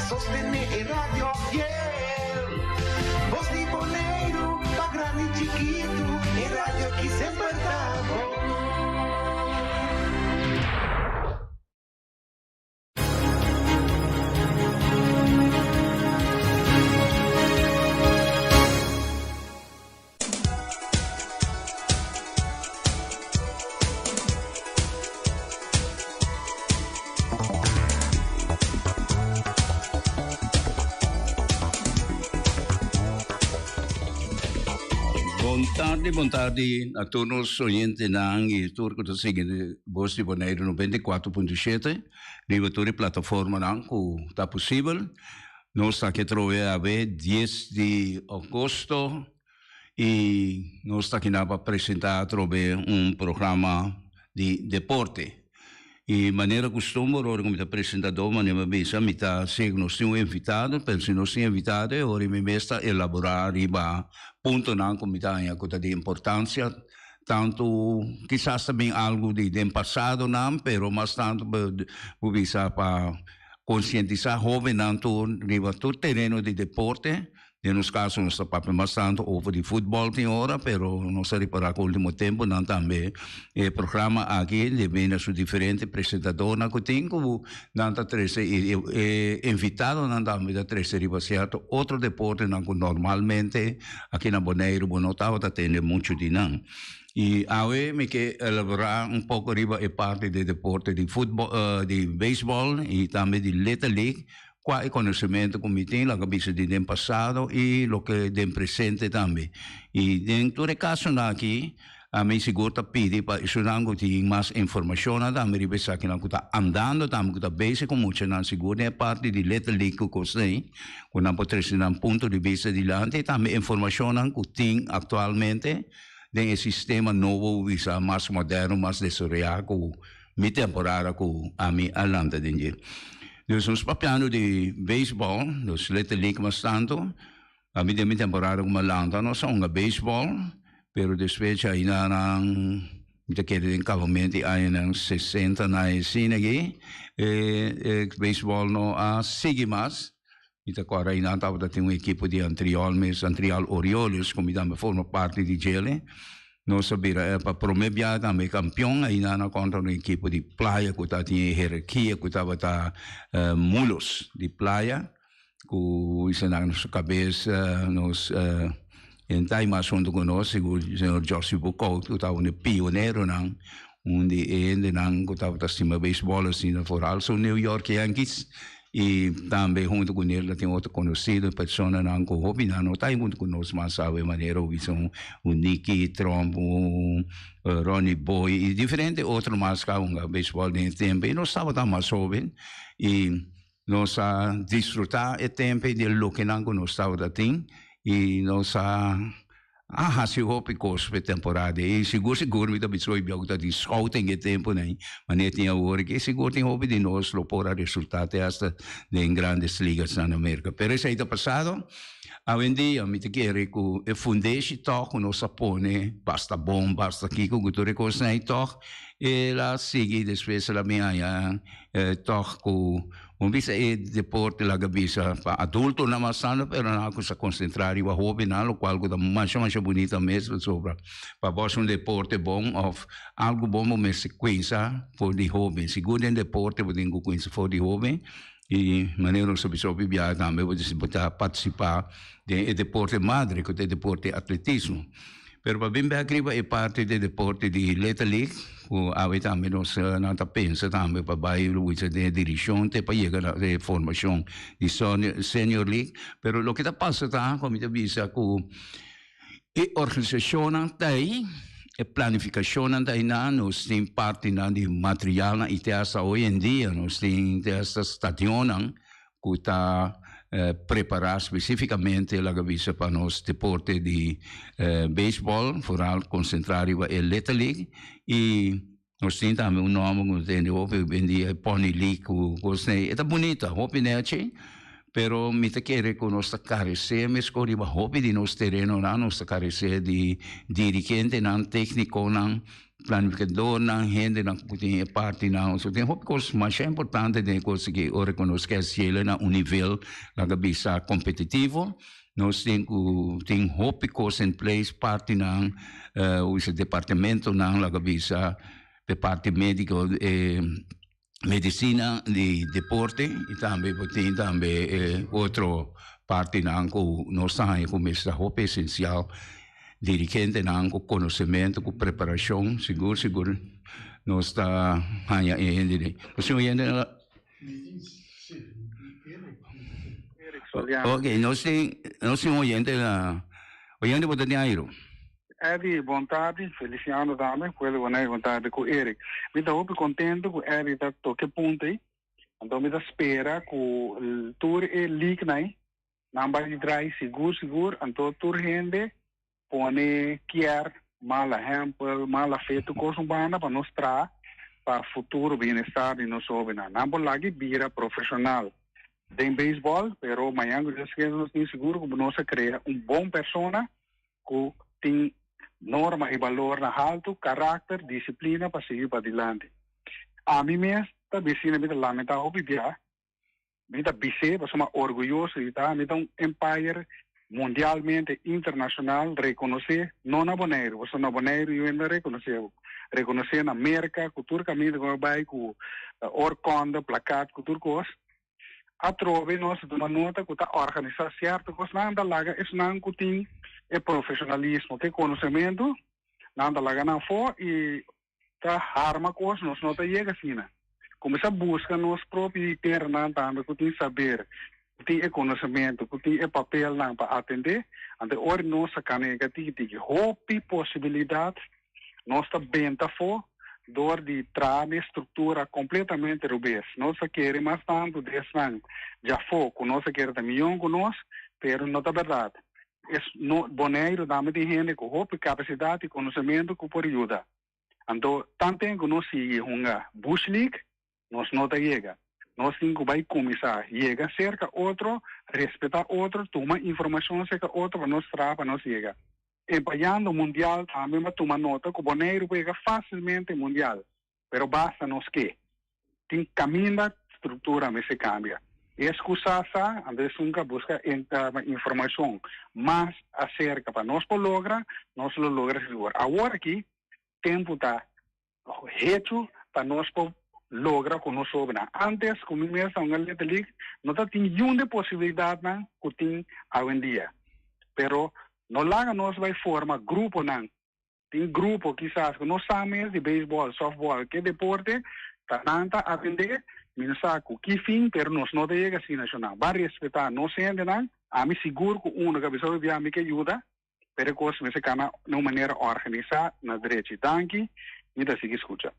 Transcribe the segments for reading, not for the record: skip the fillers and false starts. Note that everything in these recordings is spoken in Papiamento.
sostené e radio fiel. Bos di Boneiru, pa grandi i chikitu, e radio aki semper ta bon. Bon tardi, bon tardi na tur nos oyentenan y tur cu ta sigui Voz di Boneiru 94.7 riba tur e plataformanan cu ta posibel. Nos ta aki atrobe awe dies di agosto y nos ta aki na pa presenta atrobe un programa di deporte. Y manera custumber ora cu mi ta presentador manera mi a bisa mi ta haci cu nos tin un invitado pero si nos tin invitado e ora mi mes ta elabora riba puntonan cu mi ta haña cu ta di importancia tanto kisas ta bin algo di den pasadonan pero mas tanto bo bisa pa Konsientisá hóbennan tur riba tur tereno di deporte. Den nos kaso nos ta papia mas tantu over di futbòl tin ora, pero nos a ripará ku último tempunan tambe e programa aki debí na su diferente presentadornan ku tin ku nan ta trese i e invitadonan tambe ta trese riba sierto otro deportenan ku normalmente aki na Boneiru bo no tabata tende muchu di nan. I awe mi ke elaborá un poko riba e parti di deporte di futbòl, di beisbòl i tambe di Little League, kua e konosementu ku mi tin laga bisa di den pasado i loke den presente tambe. I den tur e kasonan aki ami sigur ta pidi pa esunnan ku tin mas informashonnan tambe riba esakinan ku ta andando tambe ku ta bezig ku muchanan sigur den e parti di Little League ku kos ei ku nan por trese nan punto di bista dilanti i tambe informashonnan ku tin aktualmente. Den e sistema nobo bisa mas moderno, mas desaroyá ku mi temporada ku ami a lanta den dje. Dus nos papiando di beisbòl, nos Little League mas tantu, ami den mi temporada ku mi a lanta nos a hunga beisbòl, pero despues djaina nan mi ta kere den kabamento di añanan sesenta na e asina aki e beisbòl no a sigui mas. Mi ta kòrda einan tabata tin un ekipo di Antriol mes, Antriol Orioles, ku mi tambe forma parti di djele. Nos a bira pa promé biaha tambe kampion einan a kontra un ekipo di Playa ku tabatin e herarkia ku tabata Mulos di Playa ku esnan na su kabes nos en tai mas huntu ku nos sigur señor Josy Boekhoudt ku tabata un di e pioneronan, un di e hendenan ku tabata stima beisbòl asina foral su New York Yankees. I tambe huntu ku nel ta tin otro konosido personanan ku hopi nan no ta huntu ku nos mas awe manera un bisa un Nicky Tromp, un Ronnie Boy i diferente otro mas ku a hunga beisbòl den e tempu i nos tabata mas hoben i nos a disfrutá e tempu di lokenan ku nos tabata tin i nos a A hasi hopi kos p'e temporada ei. Sigur sigur mi ta bisa hoy biahu ta di scouting e tempunan ei, manera tin awor aki. Sigur tin hopi di nos lo por a resultá te hasta den Grandes Ligasnan na Merka. Pero esei ta pasado. Awendia mi ta kere ku e fundeshi tòg ku nos a pone basta bon, basta kiko ku tur e kosnan ei tòg el a sigui despues el a bin haña tòg ku Un bisa e deporte laga bisa pa adultonan mas tanto pero nan a cuminsa concentra riba hobennan locual cu ta masha masha bunita mes pasobra pa bo haci un deporte bon of algo bon bo mester cuensa for di hoben sigur den deporte bo tin cu cuensa for di hoben y manera nos a bisa hopi biaha tambe bo ta participa den e deporte madre cu ta e deporte atletismo. Pero pa bin bek riba e parti di deporte di Little League, ku awe tambe nos nan ta pensa tambe pa bai lucha den e dirishon te pa yega na e formashon di Senior League. Pero loke ta pasa ta ku mi ta bisa ku e organisashonnan ta ei, e planifikashonnan ta einan, nos tin partinan di materialnan i te hasta hoy en dia nos tin te hasta stadionnan ku ta prepará spesífikamente laga bisa pa nos deporte di beisbòl, foral konsentrá riba e Little League i nos tin tambe un nòmber ku nos tende hopi hoy en dia e Pony League ku kos nei. E ta bunita, hopi nèchi, pero mi ta kere ku nos ta karesé meskos riba hopi di nos terenonan, nos ta karesé di dirigentenan, téknikonan. Planificadornan, hendenan ku tin e partinan, so tin hopi kos masha importante den e kos aki ora ku nos ke hasiel na un nivel laga bisa kompetitivo, nos tin ku tin hopi kos in place, partinan, bisa departamentonan laga bisa e parti mediko, e medisina di deporte i tambe bo tin tambe e otro partinan ku nos ta haña ku mester ta hopi esensial, dirigentenan ku konosementu, ku preparashon, sigur sigur nos ta haña e hende den. Nos tin un hende na la. Ok, nos tin nos tin un oyente na, oyente bo ta den airu? Eddy, bon tardi. Feliciano tambe. Pueblo Bonaire, bon tardi ku Eric. Mi ta hopi contento ku Eddy ta toke punto ei. Anto mi ta spera ku tur e leaguenan ei nan bai draai sigur sigur. Anto tur hende pone kier mal ehempel, mal afé tur kos un banda pa nos traha pa futuro bienestar di nos hobennan. Nan por lagi bira profesional den beisbòl, pero mañan ku Dios kier nos tin sigur ku nos a krea un bon persona ku tin norma i balornan haltu, karakter, disiplina pa sigui padilanti. Ami mes ta bisina mi ta lamentá hopi bia, mi ta bis'é pasobra orguyoso di ta, mi ta un empire mundialmente internashonal rekonosé, no na Boneiru, pasobra na Boneiru yu hende no rekonosé bo, rekonosé na Merka ku tur kaminda ku mi a bai ku orkonde, plakat ku tur kos. Atrobe nos ta tuma nota ku ta organisá sierto kosnan ta laga esnan ku tin e profeshonalismo, ku e konosementu, nan ta laga nan afó i ta harma kos, nos no ta yega asina. Kuminsá buska nos propio teranan tambe ku tin saber, ku tin e konosementu, ku tin e papelnan pa atendé, anto e ora nos ta kanega tiki tiki. Hopi posibilidat Nos ta benta afó dor di traha n'e struktura kompletamente rubes. Nos a kere mas tantu di esnan djafó ku nos a kere ta mion ku nos, pero no ta bèrdat. Es no Boneiru tambe tin hende ku hopi kapasidat i konosementu ku por yuda. Anto tanten ku nos sigui hunga Bush League, nos no ta yega. Nos tin ku bai kuminsá yega serka otro, respetá otro, tuma informashon serka otro pa nos traha pa nos yega. Empayando mundial tambe m'a tuma nota ku Boneiru por yega fásilmente mundial, pero basta nos ke. Tin kaminda struktura mester kambia. Es ku sa sa, anto esun ka buska informashon mas aserka pa nos por logra, nos lo logra sigur. Awor aki tempu ta hecho pa nos por logra ku nos hobennan. Antes ku mi mes ta hunga Little League no ta tin yun de posibilidadnan ku tin awendia. Pero no laga nos bai forma gruponan. Tin grupo kisas ku no sa mes di beisbòl, sòftbòl, ke deporte ta nan ta atendé, mi no sa ku ki fin pero nos no ta yega asina shonnan. Ban respetá nos hendenan, ami sigur ku uno ka bisa hopi bia mi ke yuda. Pero e kos mester kana na un manera organisá na drechi. Danki, mi ta sigui skucha.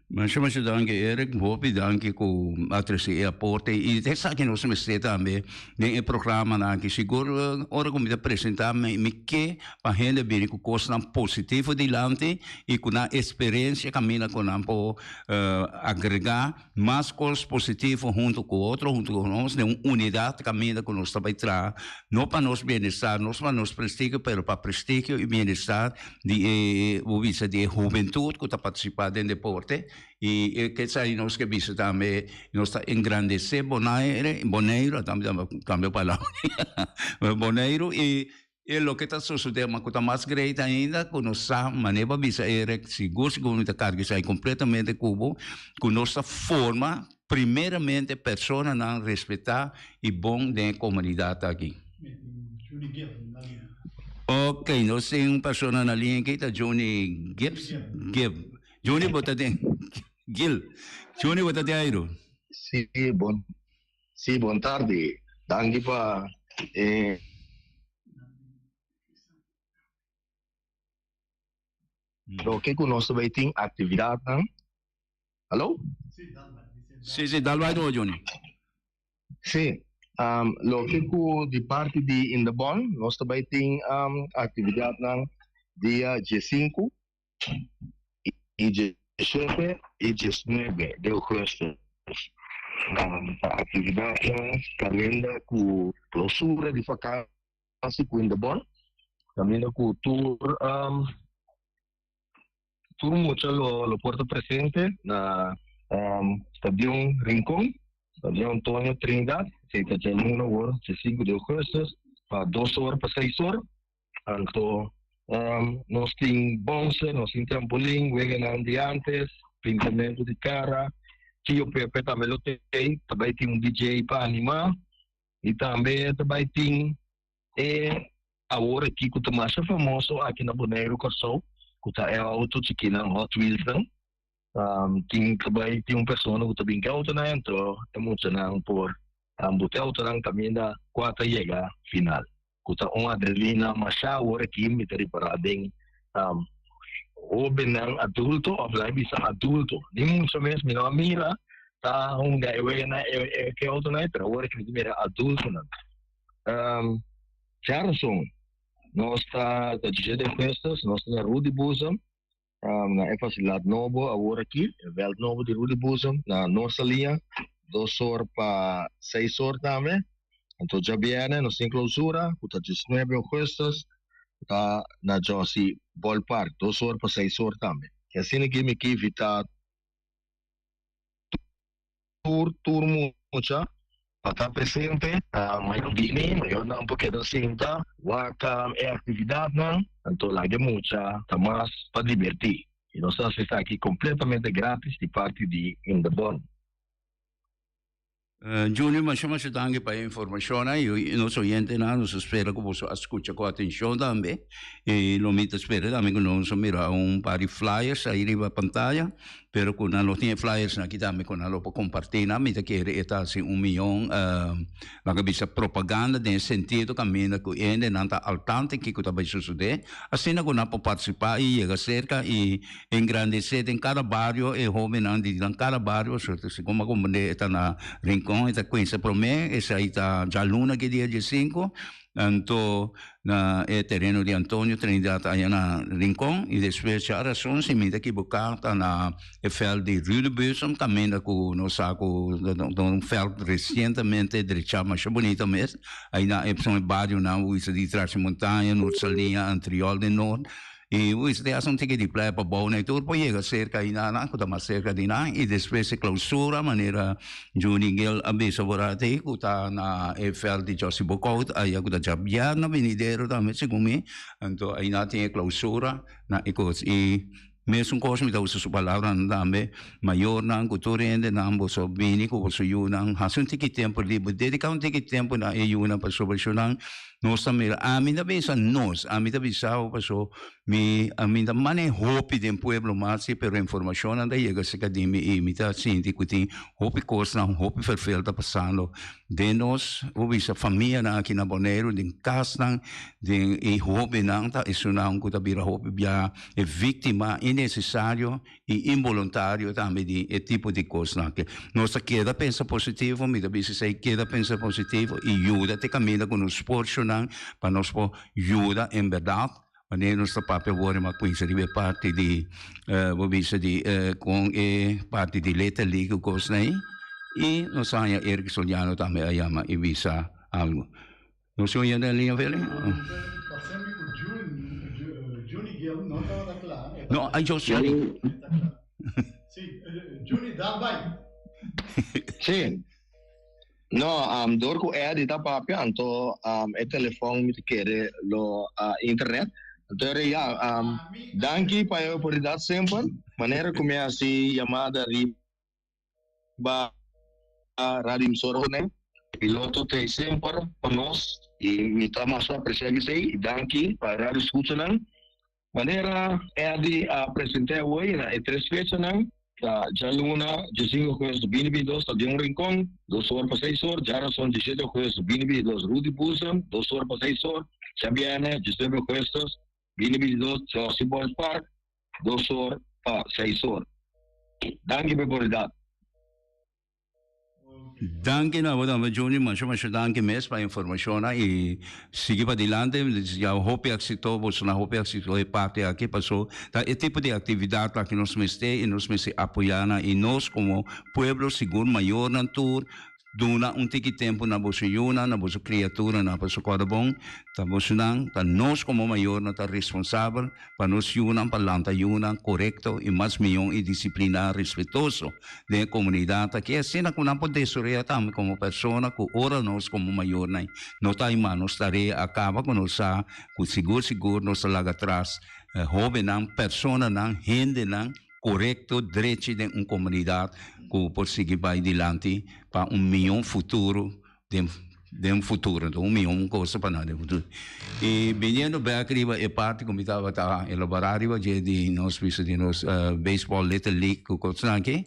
Masha masha danki Eric, hopi danki ku a trese e aporte i esaki nos mester tambe den e programanan aki. Sigur ora ku mi ta presentá mi mi ke pa hende bini ku kosnan positivo dilanti i ku nan eksperensia kaminda ku nan por agregá Mas kos positivo huntu ku otro, huntu ku nos, den un unidat kaminda ku nos ta bai traha, no pa nos bienestar, no pa nos prestigio, pero pa prestigio i bienestar di e, bo bisa, di e hubentut ku ta partisipá den deporte. I e kesai nos ke bisa tambe, nos ta engrandesé Bonaire, Boneiru, kambia palabra, Boneiru i E loke ta sosodé, ma ku ta mas great ainda, ku nos sa, manera bo a bisa Eric, sigur sigur mi ta karga esei kompletamente ku bo, ku nos ta forma primeramente personanan respetá i bon den e komunidat aki. Ok, nos tin un persona na liña aki, ta Johnny Gibbs, Gibb. Johnny bo ta den, Gil, Johnny bo ta den airu? Sí, bon Sí, bon tardi. Danki pa e. Loke ku nos ta bai tin aktividatnan. Hallo? Sí, sí, dal bai door, Johnny. Sí, loke ku di parti di Indebon nos ta bai tin aktividatnan dia diesinku i diesshete i diesnuebe di ougùstùs. Ta aktividatnan kaminda ku klousura di fakansi ku Indebon, kaminda ku tur. Tur mucha lo lo por ta presente na Stadion Rincon, Stadion Antonio Trinidad, esei ta djaluna awor, dje sinku di augustus, pa dos or pa seis or. Anto nos tin bouncer, nos tin trampolin, weganan di antes, pintamentu di kara, Tio Pepe tambe lo tei, ta bai tin un DJ pa animá i tambe ta bai tin e awor aki ku ta masha famoso aki na Boneiru, Kòrsou, ku ta e outo chikinan Hot Wheelsnan. Tin ta bai tin un persona ku ta bin ku e outonan anto e muchanan por buta e outonan kaminda kua ta yega final. Ku ta un adrenalina masha awor aki mi ta ripará den hóbennan adulto òf laga bisa adulto. Ni mucha mes mi no a mira ta hunga e weganan ku e outonan pero awor aki mi ta mira adultonan. Djarason nos ta dje den festas nos ta na Rudy Boezem. Na e fasilidat nobo awor aki, e vèlt nobo di Rudy Boezem na Noord Salia, dos or pa seis or tambe. Anto djabièrnè nos tin klousura ku ta diesnuebe ougùstùs ku ta na Jossy Ballpark, dos or pa seis or tambe. I asina ki mi ke invitá tur tur mucha pa ta presente. Mayor bini, mayornan por keda sinta wak e actividadnan, anto laga e mucha ta mas pa diberti. Y nos ta haci esaki completamente gratis di parti di Indebon. Junior, masha masha danki pa e informashonnan i nos oyentenan. Nos ta spera ku boso a skucha ku atenshon tambe. I lo mi ta spera tambe ku nos a mira un par di flyers ahi riba pantaya. Pero ku nan lo tin e flyers nan aki tambe ku nan lo por kompartí nan. Mi ta kere e ta hasi un mion laga bisa propaganda den e sentido kaminda ku hendenan ta al tanto kiko ta bai sosodé. Asina ku nan por partisipá i yega serka i engrandesé den kada bario e hóbennan di nan kada bario. So segun mi a komprendé e ta na Rincon e ta kuinsa promé esei ta djaluna ki dia diesinku. Anto na e tereno di Antonio Trinidad aya na Rincon y despues dja razon si mi ta ekiboca ta na e veld di Rudebusem caminda cu nos sa cu ta un veld recientemente drecha masha bunita mes ay na e son e barionan wi sa di Trashi Montaña, Noord Saliña, Antriol den Noord. I wis te hasi un tiki di playa pa bou na e tur por yega serka i nan ku ta mas serka di nan i despues e klousura manera Juni Gil a bisa por ati ku ta na e vèlt di Jossy Bokout aya ku ta djabièrnè binidero tambe segun mi anto aina tin e klousura na e kos i mesun kos mi ta usa su palabranan tambe mayornan ku tur hendenan boso bini ku boso yunan hasi un tiki tempu liber dediká un tiki tempu na e yunan pasobra nan Nos ta mira, ami ta bisa nos, ami ta bisa bo paso mi mi ta mane hopi den pueblo mas si pero informacionnan ta yega cerca di mi y mi ta sinti cu tin hopi cosnan hopi vervel ta pasando den nos bo bisa famianan aki na Boneiru den casnan den e hobennan ta esunnan cu ta bira hopi bia e victima innecesario i inboluntario tambe di e tipo di kosnan aki. Nos ta keda pensa positivo, mi ta bisa esei, keda pensa positivo i yuda te kaminda ku nos porshonan pa nos por yuda en bèrdat. Wanneer nos ta papia awor mi a kuinsa riba e parti di bo bisa di kon e parti di Little League ku kosnan ei i nos a haña Eric Soliano tambe a yama i bisa algu. Nos tin un yende en liña, Feli? No, ay yo sorry. Sí. No, um, door ku Eddie ta papia, anto um, e telefon mi ta kere lo uh, internet. Anto ere ya, um, danki pa e oportunidat semper. Manera ku mi hasi yamada riba Radio Emisora Boneiru. Piloto t'ei semper pa nos i mi ta masha apresiá esei i danki pa radio skuchanan. Manera Eddy a present'é awor na e tres fechanan ta djaluna diesinku augustus bini bintidos ta Dion Rincon, dos or pa seis or, djarason diesshete augustus bini bintidos Rudy Boezem, dos or pa seis or, djabièrnè diesnuebe augustus bini bintidos Jossy Boys Park, dos or pa seis or. Danki pa e oportunidat. Danki na bo tambe Juni, masha masha danki mes pa e informashonnan i sigui padilanti, ya hopi éksito, boso na hopi éksito e parti aki paso ta e tipo di aktividat aki nos mester i nos mester apoyá nan i nos komo pueblo sigur mayornan tur. Duna un tiki tempu na boso yunan, na boso kriaturanan, pasobra kòrda bon, ta bosonan, ta nos komo mayornan ta responsabel pa nos yunan, pa lanta yunan korekto i mas mihó i disipliná, respetoso den e komunidat aki, asina ku nan por desaroyá tambe komo persona ku ora nos komo mayornan no ta haña nos tarea a kaba ku nos sa ku sigur sigur nos ta laga atras hóbennan, personanan, hendenan korekto, drechi den un komunidat ku por sigui bai dilanti pa un mihó futuro den den futuro. Enton un mihó un cosa pa nan den futuro. I biniendo bek riba e parti ku mi tabata elaborá riba dje di nos bisa di nos baseball little league ku kosnan aki,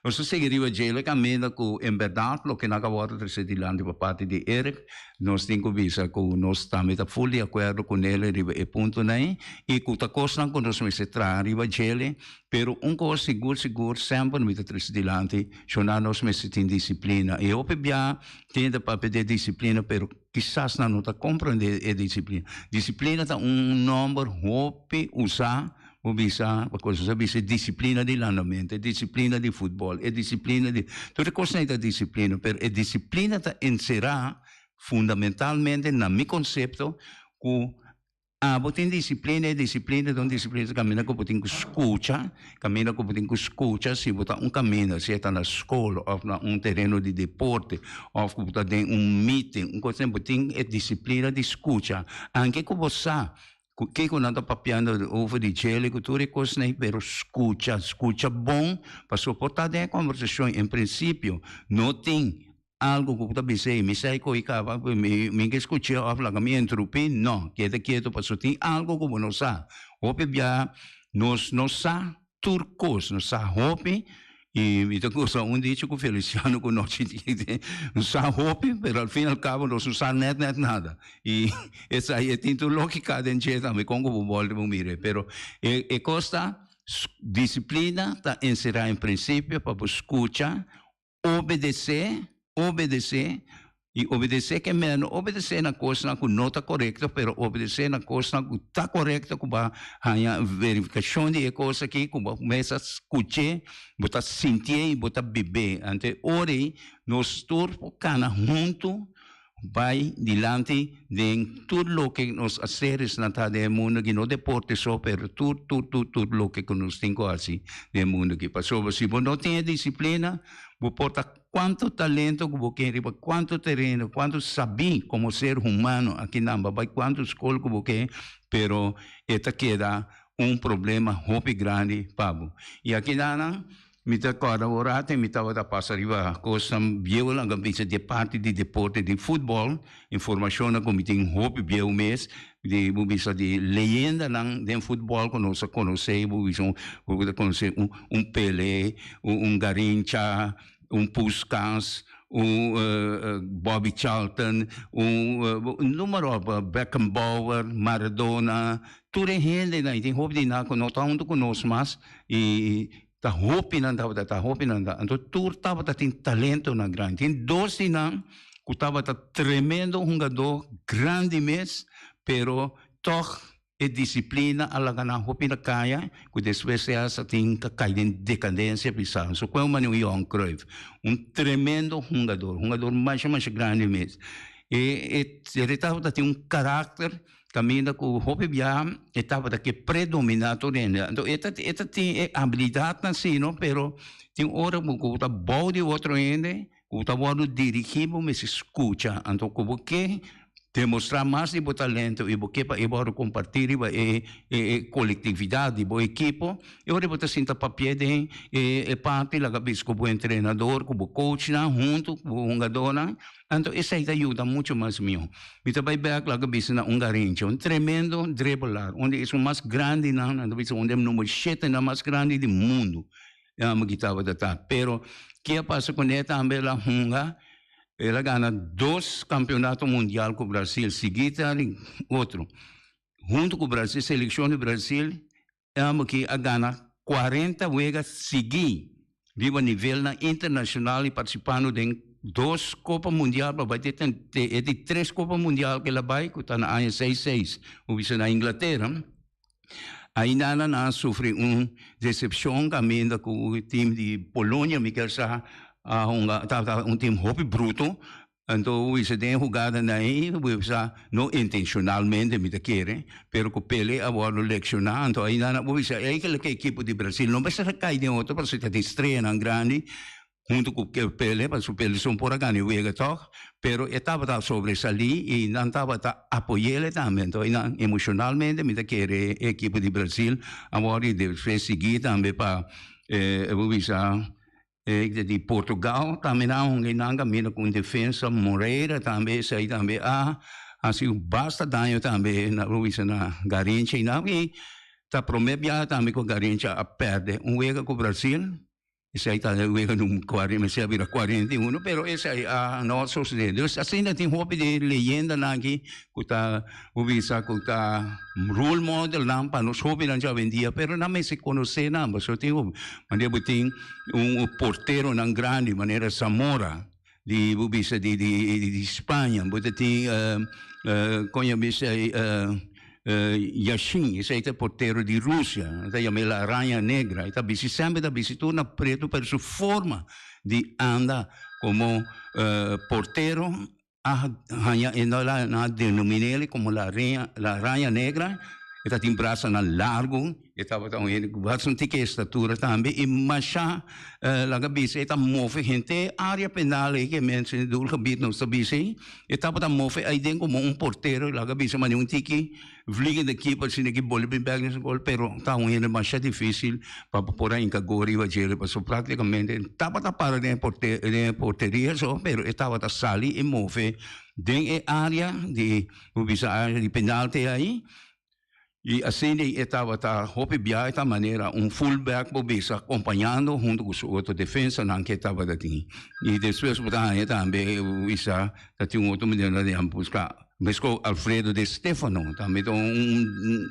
nos ta sigui riba dje lo kaminda ku en bèrdat loke nan a wòrdu trese dilanti pa parti di Eric, Nos tin ku bisa ku nos tambe ta ful di akuerdo ku Nele riba e puntonan ei i ku ta kosnan ku nos mester traha riba djele, pero un kos sigur sigur semper mi ta trese dilanti, shona nos mester tin disiplina. I hopi bia tin ta papia di e disiplina pero kisas nan no ta komprende e disiplina. Disiplina ta un nòmber hopi usá. Bo bisa, pasobra nos a bisa e disiplina di landamentu, e disiplina di futbòl, e disiplina di, tur e kosnan ei ta disiplina, pero e disiplina ta enserá fundamentalmente na mi konsepto ku abo tin disiplina, e disiplina ta un disiplina kaminda ku bo tin ku skucha, kaminda ku bo tin ku skucha si bo ta un kaminda, sea ta na skol òf na un tereno di deporte òf ku bo ta den un meeting, un kos asina, bo tin e disiplina di skucha, anke ku bo sa Ku kiko nan ta papiando over di djele ku tur e kosnan ei, pero skucha, skucha bon, pasobra por ta den e kombersashon en prinsipio no tin algu ku bo ta bisa ei, mi sa e ko'i kaba, mi mi ke skuch'é òf laga mi interupí, no, keda ketu pasobra tin algu ku bo no sa. Hopi bia nos no sa Tur kos nos sa hopi y mi ta gosa un dicho cu Feliciano cu nochi nos sa hopi pero al fin y al cabo nos no sa net net nada y esai e tin tur logica den dje tambe con cu bo bolbe bo mira pero e e cos ta disciplina ta encera en principio pa bo scucha Obedesé, obedesé, i obedesé ke mester no obedesé na kosnan ku no ta korekto, pero obedesé na kosnan ku ta korekto, ku bo a haña verifikashon di e kos aki, ku bo mes a skuch'é, bo ta sintié i bo ta bib'é. Anto e ora ei nos tur por kana huntu Bai dilanti den tur loke nos a seres nan ta den e mundu aki, no deporte so, pero tur, tur, tur, tur loke ku nos tin ku hasi den e mundu aki. Pasobra si bo no tin e disiplina, bo por ta kuantu talento ku bo ken riba kuantu tereno, kuantu sabí komo ser humano aki nan, bo a bai kuantu skol ku bo ke, pero e ta keda un problema hopi grandi pa bo. I aki nan, Mi ta kòrda un rato mi tabata pasa riba kosnan bieu laga bisa di e parti di deporte di futbòl, informashonnan ku mi tin hopi bieu mes, di bo bisa di leyendanan den futbòl ku nos a konosé, bo bisa bo ta konosé un un Pelé, un Garrincha, un Puskas, un Bobby Charlton, un numero Beckenbauer, Maradona, tur e hendenan, i tin hopi di nan ku no ta huntu ku nos mas i Ta hopi nan tabata, ta hopi nan ta. Anto tur tabata tin talentonan grandi. Tin dos di nan ku tabata tremendo hungadó grandi mes, pero tòg e disiplina a laga nan hopi na kaya ku despues e hasta tin ta kai den dekadensia pisá. So kue un manera un Johan Cruyff, un tremendo hungador, hungador masha masha grandi mes. E e tabata tin un karakter. Kaminda ku hopi biaha e tabata ke predominá tur hende. Anto e ta e ta tin e abilidatnan si no, pero tin ora ku bo ta bou di otro hende, ku bo ta wòrdu dirigí bo mester skucha. Anto ku bo ke demostrá mas di bo talento i bo ke pa e wòrdu kompartí riba e e kolektividat di bo ekipo, e ora bo ta sinta papia den e e parti laga bisa ku bo entrenador, ku bo coachnan huntu ku bo hungadónan. Anto esei ta yuda muchu mas mihó. Mi ta bai bek laga bisa na un Garrincha, un tremendo dribbelaar, un di esun mas grandinan, nan ta bisa un di e number shetenan mas grandi di mundu, e homber ki tabata ta. Pero ke a pasa kuné tambe el a hunga, el a gana dos kampeonato mundial ku Brasil, sigui ta di otro. Huntu ku Brasil, selekshon di Brasil, E homber aki a gana 40 wega sigui riba nivelnan internacional y participando den dos Copa Mundial pa bai te e di tres Copa Mundial cu el a bai cu ta na aña seis seis cu bisa na Inglatera. Ainda nan a sufri un decepcion caminda cu e team di Polonia mi kier sa. a hunga tabata un team hopi bruto anto wisa den e hugadanan ei wisa no intencionalmente mi ta kere pero ku Pele a wordo lecciona anto ainda nan bo bisa eigenlijk e ekipo di Brasil no mester a kai den otro pasobra ta tin streanan grandi hunto ku Pele pasobra Pele son por a gana e wega tog pero e tabata sobresalí i nan tabata apoyele tambe anto einan emocionalmente mi ta kere e ekipo di Brasil a wordo i despues sigui tambe pa bo bisa di Portugal tambe nan a hunga i nan kaminda ku un defensa Moreira tambe esei tambe a hasi basta daño tambe na bo bisa na Garrincha i nan i ta prome biaha tambe ku Garrincha a pèrdè un wega ku Brasil. Esei ta e wega num cuarenta, mester a bira 41, pero esei a no a sosode. Dus asina tin hopi di leyendanan aki cu ta bo bisa cu ta role modelnan pa nos hobennan dje awendia, pero nan mester conoce nan, pasobra tin hopi. Manera bo tin un porteronan grandi manera Zamora di bo bisa di di di Spaña, bo ta tin con ya bisa Yashin, esei ta e portero di Rusia, e ta yam'é la araña negra, e ta bisti semper ta bisti tur na pretu, pero su forma di anda komo portero a haña e nan a denomin'é komo la araña negra, e ta tin brasanan largu. E tabata un hende ku bastante tiki estatura tambe i masha laga bisa e ta move henter área penal ei ke mensen den dul gebied nos ta bisa ei. E tabata move aiden komo un portero laga bisa manera un tiki vliegende keeper asina ki boli bin bek den su gol pero ta un hende masha dificil pa bo por a hinka gol riba djele pasobra praktikamente e tabata para den e porteria so pero e tabata sali i move den e área di bo bisa área di penalti ei. I asina e tabata hopi biaha ta manera un fullback bo bisa acompañando hunto cu su otro defensanan cu e tabata tin. I despues bo ta haña tambe bo bisa ta tin un otro manera di nan busca mesco Alfredo De Stefano tambe ta un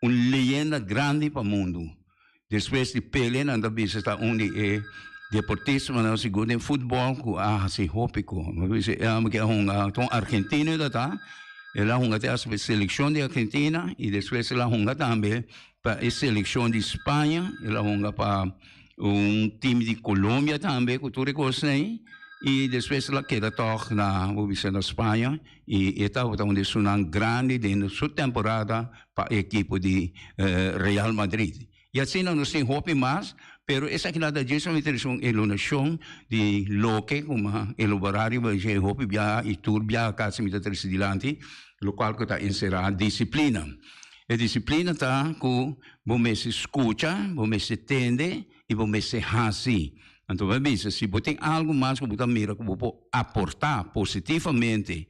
un leyenda grandi pa mundo. Despues di Pele nan ta bisa ta un di e deportistanan sigur den futbol ku a hasi hopi ku. Mi bisa e homber ke a hunga ta un argentino e ta ta, el a hunga te hasta pa e selekshon di Argentina i despues el a hunga tambe pa e selekshon di Spaña, el a hunga pa un team di Colombia tambe ku tur e kosnan ei i despues el a keda tòg na bo bisa na Spaña i e tabata un di esunnan grandi den su temporada pa e ekipo di Real Madrid. Y asina nos tin hopi mas, pero esaki nan ta djis un introduccion elonashon di loke ku mi elobora riba dje hopi biaha y tur biaha casi mi ta trece dilanti, locual cu ta encera disciplina. E disciplina ta cu bo mester scucha, bo mester tende y bo mester haci. Anto mi a bisa si bo tin algo mas cu bo ta mira cu bo por aporta positivamente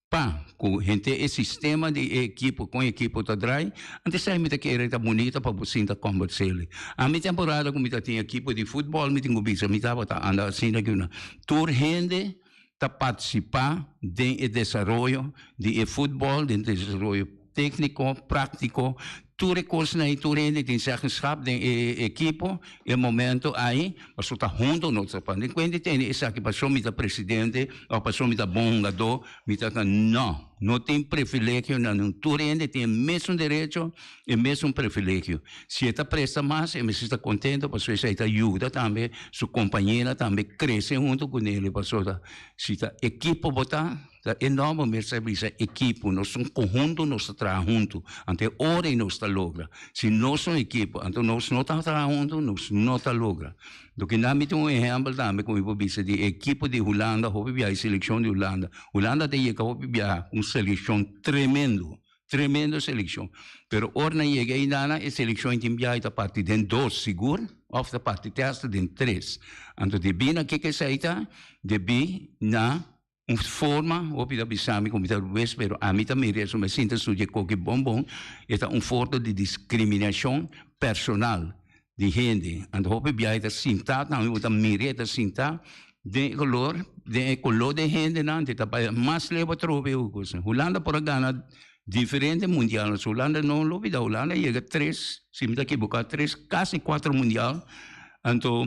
Pa ku henter e sistema di e ekipo, kon e ekipo ta drai, antes esei mi ta kere ta bunita pa bo sinta kombers'el. Ami temporada ku mi ta tin ekipo di futbòl mi tin ku bisa mi tabata anda asina ku nan. Tur hende ta partisipá den e desaroyo di e futbòl, den desaroyo tékniko, práktiko, tur e kosnan ei tur hende tin zeggenschap den e ekipo e momento ei pasobra ta hunto nos ta pone kuenta tene esaki pasobra mi ta presidente òf pasobra mi ta bon hungadó mi ta no no tin privilegio na nun tur hende tin e mesun derecho e mesun privilegio si e ta presta mas e mester ta kontento pasobra esei ta yuda tambe su kompañera tambe krese hunto kunele pasobra si ta ekipo bo ta. Ta e nòmber mester a bisa ekipo. Nos ta un konhunto, nos ta traha huntu. Anto e ora ei nos ta logra. Si nos ta un ekipo, anto nos no ta traha huntu, nos no ta logra. Loke nan mi tin un ehèmpel tambe ku mi por bisa di e ekipo di Hulanda, hopi biaha e selekshon di Hulanda. Hulanda ta yega hopi biaha ku un selekshon tremendo, tremendo selekshon. Pero ora nan yega eindana e selekshon ei tin biaha ei ta parti den dos sigur òf ta parti te asta den tres. Anto debí na kiko esei ta? Debí na Un forma, hopi ta bisa mi ku mi ta rubes, pero ami ta mira esun, mi a sinta studia e koki bon bon, e ta un forma di diskriminashon personal di hende. Anto hopi biaha e ta sinta tambe, bo ta mira e ta sinta den e kolor, den e kolor di e hendenan, te ta bai mas leu atrobe ku kos. Hulanda por a gana diferente mundial, Hulanda no lo bida, Hulanda a yega tres, si mi ta ekiboká, tres, kasi kuater mundial, anto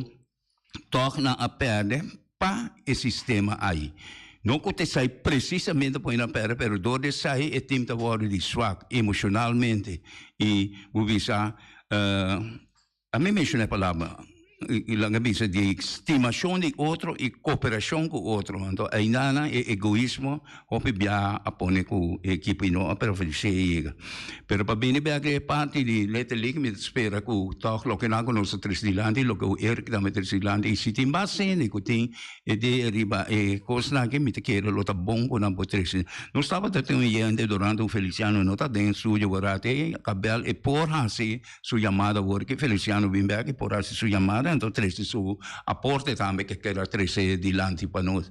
Tòg nan a pèrdè pa e sistema ai. No ku ta esai presisamente pone nan pèrdè, pero dor di esai e tim ta wòrdu di swak emoshonalmente i bo bisa, a mi menshoná e palabra. Laga bisa di stimashon di otro i koperashon ku otro. Anto ainda e egoismo hopi bia a pone ku e ekipo i no a preferisé yega. Pero pa bini bek e parti di Little League mi ta spera ku tòg loke nan ku nos ta trese dilanti, loke ku Eric tambe trese dilanti i si tin mas hende ku tin idea riba e kosnan aki mi ta kere lo ta bon ku nan por trese. Nos tabata tin un yende durante un Feliciano no ta den studio wor e kabel e por hasi su yamada awor ki Feliciano bin bek y por haci su yamada enton trece su aporte tambe ke keda trece dilanti pa nos.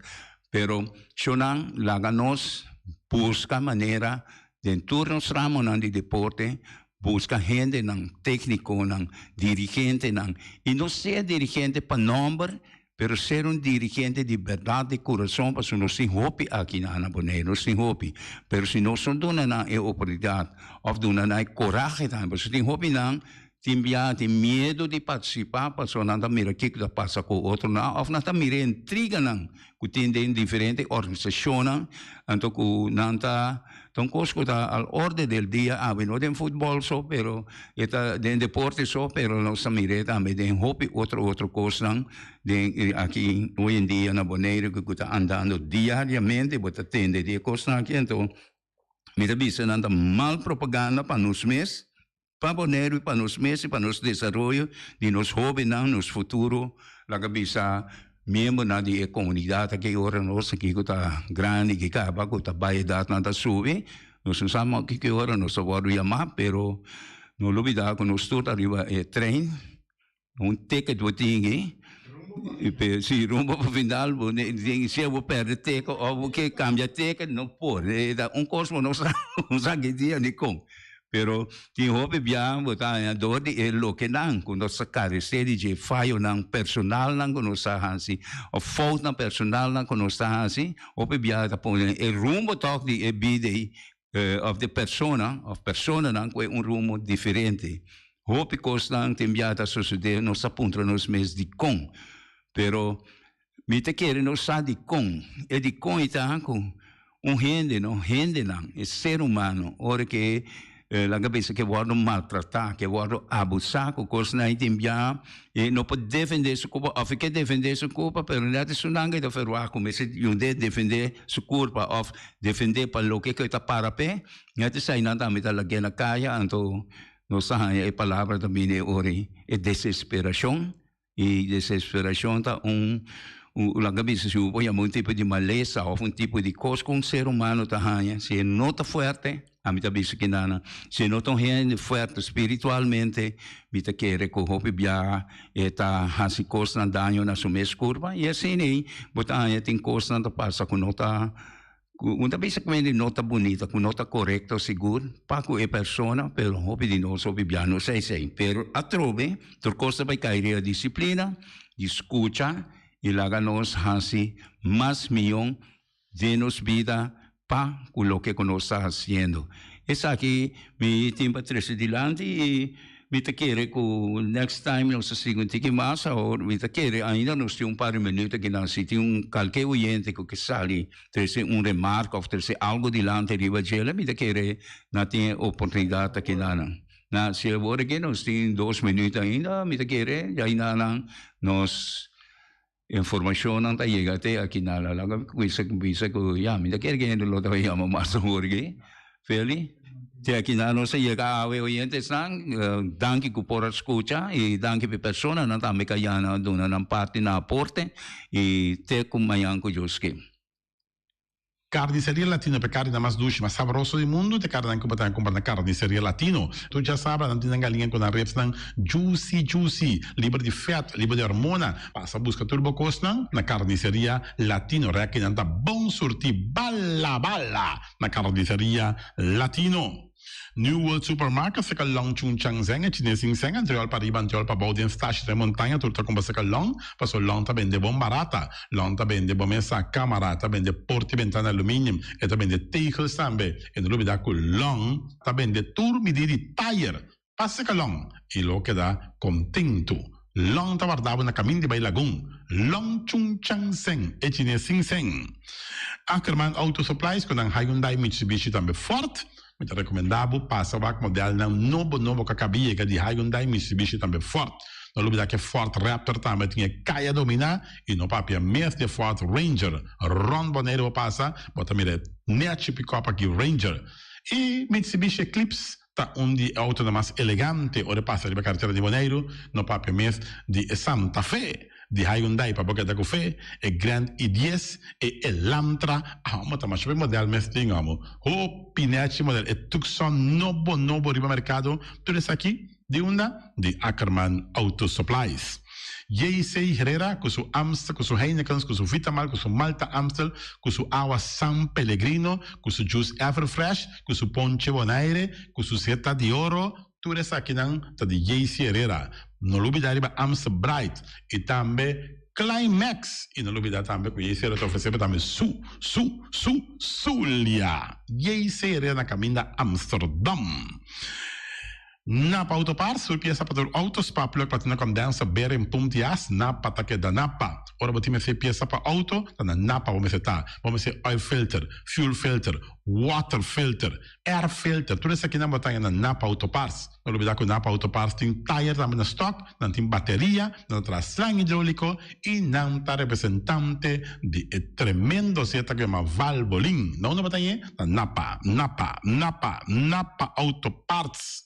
Pero shonan laga nos busca manera den tur nos ramonan di deporte busca hendenan, tecniconan, dirigentenan y no sea dirigente pa nomber Pero ser un dirigente di berdad di curason pasobra nos tin hopi aki na Ana Boneiru, nos tin hopi. Pero si nos no duna nan e oportunidad of duna nan e corahe tambe, pasobra tin hopinan tin bia tin miedo di participa pasobra nan ta mira kico ta pasa cu otronan of nan ta mira e intriganan cu tin den diferente organisacionnan, anto cu nan ta Ta un kos ku ta al orde del dia awe, no den futbòl so, pero e ta den deporte so, pero nos ta mir'é tambe den hopi otro otro kosnan den aki hoy en dia na Boneiru ku ta andando diariamente, bo ta tende di e kosnan aki, anto mi ta bisa nan ta mal propaganda pa nos mes, pa Boneiru i pa nos mes i pa nos desaroyo di nos hóbennan, nos futuro, laga bisa miembronan di e komunidat aki ora nos aki ku ta grandi ki kaba ku ta bai edatnan ta subi, nos no sa ki ki ora nos ta wòrdu yamá, pero no lubidá ku nos tur ta riba e trein. Un ticket bo tin aki, si rumbo pa final bo tin sea bo perde ticket of bo ke cambia ticket no por, e ta un cos bo no sa, no sa ki dia ni con. Pero tin hopi bia bo ta haña dor di e lokenan cu nos ta carece di dje, fayonan personalnan cu nos ta haci of foutnan personalnan cu nos ta haci, hopi bia ta pone e rumbo toch di e bida ei of di persona of personanan ku e un rumbo diferente. Hopi kosnan tin bia ta sosodé, nos ta puntra nos mes dikon. Pero mi ta kere nos sa dikon. E dikon ei ta ku un hende no, hendenan, e ser humano, ora ke Laga bisa ke wòrdu maltratá, ke wòrdu abusá ku kosnan ei tin bia e no por defendé su kurpa òf e ke defendé su kurpa pero nèt esunnan ke ta ferwagt ku mester yud'é defendé su kurpa òf defendé pa loke ku e ta para p'e, nèt eseinan tambe ta lag'é na kaya anto nos ta haña e palabra ta bini e ora ei, e desesperashon. I desesperashon ta un, laga bisa si bo por yama un tipo di malesa òf un tipo di kos ku un ser humano ta haña si e no ta fuerte, ami ta bisa kinana, si e no ta un hende fuerte spiritualmente, mi ta kere ku hopi biaha e ta hasi kosnan daño na su mes kurpa i asina ei bo ta haña tin kosnan ta pasa ku no ta Ku un ta bisa ku hende no ta bunita, ku no ta korekto sigur pa ku e persona, pero hopi di nos hopi bia no sa esei. Pero atrobe tur kos ta bai kai riba disiplina, di skucha i laga nos hasi mas mion den nos bida pa ku loke ku nos ta hasiendo. Esaki mi tin pa trese dilanti i Mi ta kere ku next time nos ta sigui un tiki mas awor mi ta kere ainda nos tin un par di minuut akinan si tin un kalke oyente ku ke sali trese un remarka of trese algo dilanti riba djele mi ta kere na tin e oportunidat akinanan na si awor aki nos tin dos minuut ainda mi ta kere ainanan nos informashonnan ta yega te akinan laga mi kuminsa bisa ku ya mi ta kere ku hende lo ta yama mas awor aki. Feli, te akinan nos a yega awe oyentesnan, danki ku por a skucha i danki pa e personanan tambe ku a yana duna nan parti nan aporte i te ku mañan ku Dios ke. Carniceria Latino pa e carninan mas dushi, mas sabroso di mundu, ta e carninan ku bo ta kumpra na Carniceria Latino. Tur djasabra nan tin nan galiña ku nan ribsnan juicy juicy, liber di fèt, liber di hormona. Pasa buska tur bo kosnan na Carniceria Latino. Rèkinan ta bon surtí bala bala! Na Carniceria Latino. New World Supermarket seka long Chung Chang Zeng e chines sin seng antriol pa riba antriol pa bou den stashi den montaña tur ta kumpra seka long paso long ta bende bon barata long ta bende bo mesa kamara ta bende porti bentana aluminium e ta bende tegels tambe e no lubida ku long ta bende tur midi di tayer Pa seka Long i lo keda kontentu. Long ta warda bo na kamin di bai Lagun. Long Chung Chang Seng, e chines sin seng. Ackerman Auto Supplies ku nan Hyundai, Mitsubishi tambe Ford. Mi ta rekomendá bo pasa wak modelnan nobo nobo ku a kabi yega di Hyundai, Mitsubishi tambe Ford. No lubida ku e Ford Raptor tambe tin e kaya dominá i no papia mes di e Ford Ranger. Rònt Boneiru bo pasa, bo ta mira e nèchi pikòp aki Ranger. I Mitsubishi Eclipse ta un di e outonan mas elegante ora e pasa riba karetera di Boneiru, no papia mes di e Santa Fe di Hyundai pa bo keda ku fe, e Grand i dies, e Elantra, amo ta masha hopi model mes tin amo, hopi nèchi model, e Tucson nobo nobo riba merkado, tur esaki di unda? Di Ackerman Auto Supplies. JC Herrera ku su Amstel, ku su Heinekens, ku su Vitamal, ku su Malta Amstel, ku su awa San Pellegrino, ku su juice Everfresh, ku su ponche Bonaire, ku su seta di oro, tur esakinan ta di JC Herrera. No lubida riba Amstel Bright i tambe Climax! I no lubida tambe ku JC Herrera ta ofresé bo tambe su, su, su, Zulia! JC Herrera na kaminda Amsterdam. Napa Autoparts, tur piesa pa tur auto, spark plug, platina condenser, bearing, pump di as, Napa ta keda Napa. Ora bo tin mester piesa pa auto, ta na Napa bo mester ta. Bo mester oil filter, fuel filter, water filter, air filter, tur esakinan bo ta haña na Napa Autoparts. No lubida ku Napa Autoparts tin tayer tambe na stock, nan tin bateria, nan ta traha slang hidroliko i nan ta representante di e tremendo zeta ku yama Valvoline. Na unda bo ta hañ'e? Na Napa, Napa, Napa, Napa Auto Parts.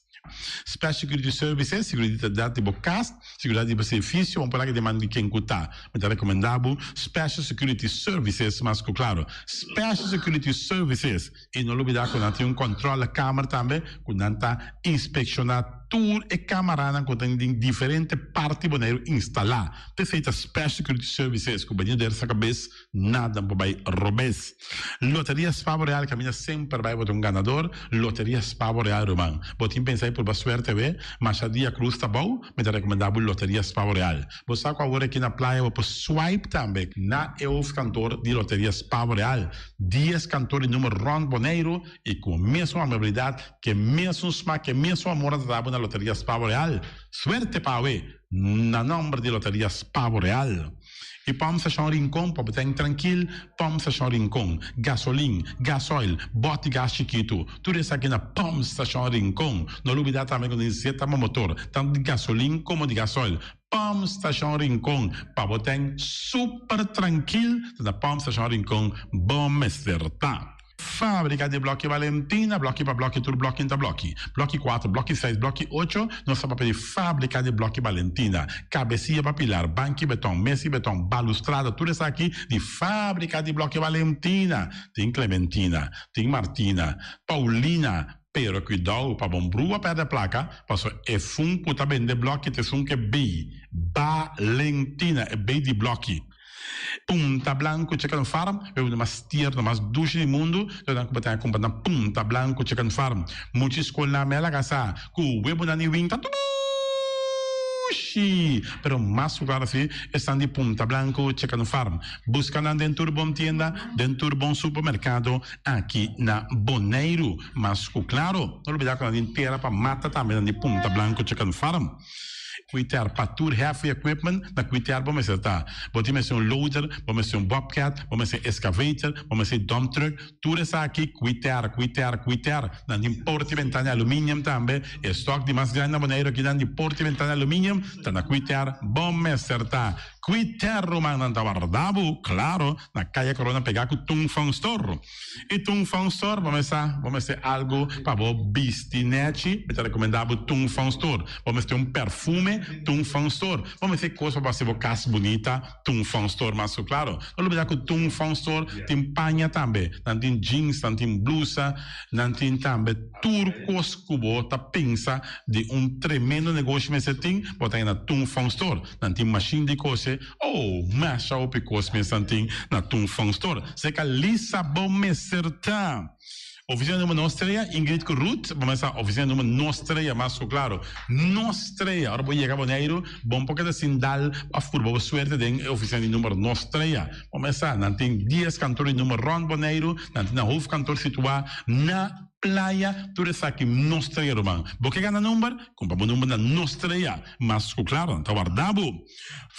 Special Security Services, seguridat di bo kas, seguridat di bo servisio, bo por laga den man di ken ku ta. Mi ta rekomendá bo Special Security Services mas ku klaro. Special Security Services. I no lubidá ku nan tin un kòntròlekamer tambe ku nan ta inspekshoná tur e kamaranan ku ta den diferente parti Boneiru instalá. P'esei ta Special Security Services ku bini der sa kabes nada por bai robes. Loteria Spavo Real kaminda semper bai bo ta un ganador. Loteria Spavo Real ruman. Bo tin pensa di purba suerte awe? Masha dia krus ta bou, mi ta rekomendá bo Loteria Spavo Real. Bo sa ku awor aki na playa bo por swipe tambe na e hoofdkantoor di Loteria Spavo Real. Dies kantoor di numer rònt Boneiru i ku mesun amabilidat, ku e mesun smak, ku e mesun amor nan ta dabo na Loteria Spavo Real. Suerte pa awe na nòmber di Loteria Spavo Real. I Pòmp Stashon Rincon pa bo ten trankil, Pòmp Stashon Rincon, gasolin, gasoil, bòt di gas chikitu, tur esaki na Pòmp Stashon Rincon. No lubidá tambe ku nos zeta pa motor, tantu di gasolin komo di gasoil. Pòmp Stashon Rincon, pa bo ten super trankil, ta na Pòmp Stashon Rincon bo mester ta. Fábrika di blòki Valentina, blòki pa blòki tur blòki ta blòki. Blòki kuater, blòki seis, blòki ocho, nos ta papia di fábrika di blòki Valentina. Kabesia pa pilar, banki beton, mesa di beton, balustrada, tur esaki di fábrika di blòki Valentina. Tin Clementina, tin Martina, Paulina, pero kuidou pa bon brua pèrdè plaka, paso e fun ku ta bende blòki ta esun ku e bei, Valentina, e bei di blòki. Punta Blanco Chicken Farm, e bebida mas tierno, mas dushi di mundu, lo nan ku bo ta kumpra na Punta Blanco Chicken Farm. Mucha skolnan me a laga sa ku webonan di win ta dushi! Pero mas ku klaro si esnan di Punta Blanco Chicken Farm. Buska nan den tur bon tienda, den tur bon supermerkado aki na Boneiru. Mas ku klaro, no lubida ku nan tin tera pa mata tambe nan di Punta Blanco Chicken Farm. Kuiter pa tur heavy equipment na kuiter bo mester ta. Bo tin mester un loader, bo mester un bobcat, bo mester excavator, bo mester dump truck, tur esaki kuiter, kuiter, kuiter. Nan tin porta y bentana di aluminium tambe. E stock di mas grandi na Boneiru akinan di porta y bentana di aluminium ta na kuiter bo mester ta. Kuiter rumannan ta warda bo, claro, na Kaya Corona pega ku Tung Fong Store. I Tung Fong Store bo mester bo mester algu pa bo bisti nechi, mi ta rekomendá bo Tung Fong Store. Bo mester un perfume, Tung Fong Store. Bo mester kos pa bo hasi bo kas bunita, Tung Fong Store mas ku klaro. No lubidá ku Tung Fong Store tin paña tambe. Nan tin jeans, nan tin blusa, nan tin tambe tur kos ku bo ta pensa di un tremendo negoshi mester tin, bo ta haña na Tung Fong Store. Nan tin mashin di kose. Oh, masha hopi kos mes nan tin na Tung Fong Store. Seka Lisa bo mester ta. Oficina numero nos trea, Ingrid ku Ruth, bo mester sa oficina numero nos trea mas ku klaro. Nos trea, ora bo yega Boneiru, bo no por keda sin dal of purba bo suerte den e oficina di numero nos trea. Bo mester sa, nan tin dies kantor di numero rond Boneiru, nan tin nan hoofdkantoor situa na. Playa, tur esaki no strea ruman. Bo ke gana number? Kumpra bo number na no strea. Mas ku klaro, nan ta warda bo.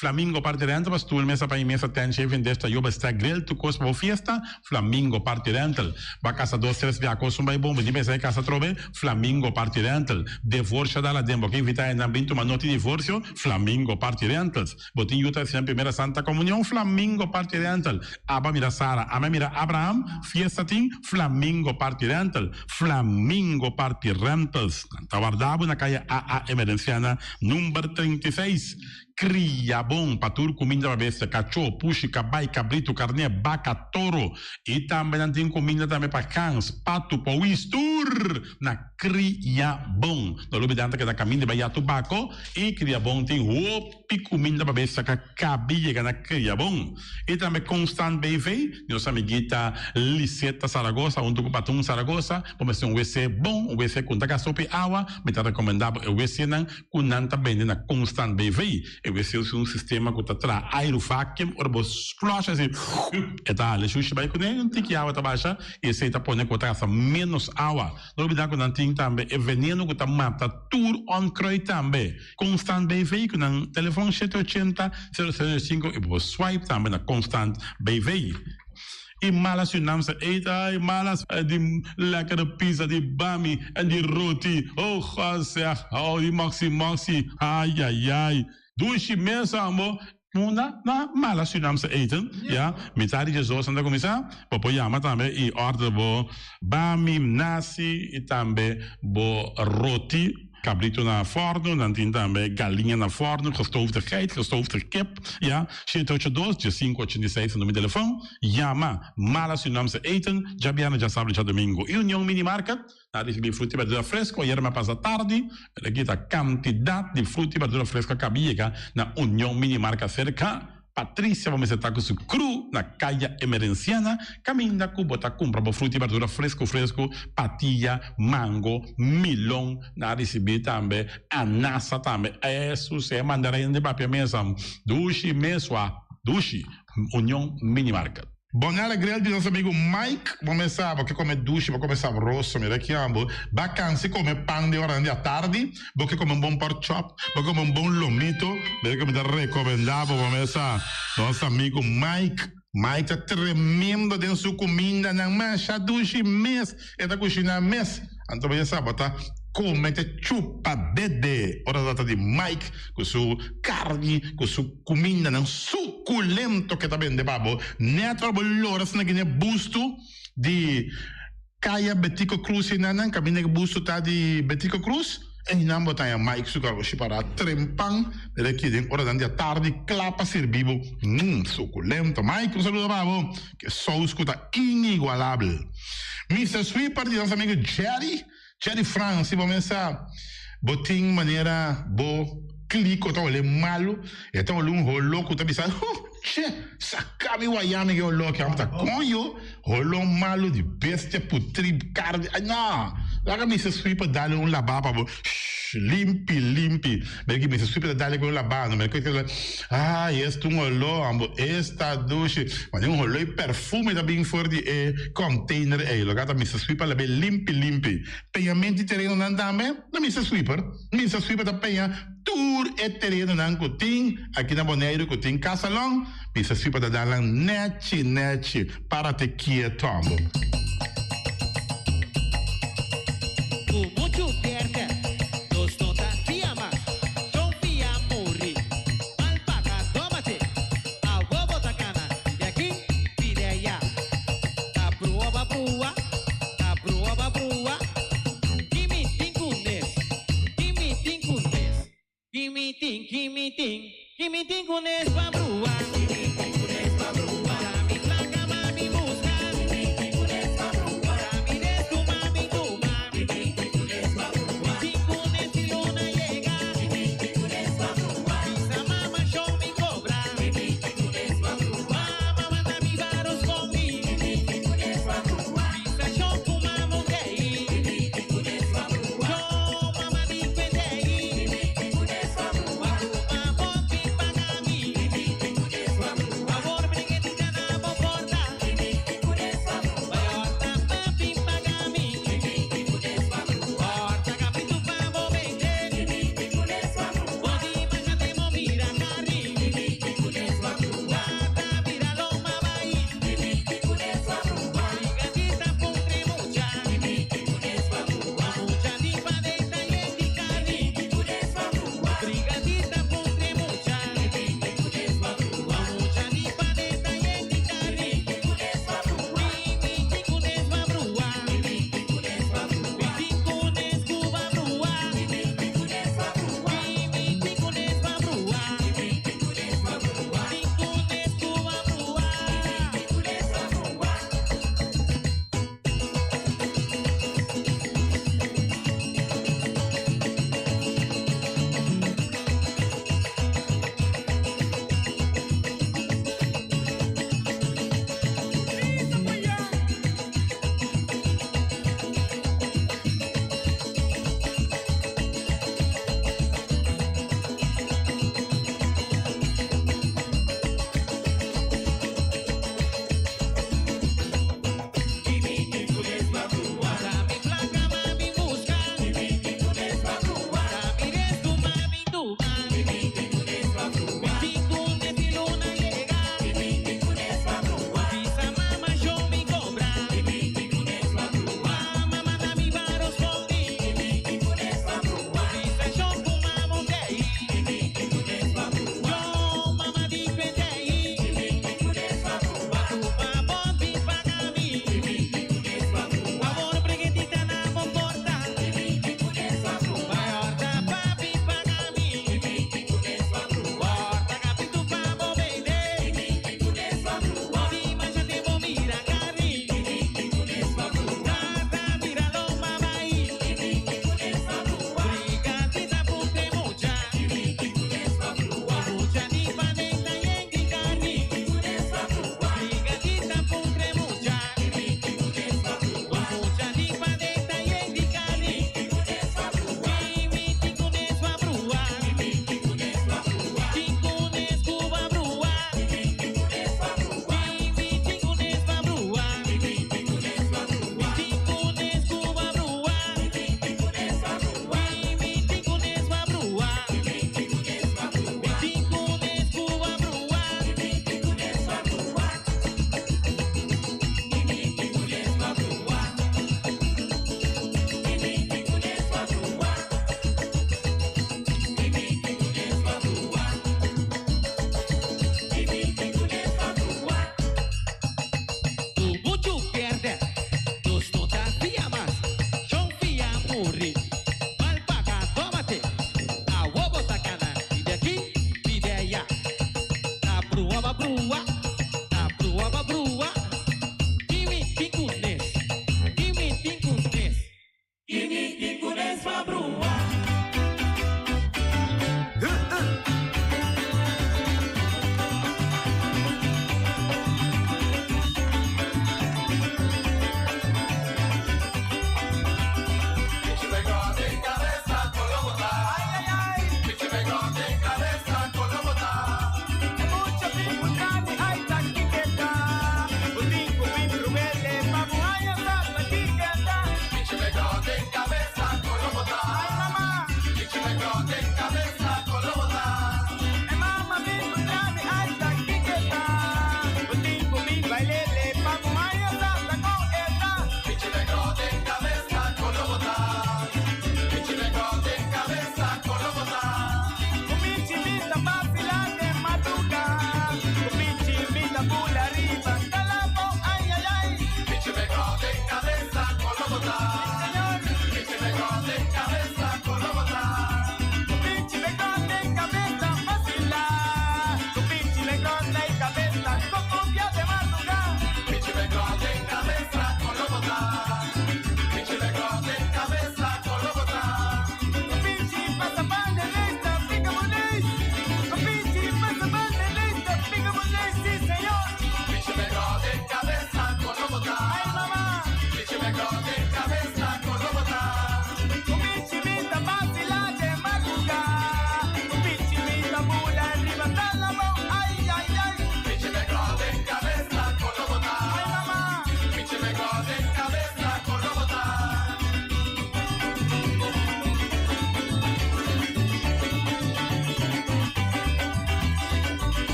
Flamingo Party Rental pa stoel, mesa pa i mesa, tent, shaving dish, tayoba, stack, grill, tur kos pa bo fiesta. Flamingo Party Rental. Bo a kasa dos, tres bia kos un bai bon, bo tin pensa e kasa atrobe? Flamingo Party Rental. Devorsio a dal aden, bo ke invita hendenan bin tuma noti divorsio? Flamingo Party Rentals. Bo tin yu ta hasi nan primera Santa Comunion? Flamingo Party Rental. Aba mira Sara, ama mira Abraham, fiesta tin? Flamingo Party Rental. Flamingo Party Rentals. Nan ta warda bo na kaya AA Emerenciana number 36. Kria bon pa tur kuminda pa bestia, kachó, pushi, kabai, kabritu, karné, baka, toro. I tambe nan tin kuminda tambe pa gans, patu, powis, tur na Kria bon. No lubida nan ta keda kaminda bai ya tobako i Kria bon tin hopi kuminda pa bestia ka kabi yega na Kria bon. I tambe Constant BV, nos amiguita Liseta Saragoza huntu ku Patun Saragoza, bo mester un wc bon, un wc ku no ta gasta hopi awa, mi ta rekomenda bo e wcnan ku nan ta bende na Constant BV. E wc usa un sistema ku ta traha airu vacuum, ora bo flush asi e ta hala e shushi bai kuné, un tiki awa ta basha i esei ta pone ku bo ta gasta ménos awa. No olbida ku nan tin tambe e veneno ku ta mata tur onkruid tambe. Constant BV ku nan telefon shete ochenta, sero sero sinku i bo por swipe tambe na Constant BV. I malas Surinaamse eten, ai malas di lekkere pizza, di bami en di roti, oh God zeg, oh di moxi moxi, ai ai ai. Dushi mes ambo. Munda na mala Surinaamse eten, ya, mitad di diesdos nan ta kuminsá, bo por yama tambe i order bo bami, nasi i tambe bo roti, kabritu na fòrnu, nan tin tambe galiña na fòrnu, gestoofde geit, gestoofde kip, ya, shete ocho dos, diesinku ochenta i seis ta numero di telefòn, yama Mala Surinaamse Eten, djabièrnè, djasabra, djadumingu. I Union Mini Market. Na ricibi fruta y berdura fresco ayer me pasa tardi, pero aki ta cantidad di fruta y berdura fresco a caba yega na Union Mini Marca cerca Patricia bo mester ta cu su crew na Caya Emerenciana caminda cu bo ta cumpra bo fruta y berdura fresco fresco, patilla, mango, milon, na ricibi tambe anasa tambe, eso si e mandarina di papia mesa dushi mesua dushi Union Mini Market. Bonella Grill di nos amigo Mike, bo mes sa bo ke come dushi, bo come sabroso, mira ki ambo, ba cansi come pan den oranan di atardi, bo ke come un bon pork chop, bo ke come un bon lomito, mira ke mi ta recomenda bo, bo mes sa, nos amigo Mike, Mike ta tremendo den su cumindanan, masha dushi mes e ta cushina mes. Anto bo ya sa bo ta come te chupa dede ora ta trata di Mike cu su carni cu su cumindanan suculento ke ta bende pa bo. Net ora bo lora asina gine busto di Caya Betico Cruz enanan caminda ke busto ta di Betico Cruz einan bo ta haña Mike su garoshi para trempan mira aki den oranan di atardi cla pa sirbi bo. Mmm suculento Mike un saludo pa bo. Ke sous ku ta inigualabel. Mister Sweeper di nos amigo Jerry, Jerry Frans, si bo mes sa bo tin manera bo kliko ta hole malu, e ta hole un holo ku ta bisa, huh, che, saka mi waya mi ke holo aki, amo ta koño, holo malu di bestia putri karni, ay no, laga Mister Sweeper dale un laba pa bo, shh, limpi, limpi. Mira ki Mister Sweeper ta dale ku un labano. Mira ku Ay, esta un oló, ambo, esta dushi. Mane un oló i perfume ta bin for di e container ei. Loke ta Mister Sweeper lab'é limpi limpi. Peñament di terenonan tambe na Mister Sweeper. Mister Sweeper ta peña tur e terenonan ku tin aki na Boneiru ku tin kasalon. Mister Sweeper ta dal nan nechi nechi. Párate kieto, ambo. Ku muchu pierde, nos no ta fia mas. Shon fia muri, mal paga tómate. Awo bo ta gana, pide aki, pide aya. Ta brua ba brua, ta brua ba brua. Ki mi tin ku nes, ki mi tin ku nes. Ki mi tin, ki mi tin, ki mi tin ku nes pa brua. Ki mi tin ku nes pa brua. Ta mi plaka mami buska. Ki mi tin ku nes pa brua. Ta mi restu mami tuma. Ki mi tin ku nes pa brua. Tin ku nes si luna yega. Ki mi tin ku nes pa brua. Bisa mama shon mi kobra. Ki mi tin ku nes pa brua. Mama manda mi baros kon mi. Ki mi tin ku nes pa brua. Bisa shon ku mama un dei. Ki mi tin ku nes pa brua. Shon mama di pedei.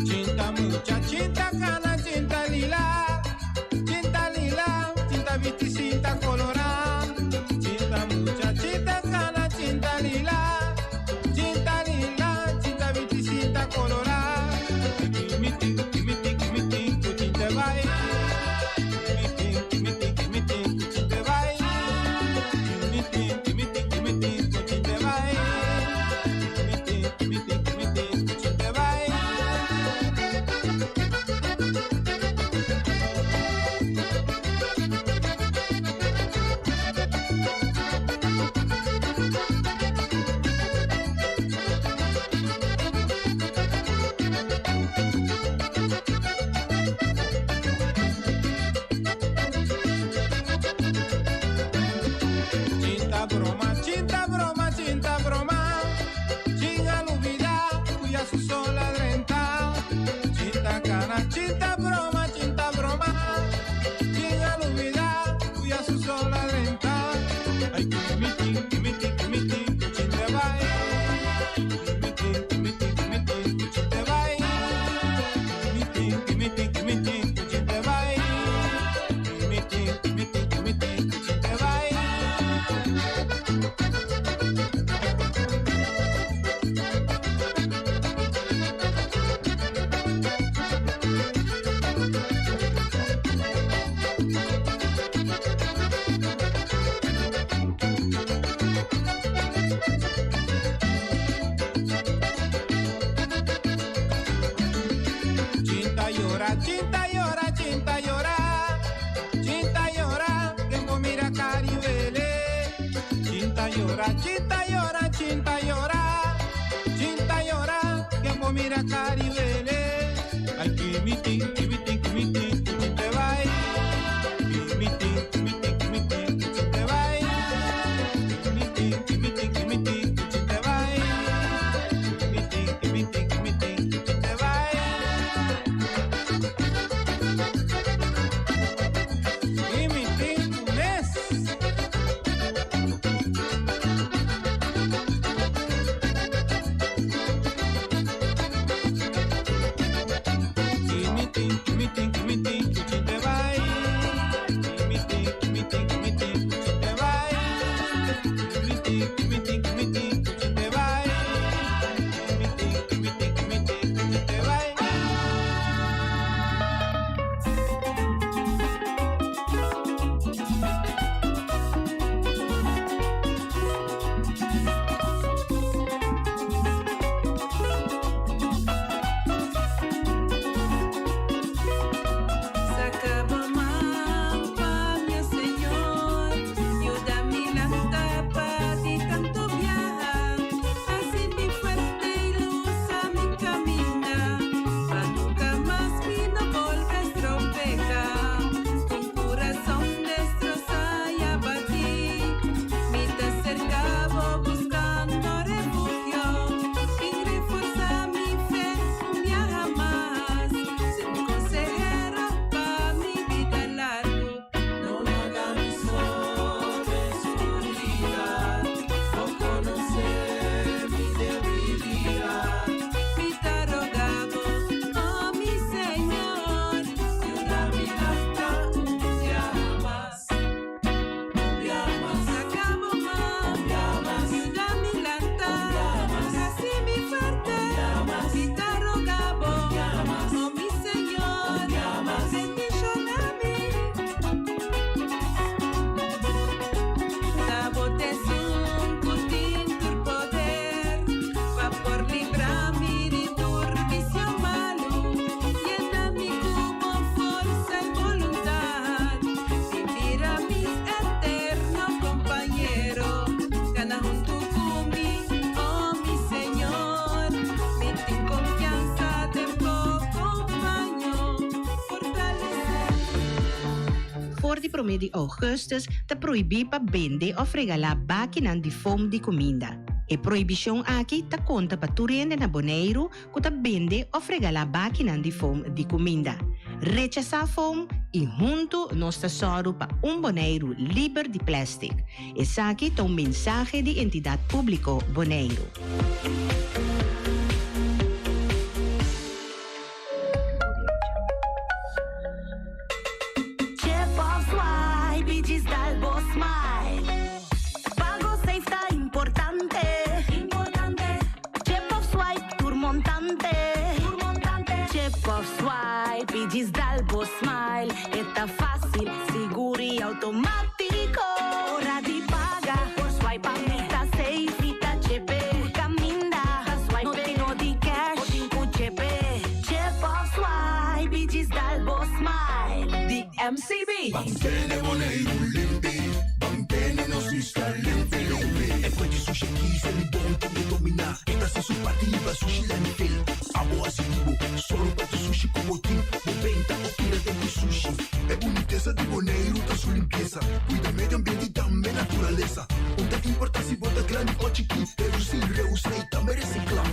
Chinga Chinta broma, chinta broma. Chin a lubida, cuya su sola lenta. Ay, kimitin, kimitin, kimitin, kuchin te vai. Kimitin, kimitin, kimitin, kuchin te vai. Kimitin, kimitin, kimitin, kuchin te vai. Kimitin, kimitin, kimitin, kuchin te vai. Chinta llora, chinta llora, chinta llora. Chinta llora, tiempo mira Caribele. Chinta llora, chinta llora, chinta llora. Chinta llora, tiempo mira Caribele. Ay, kimitin, kimitin, kimitin, kimitin te vai. Kimitin, kimitin, kimitin, kimitin te vai. Kimitin, kimitin, kimitin, kimitin te vai. Kimitin, kimitin, kimitin, kimitin te vai. Kimitin kunes. Kimitin, kimitin, kimitin, kuchin te vai. Kimitin, kimitin, kimitin, kuchin te vai. Kimitin, kimitin, kimitin, kuchin te vai. Kimitin, kimitin, kimitin, kuchin te vai. Saca bo man pa mi, Señor, yuda mi lanta pa di tantu biaha. Hasi mi fuerte i lusa mi kaminda, pa nunka mas mi no bolbe trompeká. Ku kurason destrosá i abatí, mi ta serka bo buskando refugio. Bin reforsá mi fe un biaha mas. Sé mi konsehero pa mi bida largu. No laga mi so den skuridat, bo konosé mi debilidat. Mi ta roga bo, oh mi Señor, yuda mi lanta un biaha mas. Saca bo man, yuda mi lanta, hasi mi fuerte, mi ta roga bo, oh mi Señor, bendishoná mi. Ta bo t'esun ku tin tur poder, pa por libra mi di tur visio malu, yena mi ku bo forsa i boluntat, i bira mi eterno kompañero, kana huntu ku mi, oh mi Señor, mi tin konfiansa den bo kompaño, fortalesé. For di 1 di ougùstùs ta prohibí pa bende òf regalá bakinan di foam di kuminda. E prohibishon aki ta konta pa tur hende na Boneiru ku ta bende òf regalá bakinan di foam di kuminda. Rechasá foam i huntu nos ta sòru pa un Boneiru liber di plèstik. Esaki ta un mensahe di Entidat Públiko Boneiru. Chip of swipe i djis dal bo smile. Pago safe ta importante. Importante. Chip of swipe tur montante. Tur montante. Chip of swipe i djis dal bo smile. E ta fásil, sigur i outomátiko. Ora di paga, por swipe pa mi ta safe i ta chip. Kaminda, swipe no tin nodi cash, bo tin ku chip. Chip of swipe i djis dal bo smile. Di MCB. Mantene Boneiru limpi, mantene nos isla limpi, limpi. E koi di sushi aki Selibon tambe dominá. E ta hasi su parti pa sushi landfill. Abo hasi di bo, sòru pa tur sushi ku bo tin. Bo benta òf tira den koi sushi. E bunitesa di Boneiru ta su limpiesa. Kuida medio ambiente i tambe naturalesa. No ta importá si bo ta grandi òf chikí. Redusí, reusá i tambe resiklá.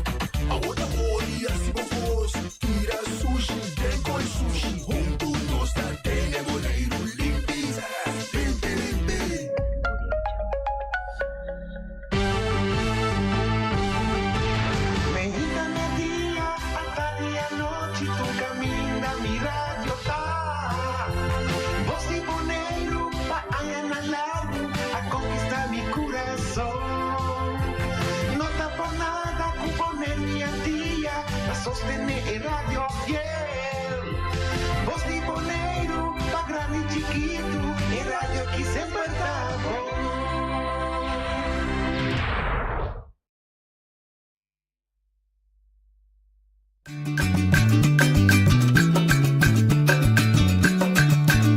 Awor ta ora di hasi bo kos. Tira sushi den koi. Sostene e radio fiel. Bos di Boneiru, pa grandi i chikitu, e radio ki semper ta bon.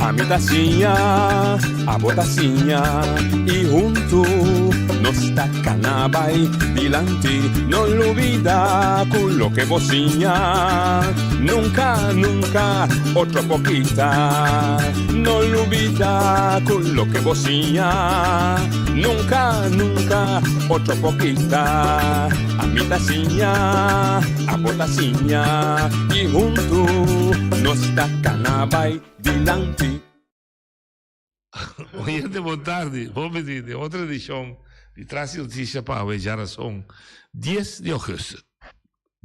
Ami ta siña, abo ta siña y huntu nos ta cana bay dilanti. No lubida cu loke bo siña nunca, nunca otro por kita. No lubida cu loke bo siña nunca, nunca otro por kita. Ami ta siña, abo ta siña y huntu nos ta cana bay dilanti. Oyente bon tardi, bon bini den otro edicion di Tras di Noticia pa awe djarason dies di augustus.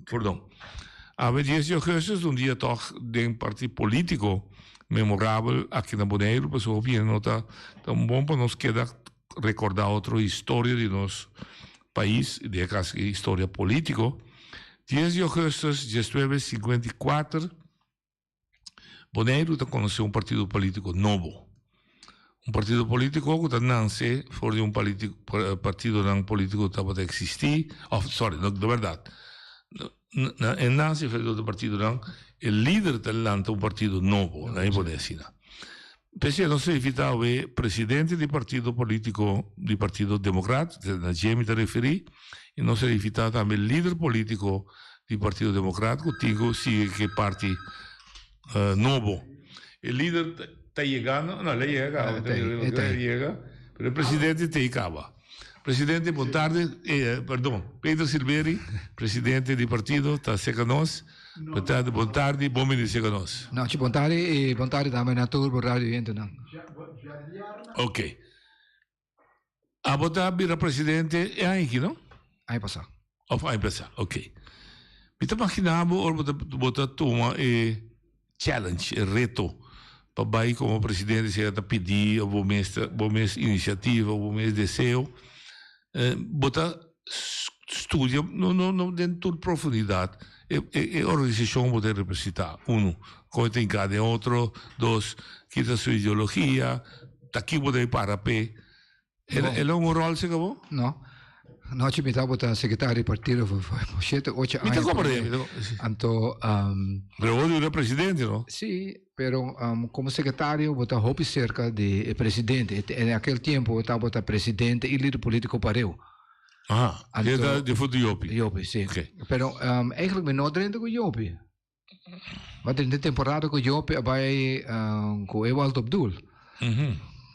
Perdon. Awe dies di augustus ta un dia tog den parti politico memorabel aki na Boneiru pasobra hopi hende no ta ta un bon pa nos keda recorda otro historia di nos pais, den e caso aki historia politico. Dies di augustus diesnuebe sinkuenta i kuater Boneiru ta konosé un partido polítiko nobo. Un partido polítiko ku ta nanse for di un partidonan polítiko ku tabata eksistí, òf sòri, no ta bèrdat. E nanse for di otro partidonan, e lider ta lanta un partido nobo, nan e pone asina. P'esei nos ta invitá awe presidente di partido polítiko di Partido Demokrat, na dje mi ta referí, i nos ta invitá tambe lider polítiko di Partido Demokrat ku tin ku sigui ku e parti nobo. E lider ta yegando, no, el a yega kaba, el a yega, pero e presidente t'ei kaba. Presidente, bon tarde, perdon, Peter Silveri, presidente di partido ta serka nos. Bon tarde, bon tarde, bon bini serka nos. Nochi, bon tarde y bon tarde tambe na tur bo radio oyentenan. Ok. Abo ta bira presidente e aña aki, no? Aña pasá. Of aña pasá, ok. Mi ta magina bo ora bo ta bo ta tuma e challenge, e reto pa bai como presidente si ta pidi of bo mes ta bo mes iniciativa, bo mes deseo. Bo ta studia no no no den tur profundidad e e organisacion bo ta representa, uno, con e ta hinca den otro, dos, ki ta su ideologia, ta ki bo debe para p'e. E lo un rol si cabo? No. Nochi mi tabata secretario di partido for shete ocho aña. Mi ta comprende, mi ta comprende. Anto Pero bo dura presidente, no? Si, pero como secretario bo ta hopi cerca di e presidente. En aquel tiempo tabata presidente y lider politico pareu. Aha, Anto, di for di Jopi. Jopi, si. Pero eigenlijk mi no drenta cu Jopi. Ma den de temporada ku Jope a bai ku Ewald Abdul.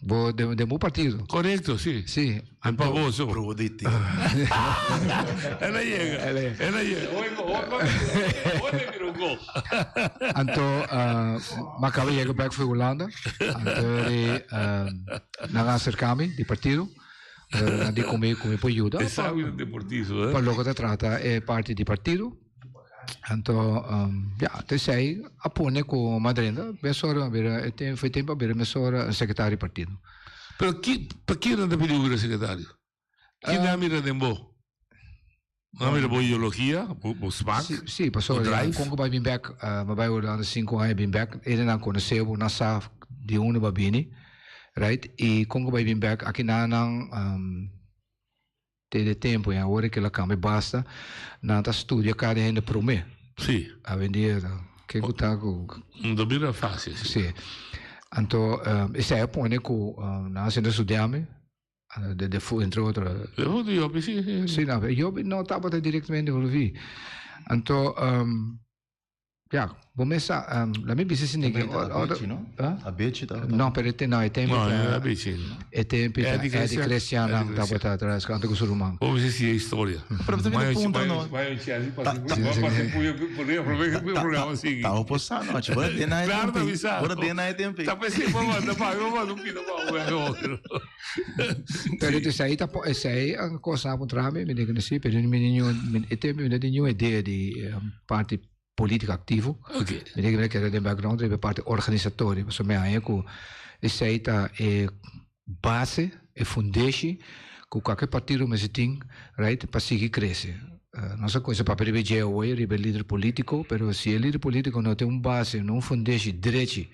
Bo den den bo partido. Korekto, si. Si. En pa bo so. Probo di ti. El a yega. El a yega. Hoy hoy hoy me mira un gol. Anto mi a kaba yega bek for Hulanda. Anto di nan a aserka mi di partido. Nan di ku mi ku mi por yuda. E sabi di deportisto, eh. Pa loke ta trata e parti di partido. Anto ya, t'esei a pone ku Madrinda mesora a bira, e tempu, foi tempu a bira mesora sekretario di partido. Pero ki, pa ki nan ta pidi bo bira sekretario? Ki nan a mira den bo? Nan a mira bo ideologia, bo, bo smak, Si, si, pasobra bo ya, drive? kon ku bai bin bek, mi bai Hulanda sinku aña bin bek, edenan konosé bo, nan sa di unda bo a bini, right? I kon ku bai bin bek, aki nan nan Te de tempo y awor e kila cambia basta, nan ta studia cada hende prome. Sí. Awendia ke ku ta ku. No ta bira facil. Sí. Anto esei a pone ku nan a sinta studia mi, de de entre otro. De fu di Jopi, sí, sí. Sí, no, Jopi no tabata directamente envolvi. Anto Ya, bo mes sa, la mi bisa esei ki ora. Abechi, no? Abechi tabata. No, pero e no, e tempo No, no era Abechi. E tempo ta Eddie Eddie Christian. Christian Eddie nan tabata atras anto ku su ruman. Bo mester siña historia. Pero bo ta mira puntra no. Ta bo por sa no, bo ta den na e Claro, tempo ta bisa. Bo ta den na e tempo Ta p'esei bo manda pa mi, bo manda un pida pa bo. Pero esei ta esei a kos nan a puntra mi, mi di si, pero mi niun e tempo mi no tin niun idea di parti politica activo. Okay. Mi tin keda den background riba e parti organisatorio, pasobra mi haña ku esei ta e base, e fundeshi ku kualke partido mester tin, right, pa sigui krese. Nos a cuminsa papia riba e dje awe, riba e lider politico, pero si e lider politico no tin un base, no un fundeshi drechi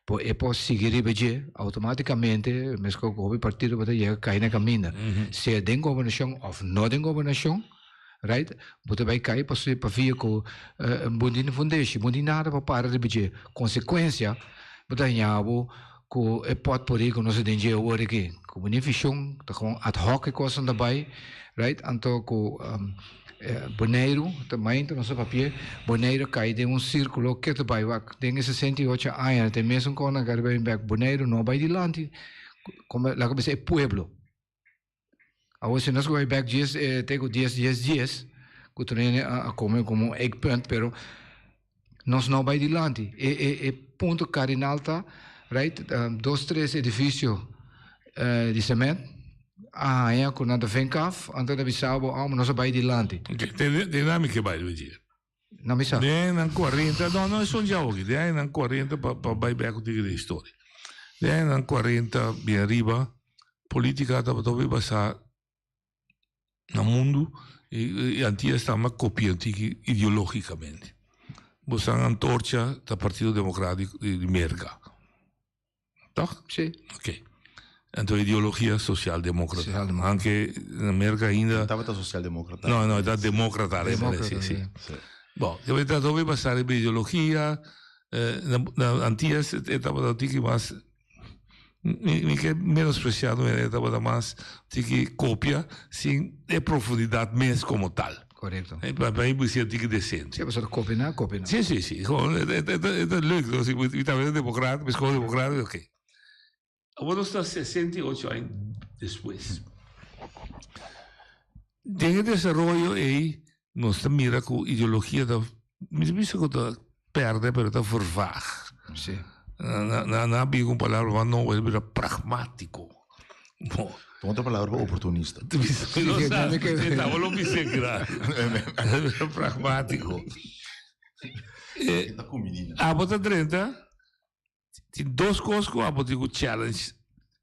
por e por sigui riba dje, automaticamente mescos cu hopi partido bo ta yega cay na caminda, sea den gobernacion of no den gobernacion, right, bo ta bay cay pasobra pavia cu bo no tin fundeshi, bo no tin nada pa para riba dje. Consecuencia, bo ta haña bo Ku e potpourri ku nos a den dje awor aki, ku bo ni vishon, ta gewoon ad hoc e kosnan ta bai, right? Anto ku Boneiru, ta mainta nos a papia, Boneiru a kai den un sirkulo ke ta bai wak den e 68 aña ta e mesun kosnan ku a bai bek, Boneiru no a bai dilanti, komo laga bisa e pueblo. Awor si nos bai bek dies te ku dies dies dies ku tur hende a kome komo un eikpunt pero nos no bai dilanti. E e e punto kardinal ta right dos tres edifisio di sement a haña ku nan ta vink af anto ta bisa bo amo nos a bai dilanti. Oke te nan mi ke bai dje. No mi sa. Den añanan cuarenta, no, no esun djawo aki, den añanan cuarenta pa pa bai bek un tiki den historia. Den añanan cuarenta bien ariba, politica tabata hopi basa na mundu y y Antillas tamba copia un tiki ideologicamente. Bo san antorcha ta Partido Democratico di Merca. Toch? Sí. Ok. Anto ideologia socialdemócrata. Socialdemócrata. Aunque na Merca ainda. Tabata socialdemócrata. No, no, ta demócrata. Demócrata, sí, sí. sí. Bon, yo trató de pasar de ideología. Eh, na, na Antillas tabata tiki mas mi, mi ke menospreciado, tabata mas tiki copia sin e profundidad mes como tal. Correcto. Eh, pa pa mi si tiki decente. Sí, pasobra copia na copia na. Sí, sí, sí. Gewoon, het, het, het, het, het leuk. Dus ik moet, ik ben democraat, ik ben democraat, oké. Awor nos ta 68 aña despues. Den e desaroyo ei, nos ta mira ku ideologia ta, mi ta bisa ku ta perde, pero ta vervaag. Sí. Na, na, na bin un palabra mas nobo, e bira pragmátiko. Bo. Con otra palabra, oportunista. No sa, estaba lo bisé gra. Pragmátiko. Eh, abo ta drenta, tin dos kos ku abo tin ku challenge.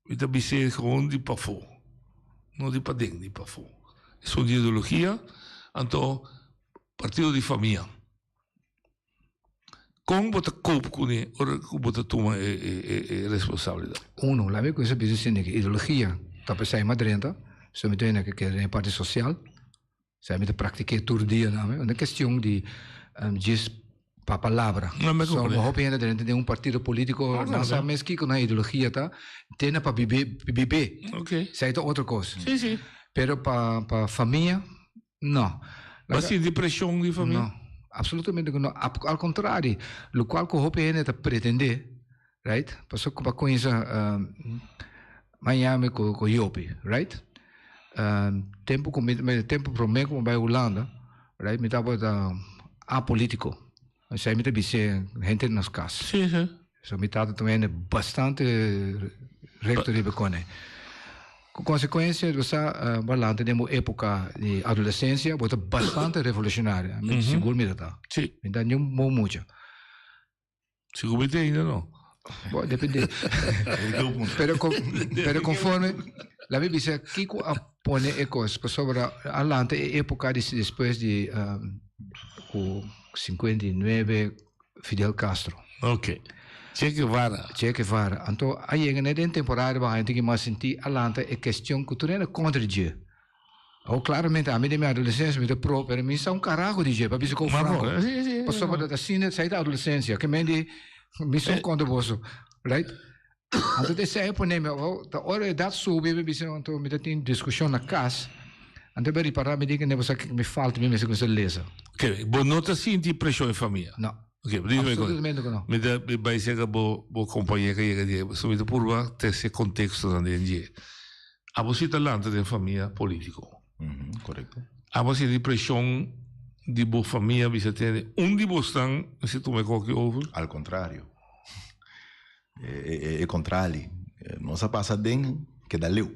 Mi ta bisé gewoon di pafó. No di paden, di pafó. Esun di ideologia, anto partido di famia. Kon bo ta koop kuné ora ku bo ta tuma e e e responsabilidat? Uno, laat mi kuminsa bisa asina ke ideologia ta p'esei mas drenta, so mi ta hende ke keda den e parti sosial, esei mi ta praktik'é tur dia name, no ta kestion di djis pa palabra. No, mi So comprende. hopi hende drenta den un partido politiko, Ah, nan sa no. mes kiko nan ideologia ta, tene pa bib'é bib'é, Ok. esei ta otro kos. Sí, sí. Pero pa pa famia, No. Bo sinti presion di famia? No, absolutamente ku no. Al kontrari, lokual ku hopi hende ta pretendé, right? Pasobra ku bo a kuminsá Miami ku ku Jopi, right? Tempu ku mi tempu promé ku mi bai Hulanda, right, mi tabata apolitiko. Esei mi ta bis'é henter nos kas. Sí, sí. So mi tata ta un hende bastante recto riba kone. Ku konsekuensia bo sa bo a lanta den bo epoka di adolescensia bo ta bastante revolucionario. Mi sigur mi ta ta. Sí. Mi ta niun bon mucha. Sigur mi ta ainda no. Bo depende. Pero pero conforme la mi bisa kiko a pone e kos pasobra a lanta e epoka di despues di ku 59 Fidel Castro. Ok. Che Guevara. Che Guevara. Anto a yega net den temporada ba hende tin mas sinti a lanta e kestion ku tur hende kontra dje. Awor klaramente ami den mi adolesensia mi ta pro pero mi sa un karaho di dje pa bisa ku franko. Pasobra ta asina esei ta adolesensia ke men di mi son kontra boso. Right? Anto ta esei a pone mi awor ta ora edat subi mi bisa anto mi ta tin diskushon na kas anto mi a ripara mi di ke bo sa ke mi falta mi mester kuminsa lesa. Ok, bo no ta sinti preshon di famia? No. Ok, dime mi Absolutamente ku no. Mi ta bai serka bo bo kompañer ke yega dje, so mi ta purba trese kontekstonan den dje. Abo si ta lanta den famia politiko. Korekto. Abo sinti preshon di bo famia bisa tende un di bosnan mester tuma e koki over? Al kontrario. E kontrali. Nos a pasa den keda leu.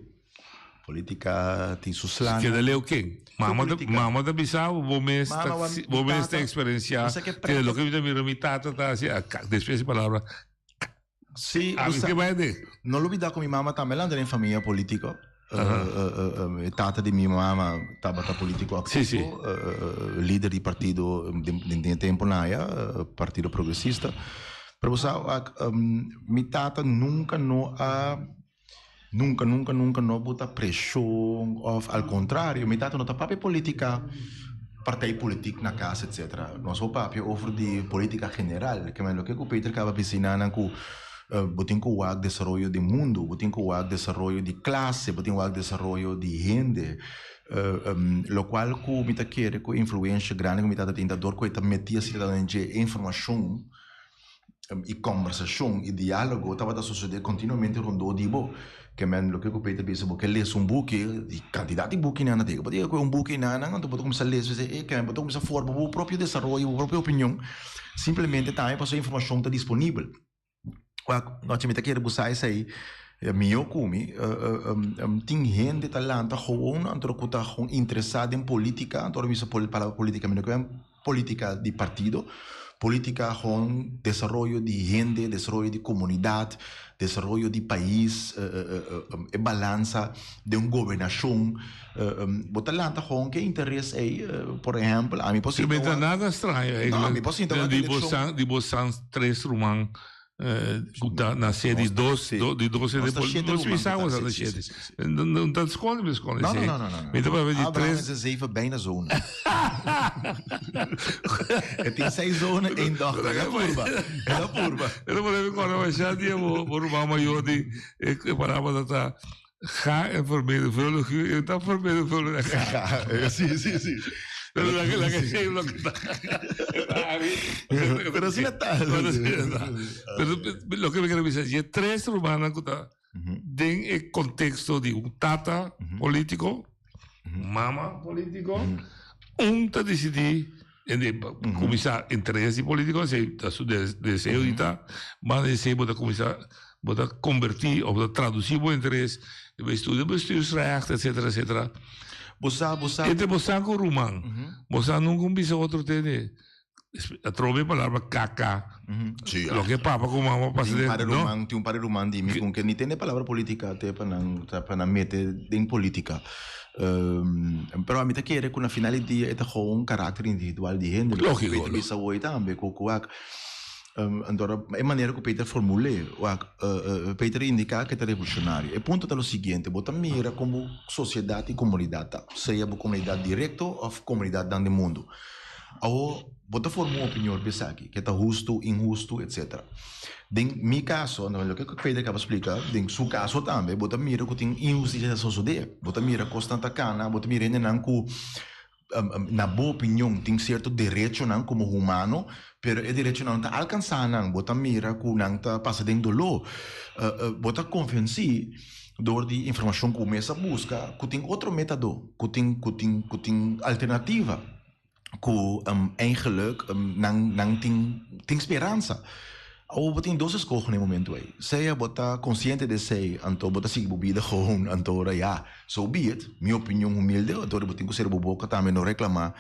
Politica tin su slannan. Keda leu ken? Mama ta mama ta bisa bo bo mes ta bo mes ta experiencia te loke mi ta mira mi tata ta haci despues e palabra Si, Ami ke bai den. No lubida ku mi mama tambe lanta den famia politico. E tata di mi mama tabata politico activo, lider di partido den e temponan aya, Partido Progresista. Pero bo sa wak, mi tata nunca no a, nunca, nunca, nunca no a bota presion of al contrario, mi tata no ta papia politica, partij politiek na cas etcetera. Nos por papia over di politica general, ke men loke ku Peter kaba bisa nan ku Bo tin ku wak desaroyo di mundu, bo tin ku wak desaroyo di klase, bo tin wak desaroyo di hende. Lokual ku mi ta kere ku influensha grandi ku mi tata tin ta dor ku e ta meti asina den dje e informashon i kòmbersashon i diálogo tabata sosodé kontinuamente rondó di bo. Ke men loke ku Peter bisa bo ke lesa un buki, di kantidat di bukinan nan tin. Bo ta yega ku un buki nan, anto bo ta kuminsá lesa i bisa, e bo ta kuminsá forma bo propio desaroyo, bo propio opinion, simplemente tambe pasobra e informashon ta disponibel. Wak, nochi mi ta kere busa esei mihó ku mi. Tin hende ta lanta gewoon anto ku ta gewoon interesá den polítika, anto ora mi bisa palabra polítika mi no ke polítika di partido, polítika gewoon desaroyo di hende, desaroyo di komunidat, desaroyo di pais, e balansa den un gobernashon. Bo ta lanta gewoon ke interes ei, por ehempel, ami por sinta wak. Nada straño eigenlijk. No, ami por sinta wak elekshon. Di bo san tres ruman ku ta nase di dos, di dos hende. Nos ta shete ruman. Nos sa ta shete. No ta skonde mi skonde esei. No, no, no, no. Mi ta papia di tres. Abraham is zeven bijna zonen. E tin seis zonen, één dochter. El a purba, el a purba. El a pone mi kòrda masha dia bo ruman mayor di e palabra ta ta. Ga en vermenigvuldig u en dan vermenigvuldig en ga. Ga, sí, sí, sí. Pero la que la que sí lo que ta. Pero asina ta. Pero asina ta. Pero loke mi quiere bisa, je tres rumannan ku ta den e contexto di un tata politico, mama politico, un ta decidi en de cuminsa interes di politico, esey ta su deseo di ta, mas esey bo ta cuminsa Bo ta converti of bo ta traduci bo interes riba estudio bestuursrecht etcetera etcetera. Bo sa, bo sa. Entre bo sa cu ruman, bo sa nunca un bisa otro tene. Atrobe e palabra kaka. Sí, Loke papa cu mama pasa Tin un den, par de no? ruman, tin un par de ruman di mi cu ke ni tene palabra politica te pa nan, pa nan mete den politica. Pero ami ta kere cu na final di dia e ta gewoon karakter individual di hende. Logico. Loke Peter bisa hoy tambe cu cu wak. Anto, e manera ku Peter formul'é, wak, Peter a indiká ku e ta revolushonario. E punto ta lo siguiente, bo ta mira kon bo sosiedat i komunidat ta, sea bo komunidat direkto òf komunidatnan den mundu. Awor, bo ta forma un opinion riba esaki, ke ta hustu, inhustu, etsetera. Den mi kaso, anto loke ku Peter kaba splika, den su kaso tambe, bo ta mira ku tin inhustisia ta sosodé. Bo ta mira kosnan ta kana, bo ta mira hendenan ku Na bo opinion tin cierto derechonan como humano, pero e derechonan no ta alcansa nan, bo ta mira cu nan ta pasa den dolor. Bo ta convenci door di informacion cu bo mes a busca cu tin otro metado, cu tin cu tin cu tin alternativa, cu eigenlijk nan nan tin tin speransa. Awor bo tin dos eskoho na e momento ei. Sea bo ta konsiente di esei, anto bo ta sigui bo bida gewoon, anto ora ya, so be it. Mi opinion humilde, anto ora bo tin ku sera bo boka tambe no reklamá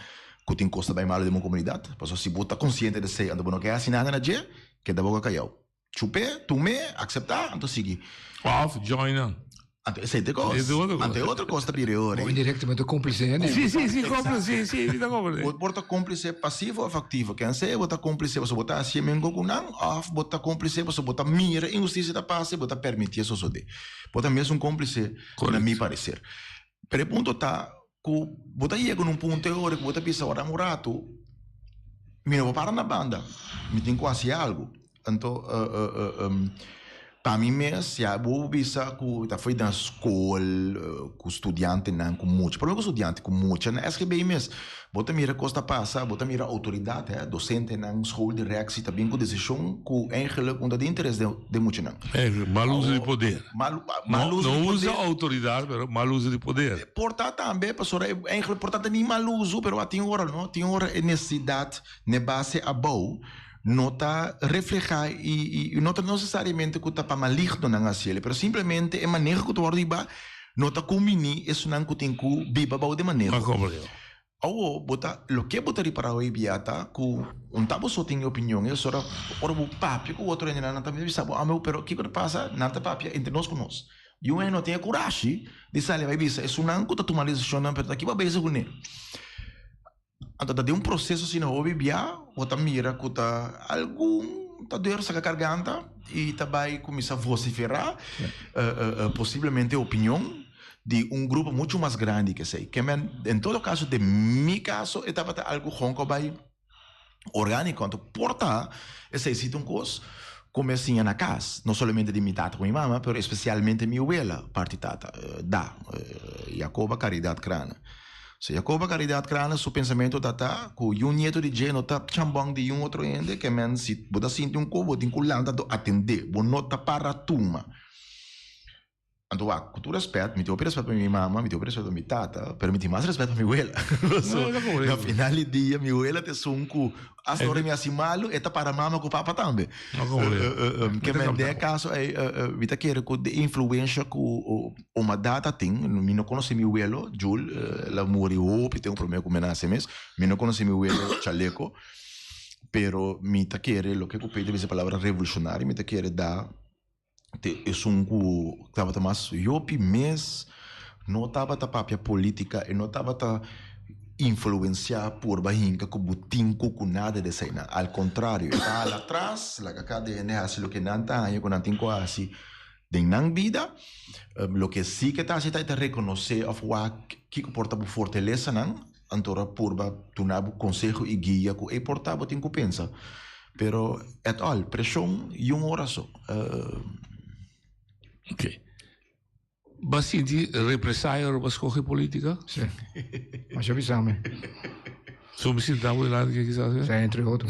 ku tin kos ta bai malu den bo komunidat. Pasobra si bo ta konsiente di esei, anto bo no ke hasi nada na dje, keda boka kayau. Chup'é, tum'é, akseptá, anto sigui. Òf join nan. Anto esei ta e kos. Esei ta otro kos. Anto e otro kos ta bira e ora. O indirectamente cómplice hende. Sí, sí, sí, cómplice, sí, sí, mi ta cómplice. Bo por ta cómplice pasivo of activo. Ken sea bo ta cómplice pasobra bo ta haci e mengo cu nan of bo ta cómplice pasobra bo ta mira inhusticia ta pasa y bo ta permiti e sosode. Bo ta mes un cómplice na mi parecer. Pero e punto ta cu bo ta yega na un punto e ora cu bo ta bisa ora un rato mi no por para na banda, mi tin cu haci algo. Anto pa mi mes ya bo bisa ku ta foi na skol ku studiantenan ku mucha por lo menos ku studiante ku mucha na SGB mes bo ta mira kos ta pasa bo ta mira outoridat he dosentenan schooldirectie ta bin ku desishon ku eigenlijk no ta di interes den muchanan. Mal uso di poder. Mal uso di poder. No usa outoridat pero mal uso di poder. Por ta tambe pasobra eigenlijk por ta ta ni mal uso pero a tin ora no tin ora e nesesidat n'e base abou. No ta reflehá i i no ta nesesariamente ku ta pa malignonan hasi el, pero simplemente e maneho ku ta wòrdu hibá no ta kumbiní esunnan ku tin ku biba bou di maneho. Awor, bo ta, loke bo ta ripará hoy bia ta ku un ta bo so tin e opinion, e ora ora bo papia ku otro hendenan nan ta bisa bo, ame pero kiko ta pasa? Nan ta papia entre nos ku nos. I un hende no tin e kurashi di sali bai bisa esunnan ku ta tuma desishonnan pero ta kiba bezig kuné. Anto ta den un proseso asina hopi bia bo ta mira ku ta algun ta dor saka karganta i ta bai kuminsá vosiferá posiblemente opinion di un grupo muchu mas grandi ke esei. Ke men en todo kaso den mi kaso e tabata algu hon ku a bai orgániko. Anto por ta esei si ta un kos ku mi a siña na kas, no solamente di mi tata ku mi mama, pero espesialmente mi wela parti tata, da, Jacoba Caridad Crana. So Jacoba Caridad Crana su pensamentu ta ta ku yun nieto di dje no ta chambòn di yun otro hende, ke men si bo ta sinti un kos bo tin ku lanta anto atendé, bo no ta para tuma. Anto wak, ku tur rèspèt, mi tin hopi rèspèt pa mi mama, mi tin hopi rèspèt pa mi tata, pero mi tin mas rèspèt pa mi wela. So, na final di dia, mi wela ta esun ku asta ora mi hasi malu, e ta para mama ku papa tambe. Ke men den e kaso ei, mi ta kere ku de influensha ku oma data tin, mi no konosé mi welo, Jul, el a muri hopi tempu promé ku mi a nase mes, mi no konosé mi welo Chaleco, pero mi ta kere loke ku Peter bisa e palabra revolushonario, mi ta kere da. Te esun ku tabata mas yopi mes no tabata papia politica e no tabata influencia purba hinka ku bo tin ku ku nada di eseinan. Al contrario e ta hala atras laga kada hende hasi loke nan ta haña ku nan tin ku hasi den nan bida. Loke si ke ta hasi ta e ta rekonosé òf wak kiko por ta bo fortalesanan anto ora purba duna bo konseho i guia ku e por ta bo tin ku pensa. Pero at all, preshon y un ora so. Ok. Bo a sinti represalia ora bo a scoge politica? Si. Masha bisa mi. So mi sinta bo dilanti ke kisas? Si, entre otro.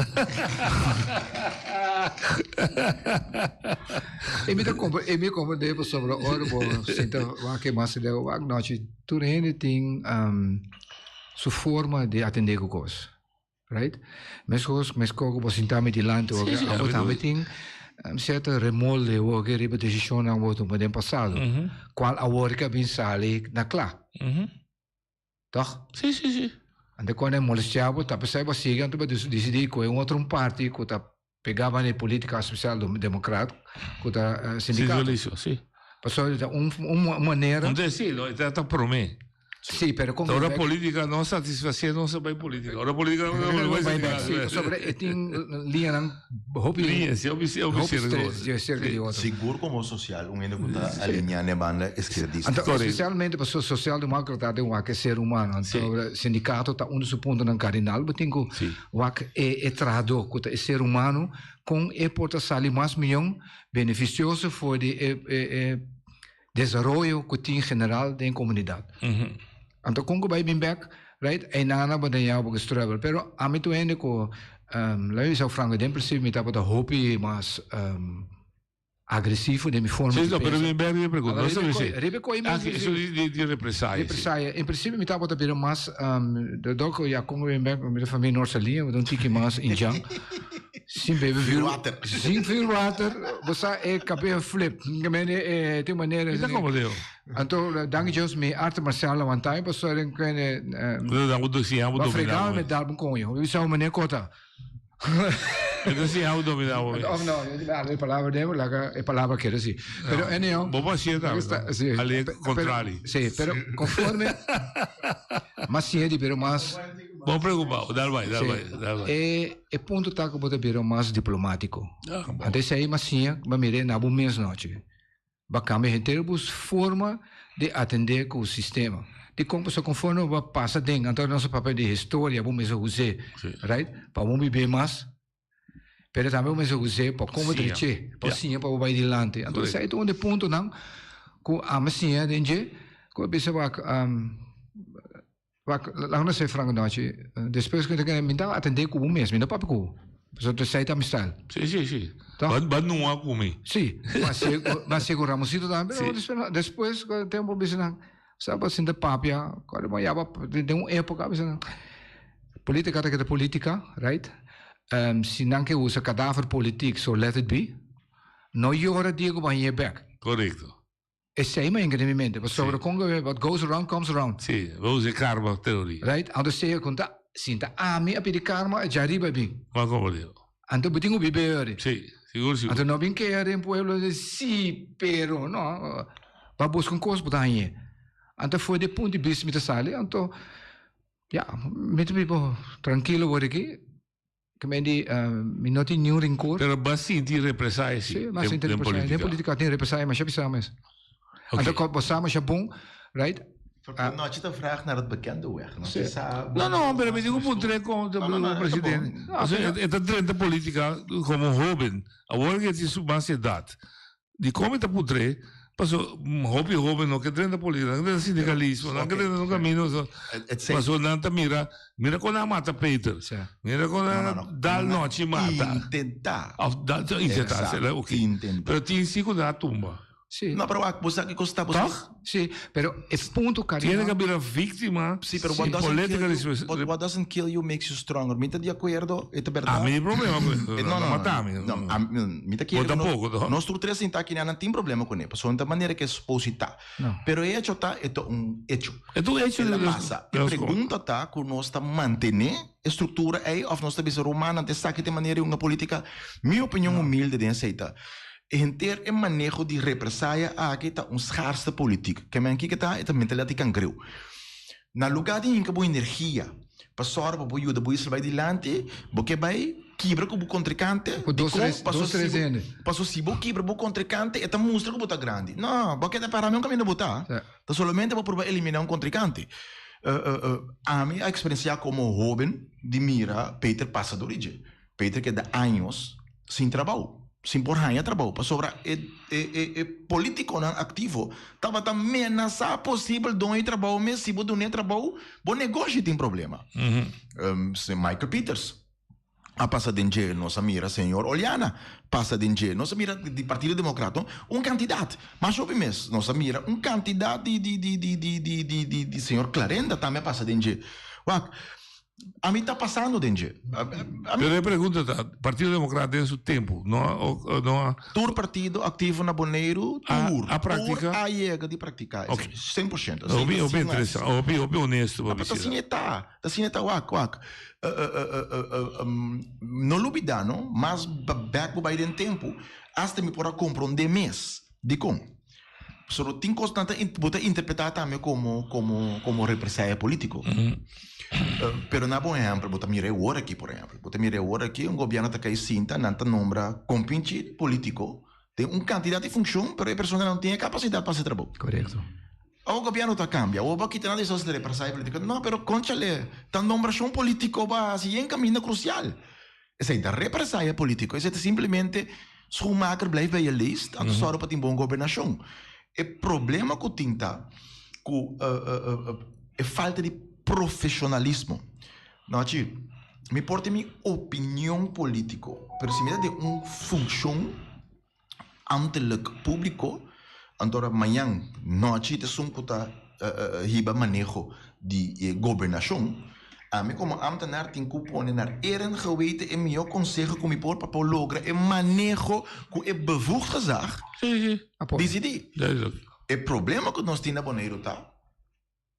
E mi ta compre, e mi comprende pasobra ora bo sinta wak e mas leu wak nochi tur hende tin su forma di atende ku kos. Right? Meskos, meskos ku bo sinta mi dilanti oke, Sí, sí, abo tambe tin um, sierto remolde oke riba desishonnan bo tuma den pasado, Mm -hmm. kual awor ke a bin sali na kla. Mm -hmm. Toch? Sí, sí, sí. Ante kuando e molestia bo, ta pesei bo sigui, anto bo disidí ku e un otro parti ku ta pegá banda e politika sosial demokrat ku ta eh, sindikato. Sindikalismo, sí. Pasobra ta un, un manera. Un sí, no, e ta promé. Sí, pero con Ora política no satisface no se bay política. Ora política no no bay back. Sí, sobre e tin liñanan hopi Liña, sí, hopi hopi hopi stres, cerca di otro. Sigur como social un hende cu ta alinea n'e banda izquierdista. Anto, especialmente pasobra socialdemocrata den wak e ser humano. Anto, sindicato ta un di su puntonan cardinal. Bo tin cu wak e e trahadó cu ta e ser humano con e por ta sali mas miyon beneficioso for di e e e desaroyo ku tin general den komunidat. Anto kon ku bai bin bek, right, einana bo den yau bo ke struggle. Pero ami tur hende ku, laat mi bisa franco, den prinsipio mi tabata hopi mas agresivo den mi forma Sí, di no, pero pensa. mi bek mi pregunta, Ahora, no riba sé, e riba e koi Ah, mes, sí, eso di, di, di represaille, sí. Represaille. En prinsipio mi tabata bira mas, de dok ya kon ku bin bek, mi ta famia Noord-Saliña, mi ta un tiki mas indjan. Sin bebe vuur. Sin vuurwater, bo sa e kabea flip. Mene e tin manera. Ita como Leo? Anto danki Dios mi arte marcial lawantá mi pasobra den kende Dan bo siña bo Ba dominá fregá bo mi mes. dal bo coño. Mi bisa manera kota. E ta siña bo dominá bo mes. Of no, e palabra den laga e palabra keda si. Pero anyhow. Bo por hasié tambe. Sí. Ale contrari. Sí, pero conforme mas siña di bira mas. Bo preocupa, dal bai, dal bai, dal bai. E e punto ta ku bo ta bira mas diplomátiko. Anto esei mas siña bo mira na bo mes nochi. Bo a kambia henter bo forma di atendé ku sistema. Dikon? Pasobra konforme bo a pasa den, anto nos a papia di historia, bo mester us'é, right? Pa bo bib'é mas, pero tambe bo mester us'é pa kon bo drech'é, pa siña pa bo bai dilanti. Anto esei ta un di e puntonan ku ami siña den dje, ku a bisa wak, Wak, laga nos ser franco nochi. Despues cu mi ta atende cu bo mes, mi no papia cu bo. Pasobra esey ta mi style. Si, si, si. Toch? Ba, ba nua cu mi. Si. Ma hacié cu Ramosito tambe, pero despues, despues cu tempo bisa nan, sa bo sinta papia, cuando bo yaba den un epoca bisa nan, politica ta keda politica, right? Si nan ke usa cadaver politiek, so let it be. No yora dia cu bo hañ'é bek. Correcto. Esei mi a hinka den mi mente, pasobra kon ku what goes around comes around. Sí, bo usa e karma teoria. Right? Anto sea ku ta sinta ami a pidi karma dja riba bin. Mas komo dijo? Anto bo tin ku biba e ori. Sí, sigur sigur. Anto no bin keha den pueblo di sí, pero no. Ba busca un cos bo ta hañ'é. Anto for di e punto di bista mi ta sali, anto ya, mi ta biba trankilo awor aki. Ke men di, mi no tin niun rencor. Pero bo a sinti represaye si, Sí, mi a sinti den represaye. Den politica. politica tin represaye masha pisá mes. Oké. Anto bo sa masha bon, right? Nochi ta vraag naar het bekende weg. Nochi Sí. sa No, no, pero mi tin ku puntr'é kon No, no, no, e ta presidente. bon. O sea, e ta drenta politica komo hoben. Awor ke e tin su mas edat. Dikon mi ta puntr'é? Paso hopi hoben no ke drenta politica, nan ke drenta sindicalismo, nan ke drenta un camino. Paso nan ta mira, mira kon nan a mata Peter, mira kon nan a dal nochi mata. Intentá. Of dal, intentá, ok. Pero tin si ku nan a tumba. Sí. No, pero wak, bo sa kiko sta, bo sa. Toch? Sí, pero e punto Tiene cardinal. que bira víctima Sí, pero what doesn't política kill di you, su- but what doesn't kill you makes you stronger. Mi ta di acuerdo, e ta berdad. A mi problema cu Eh, no, no, no, mata mi. No, a mi, mi ta kere Bo tampoco, no, toch? Nos tur tres sinta aki nan tin problema cu ne, pasobra ta manera cu e suposita. No. Pero e hecho ta, e ta un hecho. E ta un hecho El a di nos- pasa. di E nos pregunta ta cu nos ta mantene e structura ey of nos ta bisa rumannan ta esaki ta e manera di hunga politica. Mi opinion humilde den esey ta, Henter e maneho di represaya aki ta un schaarste politiek. Ke men kiko ta? E ta mentalidad di kangreu. Na lugar di hinka bo energia pa sòru pa bo yuda bo isla bai dilanti, bo ke bai kibra ku bo kontrinkante. Ku dos Dikon? tres, Paso dos si tres bo, hende. paso si bo kibra bo kontrinkante e ta mustra ku bo ta grandi. No, bo keda para mi un kaminda bo ta. Ta solamente bo purba elimina un kontrinkante. Ami a eksperensiá komo hoben di mira Peter pasa dor di dje. Peter keda años sin trabou, sin por haña trabou, pasobra e e e politiconan activo tabata menasa posibel doño di trabou mes, si bo dun'e trabou, bo negoshi tin problema. Michael Peters a pasa den dje, nos a mira señor Oleana pasa den dje, nos a mira di Partido Democrat, no, un cantidad, mas hopi mes, nos a mira un cantidad di di di di di di di di di señor Clarenda tambe a pasa den dje. Wak, Ami ta pasando den dje. Pero e pregunta ta, Partido Democrat den su tempu no a, no a. Tur partido aktivo na Boneiru, tur, a praktika? tur a yega di praktika esei, 100%. Esei Hopi, ta hopi asina. interesante, hopi, hopi honesto pa Ta bisa. asina e ta, ta asina e ta, wak, wak. No lubida no, mas bek bo bai den tempu, asta mi por a komprondé mes dikon. Pasobra tin kosnan ta bo ta interpretá tambe komo komo komo represaya polítiko. Pero na bo ehèmpel bo ta mira e wor aki por ehèmpel, bo ta mira e wor aki un gobièrnu ta kai sinta nan ta nombra kompinchi polítiko den un kantidat di funshon pero e personanan no tin e kapasidat pa hasi trabou. Korekto. Awor gobièrnu ta kambia, awor bo a kita nan di esos represaya polítiko. No, pero konchale, ta nombrashon polítiko bo a hasi yen kaminda krusial. Esei ta represaya politico, esei ta simplemente schoenmaker blijf bij je leest, anto sòru pa tin bon gobernashon. E problema ku tin ta ku e falta di profesionalismo. Nochi, mi por tin mi opinion politico, pero si mi ta den un funcion ambtelijk públiko, anto ora mañan nochi ta esun ku ta hiba maneho di e gobernashon, ami komo ámtenar tin ku pone naar eer en geweten e mihó konseho ku mi por pa por logra e maneho ku e bevoegd gezag disidí. E problema ku nos tin na Boneiru ta.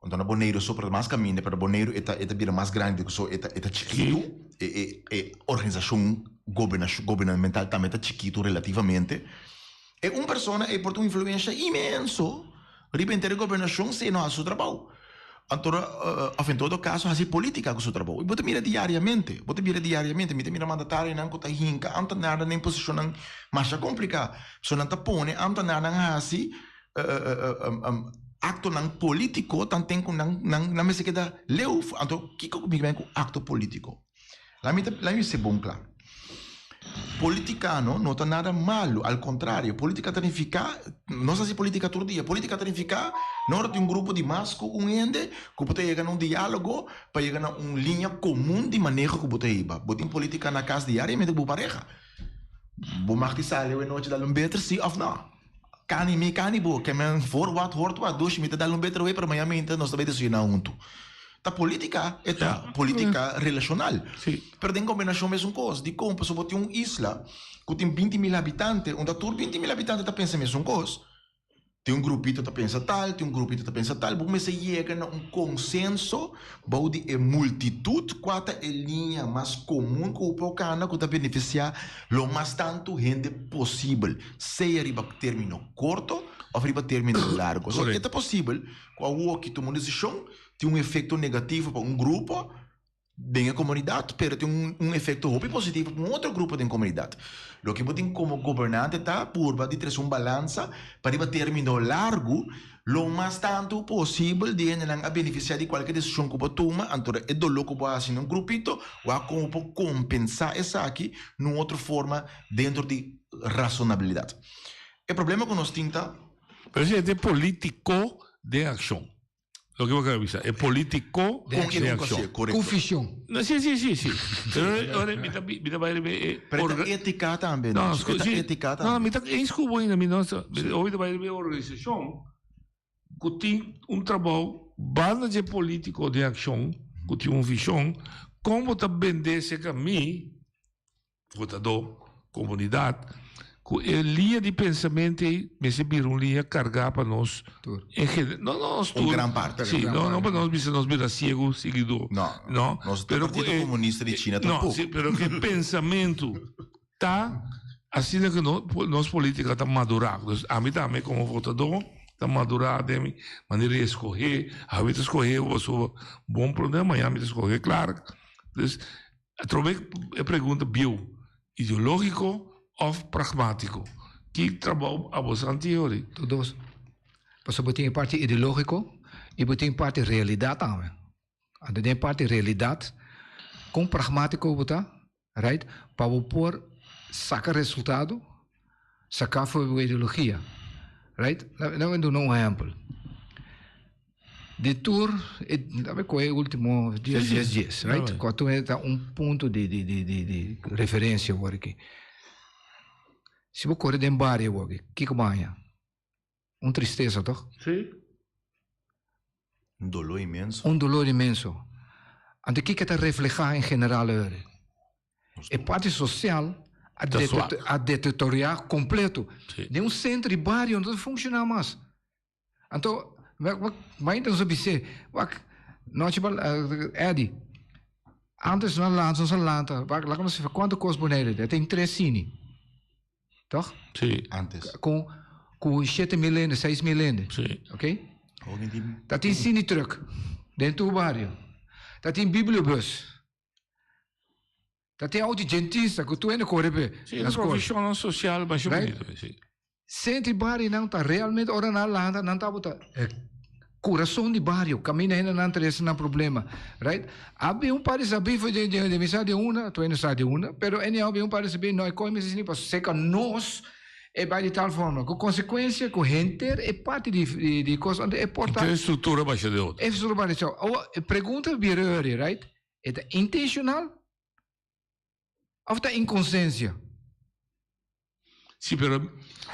Anto na Boneiru so pero mas kaminda, pero Boneiru e ta e ta bira mas grandi ku so e ta e ta chikitu, e e e organisashon gobernash gobernamental tambe ta chikitu relativamente. E un persona ei por tin un influensha inmenso riba henter e gobernashon si e no hasi su trabou. Anto òf en todo kaso hasi politika ku su trabou. I bo ta mira diariamente, bo ta mira diariamente, mi ta mira mandatarionan ku ta hinka ambtenarnan den posishonnan masha kompliká. So nan ta pone ambtenarnan hasi Actonan politico tanten cu nan nan mester keda leu. Anto kico cu mi ben cu acto politico? Laat mi laat mi ser bon cla. Politicano no ta nada malo, al contrario, politica ta nifica, nos haci politica tur dia, politica ta nifica no ora tin un grupo di mas cu un hende cu bo ta yega na un dialogo pa yega na un linea comun di maneho cu bo ta hiba. Bo tin politica na cas diariamente cu bo pareha. Bo mag di sali awe nochi dal un beter si of no? Kani mi, kani bo, ke men voor wat hoort wat, dus mi ta dal un beter way, pero mañana minta nos ta bay desayuná huntu. Ta politica, e ta politica relacional. Pero den combinacion mesun cos. Dicon? Pasobra bo tin un isla cu tin 20 mil habitante, unda tur 20 mil habitante ta pensa mesun cos. Tin un grupito ta pensa tal, tin un grupito ta pensa tal. Bo mester yega na un consenso bou di e multitud cua ta e liña mas comun cu bo por cana cu ta beneficia lo mas tantu hende posibel, sea riba termino corto òf riba término largu. So, e ta posibel ku awoki tuma un desishon tin un efekto negativo pa un grupo den e komunidat, pero tin un un efekto hopi positivo pa un otro grupo den komunidat. Loke bo tin komo gobernante ta purba di trese un balansa pa riba término largu lo mas tantu posibel di hendenan a benefisiá di kualke desishon ku bo tuma, anto e doló ku bo hasi na un grupito, wak komo bo por kompensá esaki na un otro forma dentro di rasonabilidat. E problema ku nos tin ta. Presidente polítiko den akshon. Loke bo kere bisa, e politico Den den accion. accion. Correcto. Cu vision. No, si, si, si, si. Pero ora mi ta mi ta bai riba e Pero e ta orga- etica tambe, No, Nacho. E ta si. etica No, tambe. mi ta eens cu bo ainda, mi no sa- mi hopi ta bai riba e organisacion cu tin un trabou banda dje politico den accion, cu tin un vision, con bo ta bende cerca mi votadó, komunidat, ku e liña di pensamentu ei mester bira un liña kargá pa nos en general. No, no nos Un tur. gran parte. Sí, no, no pa nos bisa nos bira siegu siguidó. No, no. Nos ta Partido Komunista di China No, tampoko. sí, pero ku e pensamentu ta asina ku nos polítika ta madurá. Dus ami tambe komo votadó ta madurá den mi manera di eskohé. Awe ta skohé pasobra bon problema, mañana mi ta skohé Clark. Dus Atrobe e pregunta bieu, ideológiko òf pragmátiko? Ki trabou abo sa tin hori? Tur dos. Pasobra bo tin e parti ideológiko i bo tin e parti realidat tambe. Anto den e parti realidat, kon pragmátiko bo ta, right, pa bo por saka resultado, saka for bo ideologia, right. Laga mi duna un ehèmpel. Di tur e laga kohe e ultimo dies dies dies right kua tur ta un punto di di di di di referencia awor aki si bo kore den bario awor aki kiko bo haña un tristesa toch Si. Un dolor inmenso. Un dolor inmenso anto kiko ta refleha en general awor E parti social a a deteriora completo den un centro di bario no ta funciona mas. Anto, mainta nos a bis'é, wak, nochi bal, Eddie, antes nos a lanta, nos a lanta, wak, laga nos kuantu kos Boneiru tin? Tin tres sini, tòg? Sí. Antes. Ku, ku 7000 hende, 6000 hende. Sí. Ok? Ta tin sini truck den tur bario. Ta tin bibliobus. Ta tin auto dentista ku tur hende kore p'e Sí, na skol. profesional social masha Right? bonito, sí. Sentro di barionan ta realmente ora nan lanta nan tabata e kurason di bario kaminda hendenan trese nan problema right a bin un par di sabi for di di mi sa di una tur hende sa di una pero anyhow bin un par di sabi no e koi mester sini pasobra seka nos e bai di tal forma ku konsekuensia ku henter e parti di di di kos anto e por ta Henter e struktura basha di otro. E struktura basha di otro awor e pregunta bira ori right E ta intencional of ta inconsencia? Sí, pero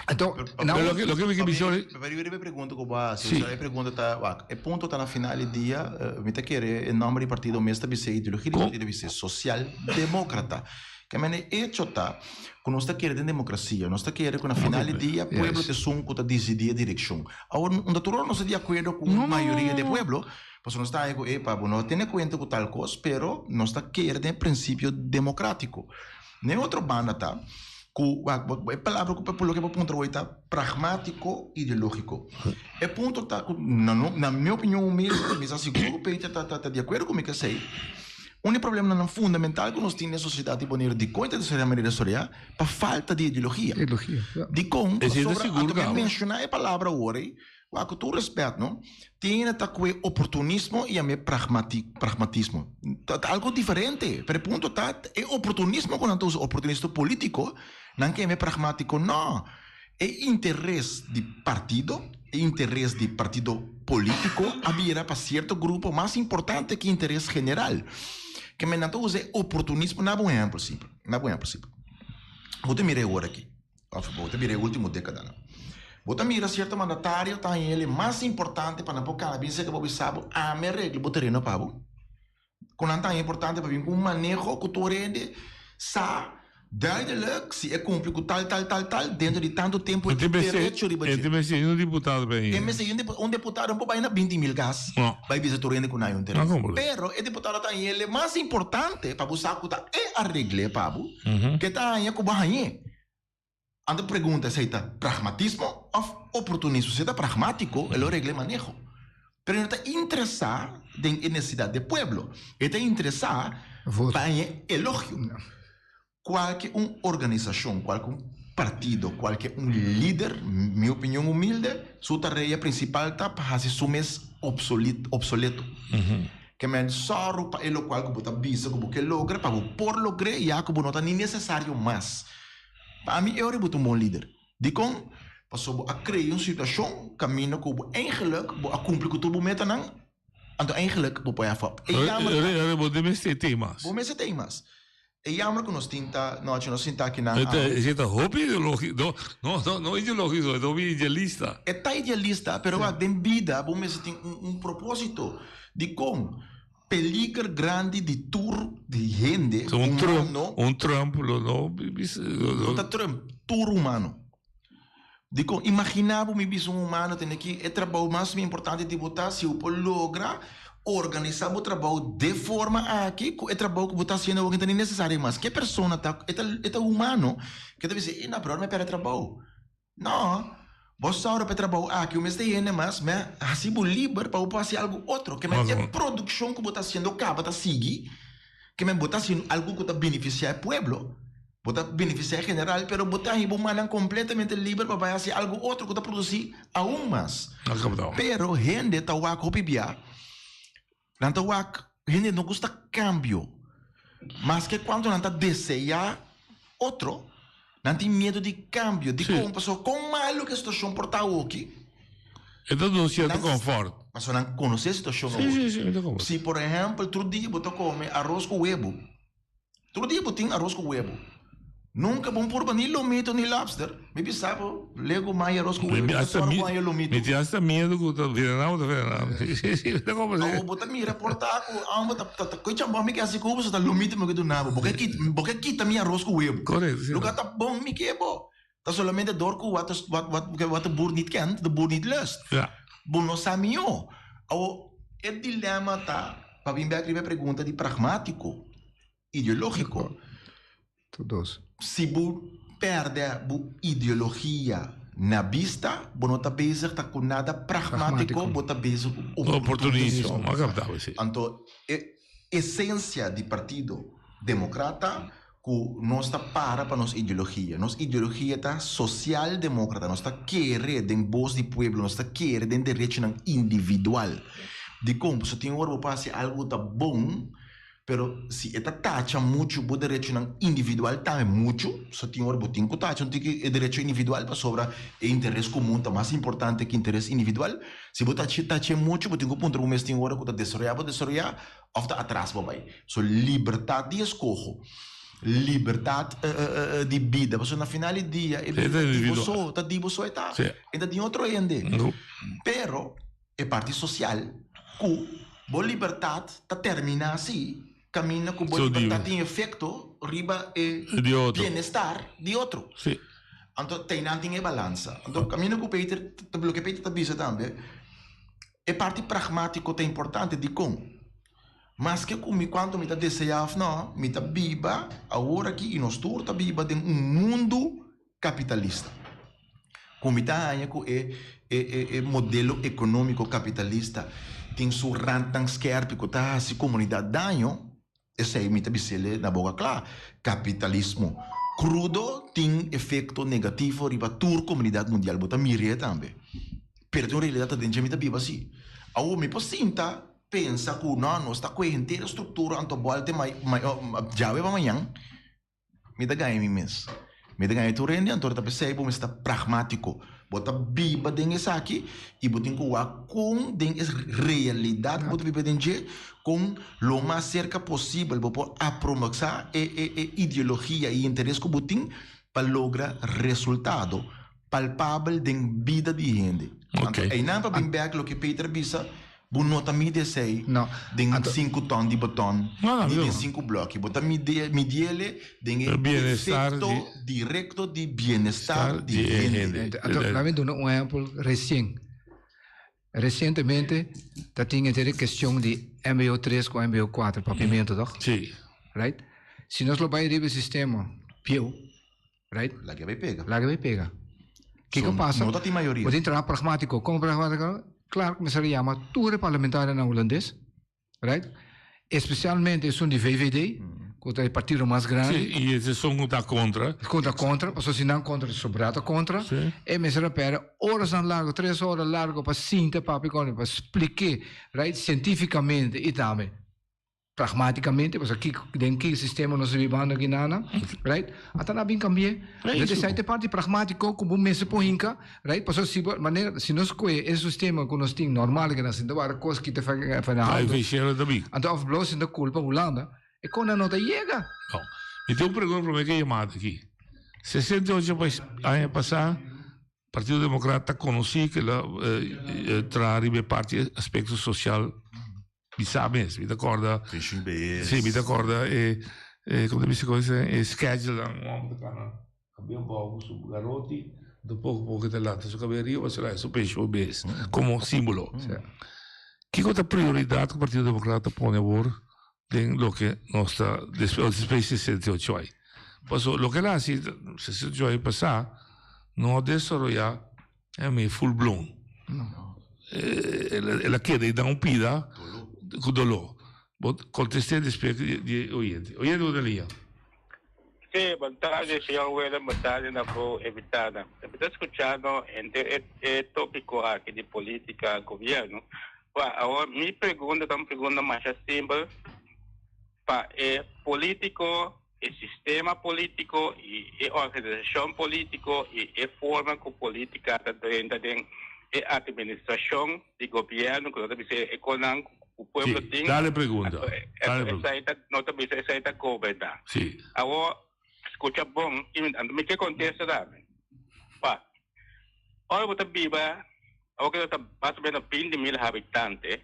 Anto, pero loke, loke mi ke bisa ori. Pero riba e pregunta ku bo a hasi, Sí. e pregunta ta, wak, e punto ta na final di dia, mi ta kere e nomber di partido mes ta bisa, e ideologia di partido bisa social democrata. Ke mende echo ta ku nos ta kere den demokrasia, nos ta kere ku na final di dia pueblo ta esun ku ta disidí e direkshon. Awor, unda tur ora nos ta di akuerdo ku un mayoria di e pueblo, Pasobra nos ta haña ku, epa, bo no tene kuenta ku tal kos, pero nos ta kere den e prinsipio demokratiko. Na e otro banda ta ku, wak, e palabra ku loke bo puntra hoy ta pragmatiko ideologiko. E punto ta ku, na no, na mi opinion humilde, mi sa sigur ku Peter ta ta di akuerdo ku mi ku esei, un di e problemanan fundamental ku nos tin den sosiedat di Boneiru dikon e ta desaroyá manera e desaroyá, pa falta di ideologia. Ideologia, ya. Dikon? Esei ta Pasobra, sigur anto mi a kaba. menshoná e palabra awor ei, Wak, ku tur respet no, tin ta ku e oportunismo i ami e pragmatismo. Ta algo diferente, pero e punto ta e oportunismo ku nan ta usa, oportunismo politiko, nan ke mi pragmatiko no. E interes di partido, e interes di partido politiko a bira pa sierto grupo mas importante ke interes general. Ke men nan ta usa e oportunismo, na bo un ehempel simpel, na bo un ehempel simpel. Bo ta mira e ora aki. Of bo ta mira e ultimo decadanan. Bo ta mira cierto mandatario ta haña el e mas importante pa nan por cana bin cerca bo bisa bo, ami a regla bo tereno pa bo. Cu nan ta haña importante pa bin cu un maneho cu tur hende sa duidelijk si e cumpli cu tal, tal, tal, tal dentro di tanto tempo e tin derecho riba dje. E tin mester un diputado pa E mester un diputado no por bay na binti mil cas bay bisa tur hende cu nan hay un tereno. Pero e diputado ta haña el e mas importante pa bo sa cu ta e a regle pa bo, ke ta haña cu bo hañ'e. Anto pregunta esei ta pragmatismo? òf oportunismo. Si e ta pragmátiko, e lo regla e maneho. Pero e no ta interesá den e nesesidat di e pueblo. E ta interesá pa haña elogio. Kualke un organisashon, kualke un partido, kualke un lider, mi opinion humilde, su tarea prinsipal ta pa hasi su mes opsoleto. Ke men sòru pa e lokual ku bo ta bisa ku bo ke logra, pa bo por logr'é ya ku bo no ta ni nesesario mas. Pa ami e ora bo ta un bon lider. Dikon? Pasobra bo a krea un situashon kaminda ku bo eigenlik bo a kumpli ku tur bo metanan, anto eigenlik bo por hef op. E jammer ta. Bo no mester tin mas. Bo mester tin mas. E jammer ku nos tin ta, nochi nos sinta akinan a. E ta hopi ideológiko, no, no, no ideológiko, e ta hopi idealista. E ta idealista, pero wak den bida bo mester tin un propósito. Dikon? Peliger grandi di tur di hende Un Trump, humano. un Trump lo no bisa. No ta Trump, tur humano. Dikon? Imagina bo mi bisa un humano tene ki e trabou mas importante di bo ta si bo por logra organisa bo trabou de forma aki ku e trabou ku bo ta hasiendo awor no ta ni nesesario mas. Ke persona ta e ta e ta humano ke ta bisa, no pero ora mi a perde trabou. No, bo sòru pa e trabou aki un mes ta hende mas, mi a hasi bo liber pa bo por hasi algu otro. Ke men e produkshon ku bo ta hasiendo kaba ta sigui, ke men bo ta hasiendo algu ku ta benefisiá e pueblo, bo ta benefisiá e general, pero bo ta haña bo mannan kompletamente liber pa bai hasi algu otro ku ta produsí aun mas. Pero hende ta wak hopi bia, nan ta wak, hende no gusta kambio. Maske kuantu nan ta deseá otro, nan tin miedu di kambio. Dikon? Pasobra kon malu ku e situashon por ta awoki. E ta duna un sierto konfòrt. Pasobra nan konosé e situashon awoki. Si por ehèmpel tur dia bo ta kome aros ku webu. Tur dia bo tin aros ku webu. Nunka bo purba ni lomito ni lobster. Mi bisa bo, lego mai aros ku webu, ta sòru bo haña lomito. Mi tin hasta miedu ku ta venenau ta venenau. Awo bo ta mira por ta ku amo ta ta koe chambon mi ke hasi ku bo, so ta lomito mi ke duna bo. Bo ke kita bo ke kita mi aros ku webu. Loke ta bon mi ke bo. Ta solamente dor ku wat wat wat de boer niet kent, de boer niet lust. Bo no sa mihó. Awo e dilema ta, pa bin bek riba e pregunta di pragmátiko. ideológiko. Si bo pèrdè bo ideologia na bista, bo no ta bezig ta ku nada pragmátiko, bo ta bezig ku oportunismo. Anto e esensia di Partido Demokrata ku nos ta para pa nos ideologia. Nos ideologia ta sosialdemókrata, nos ta kere den bos di pueblo, nos ta kere den derechonan individual. Dikon? Pasobra tin ora bo por hasi algu ku ta bon. Pero si e ta tacha muchu bo derechonan individual tambe muchu, so tin ora bo tin ku tacha un tiki e derecho individual pasobra e interes komun ta mas importante ku interes individual. Si bo tacha tach'e muchu bo tin ku puntra bo mes tin ora ku ta desaroyá bo desaroyá òf ta atras bo bai. So libertat di eskoho, libertat di bida pasobra na final di dia e bida ta di bo so, ta di bo so e ta, e ta di otro hende. Pero. E parti sosial ku bo libertat ta terminá si kaminda ku bo libertat tin efekto riba e bienestar di otro. Anto teinan tin e balansa. Anto kaminda ku Peter ta loke Peter ta bisa tambe e parti pragmátiko ta importante. Dikon? Maske ku mi kuantu mi ta deseá òf nò, mi ta biba awor aki i nos tur ta biba den un mundu kapitalista. Ku mi ta haña ku e e modelo ekonómiko kapitalista tin su rantnan skèrpi ku ta hasi komunidat daño, esei mi ta bis'el na boka kla. Kapitalismo krudo tin efekto negativo riba tur komunidat mundial, bo ta mir'é tambe. Pero tin un realidat ta den dje mi ta biba si. Awor mi por sinta pensa ku no, nos ta kohe henter e struktura anto bòlta djawe pa mañan. Mi ta gaña mi mes. Mi ta gaña tur hende, anto ta p'esei bo mester ta pragmátiko. Bo ta biba den esaki i bo tin ku wak kon den e realidat ku bo ta biba den dje, kon lo mas serka posibel bo por apromeksá e e e ideologia i interes ku bo tin pa logra resultado palpabel den bida di hende. Anto einan pa bin bek loke Peter a bisa, bo no ta midi esei den sinku ton di beton ni den sinku bloki. Bo ta midiele den e efekto direkto di bienestar di hende. Anto laat mi duna un ehempel resien. Resientemente ta tin henter e kestion di mbo tres ku mbo kuater, papiamentu toch? Right? Si nos lo bai riba e sistema bieu. Right? Laga bai pega. Laga bai pega. Kiko So, pasa? No ta tin mayoria. Bo tin traha pragmátiko. Kon pragmátiko? Klaar ku mester a yama tur e parlamentarionan hulandes, right? Espesialmente esun di VVD, ku ta e partido mas grandi. Sí, i esun ku ta kontra. Ku ta kontra, pasobra si nan kontra, sobrá ta kontra. E mester a pèrdè orasnan largu, tres ora largu pa sinta papia ku nan, pa splik'é, right, sientífikamente i tambe pragmátikamente, pasobra kiko, den ki sistema nos ta bibando aki nana, right? Ata nan a bin kambi'é. Entonces esei ta e parti pragmátiko ku bo mester por hinka, right? Pasobra si bo, manera, si nos kohe e sistema ku nos tin normal ku nan sinta wara kos kita fa na Ai auto, vishero ta bin. anto òf blou sinta kulpa Hulanda, e kon nan no ta yega. No. Mi tin un pregunta promé ku e yamada aki. 68 aña pasá, Partido Democrat ta konosí ku el a traha riba e parti aspekto sosial. Mi sa mes, mi ta corda. Pensioen BS. Sí, mi ta corda e, e como ta bisa con ese, e schedule dan un homber ta cana cabia abao cu su garoti, anto poco poco e ta lanta su cabia riba pasobra su pensioen BS como simbolo. Kico ta prioridad cu Partido Democrat ta pone awor den loke nos ta despues di 68 ai? Pasobra loke el a haci 68 ai pasa no a desaroya Mi full blown. El a keda i dan un pida ku doló. Bo kontest'é despues di e oyente. Oyente bo ta liña. Sí, bon tarde señor Willem, bon tarde na bo invitadonan. Mi ta skuchando henter e tópiko aki di polítika, gobierno. Wak, awor mi pregunta ta un pregunta masha simpel pa e polítiko E sistema politico y e organisacion politico y e forma cu politica ta drenta den e administracion di gobierno cu no ta bisa e conan cu pueblo Sí, tin, dale pregunta, anto dale pregunta. esai ta no ta bisa esai ta goberna. Sí. Awor scucha bon, anto mi ke contesta tambe. Pa, ora bo ta biba Awor ke ta mas o menos 20.000 habitante.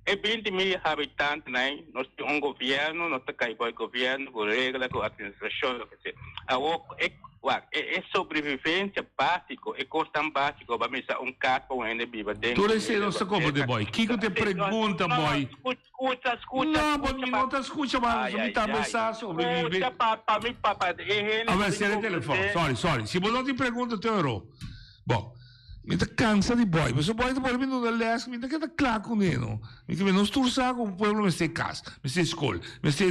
E 20.000 habitantenan ei, nos tin un gobierno, nos ta kai por e gobierno ku regla, ku administrashon, loke sea. Awor, e, wak, e, e sobrevivencia básiko, e kosnan básiko, ba misa un kas pa un hende biba den. Tur esei nos ta komprende, boy. Kiko ta e pregunta, boy? Skucha, skucha, No, bo mi no ta skucha, ma mi tambe sa sobrevive. Skucha, pa, pa mi, pa, pa, e hende. A ver, sera e telefòn. Sorry, sorry. Si bo no tin pregunta, te oro. Bon. Mi ta cansa di boy, pasobra boy ta pone mi duna les, mi ta keda cla cu ne no. Mi ke nos tur sa cu pueblo mester cas, mester scol, mester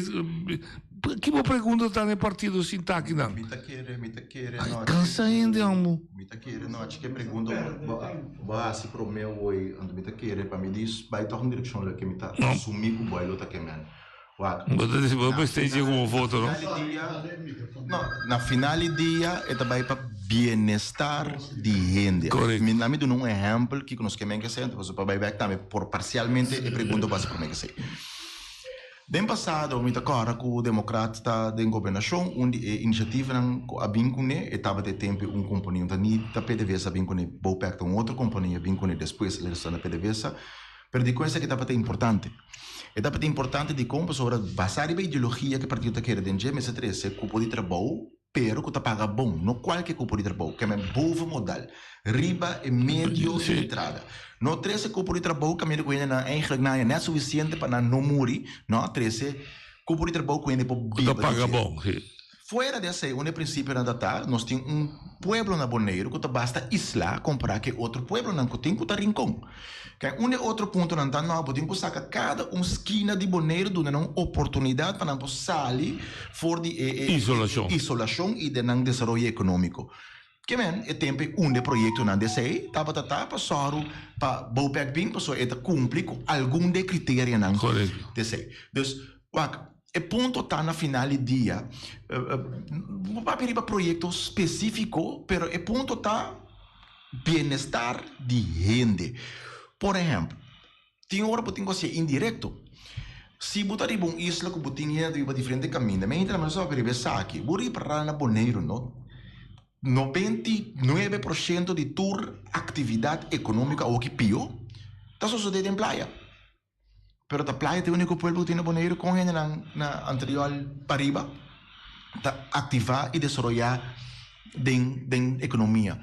ki bo pregunta ta na e partido sinta aki nan? Mi ta kere, mi ta kere Ay, no. cansa hende amo. Mi ta kere no, achi ke pregunta bo bo a haci prome awor, anto mi ta kere pa mi dis bay toch un direccion loke mi ta asumi cu boy lo ta ke men. Wak. Bo ta bo mester dje como foto no? No, na final di dia e ta bai pa bienestar di hende. Correcto. Mi na mi duna un ehempel kiko nos ke men ke sey, anto pa bai bek tambe por parcialmente e pregunta basa prome ke sey. Den pasado mi ta kòrda ku Demokrat ta den gobernashon, un di e inisiativanan ku a bin kuné e tabata e tempu un kompania, no ta ni ta PDVSA a bin kuné, Bopec ta un otro kompania a bin kuné despues el a na PDVSA, pero dikon esaki tabata importante? E tabata importante dikon pasobra basá riba ideologia ku e partido ta kere den dje mester trese kupo di trabou pero ku ta paga bon, no kualke kupo di trabou, keme boven modal, riba e medio di entrada. No trese kupo di trabou kaminda ku hendenan eigenlijk nan haña nèt sufisiente pa nan no muri, no, trese kupo di trabou ku hende por Ku ta biba di paga dje. bon, si. Fuera di esei, un di e prinsipionan ta ta, nos tin un pueblo na Boneiru ku ta basta islá kompará ku e otro pueblonan ku tin ku ta Rincon. Kèn un di e otro puntonan ta, no, bo tin ku saka kada un skina di Boneiru duna nan un oportunidat pa nan por sali for di e e Isolashon. isolashon i den nan desaroyo ekonómiko. Ke men, e tempu ei un di e proyektonan di esei tabata ta pa sòru pa Bopec bin pasobra e ta kumpli ku algun di e kriterianan di esei. Dus, wak. E punto ta na final di dia, bo papia riba proyecto specifico, pero e punto ta bienestar di hende. Por ehempel, tin ora bo tin cu hacié indirecto. Si bo ta riba un isla cu bo tin hende ta biba diferente caminda, mi hende ta papia riba esaki, bo ripara na Boneiru no, 99% di tur actividad economico awoki pio ta sosode den playa. Pero ta Playa ta e úniko pueblo ku tin na Boneiru kon hendenan na anterior pariba ta aktivá i desaroyá den den ekonomia.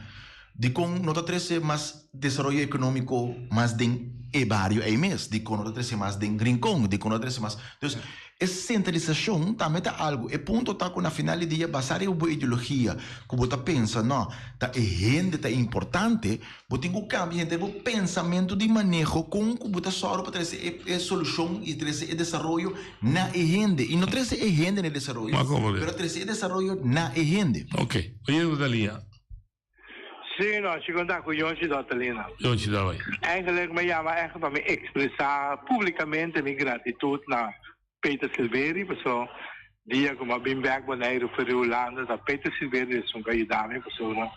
Dikon no ta trese mas desaroyo ekonómiko mas den e bario ei mes? Dikon no ta trese mas den Rincon? Dikon no ta trese mas? Dus, e sentralisashon tambe ta algu. E punto ta ku na final di dia, basá riba bo ideologia, ku bo ta pensa, no, ta e hende ta importante, bo tin ku kambia henter bo pensamentu di maneho kon ku bo ta sòru pa trese e e solushon i trese e desaroyo na e hende. I no trese e hende na e desaroyo, pero trese e desaroyo na e hende. Oke, oye bo ta liña. Sí, no, si conta cu Yonchi Dotelina. Yonchi Dawai. Eigenlijk mi yama echt pa mi expresa publicamente mi gratitud na Peter Silveri, paso dia cu mi a bin bek Boneiru for di Hulanda ta Peter Silveri esun cu a yuda mi pasobra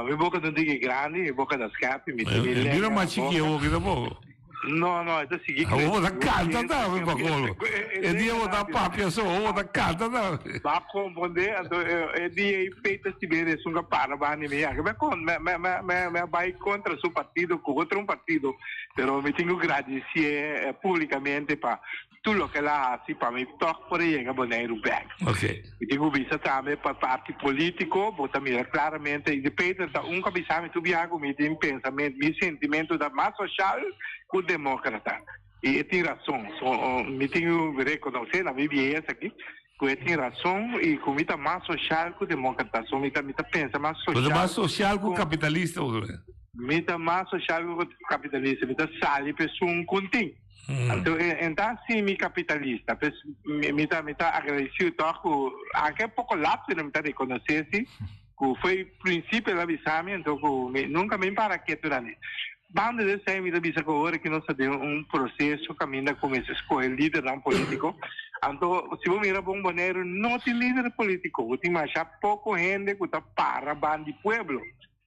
mi boca ta un tiki grandi, mi boca ta skepi, mi tin mi lenga Mira na mas chiki boca. awor ki tampoco. No, no, e ta sigui Awor bo crece. ta canta tambe, Pacolo. E dia bo ta papia so, awor bo ta canta tambe. Bo a comprende, anto e dia ei Peter Silverio esun a para banda di mi. Aki mi a mi mi a bai contra su partido cu otro un partido, pero mi tin cu gradicié publicamente pa tur loke el a haci pa mi toch por a yega Boneiru bek. Mi tin cu bisa tambe pa parti politico, bo ta mira claramente, y di Peter ta un cu a bisa mi tur biaha cu mi tin pensamento, mi sentimento ta mas social cu democrata. Y e tin razon. So, mi tin cu reconoce na mi biehes aki cu e tin razon y cu mi ta mas social cu democrata. So mi ta mi ta pensa mas Bo ta social mas social cu cu capitalista, bo ta Mi ta mas social cu capitalista. Mi ta sali pa esun cu tin. Anto e ta haci mi capitalista, pues mi ta mi ta agradecido toch cu anke poco laat pero mi ta reconoce si cu foi principio el a bisa mi anto cu mi nunca mi para ketu na ne. Banda di esey mi ta bisa cu ora ki nos ta den un proceso caminda cu mester scoge lidernan politico anto si bo mira bon Boneiru no tin lider politico, bo tin masha poco hende cu ta para banda di pueblo.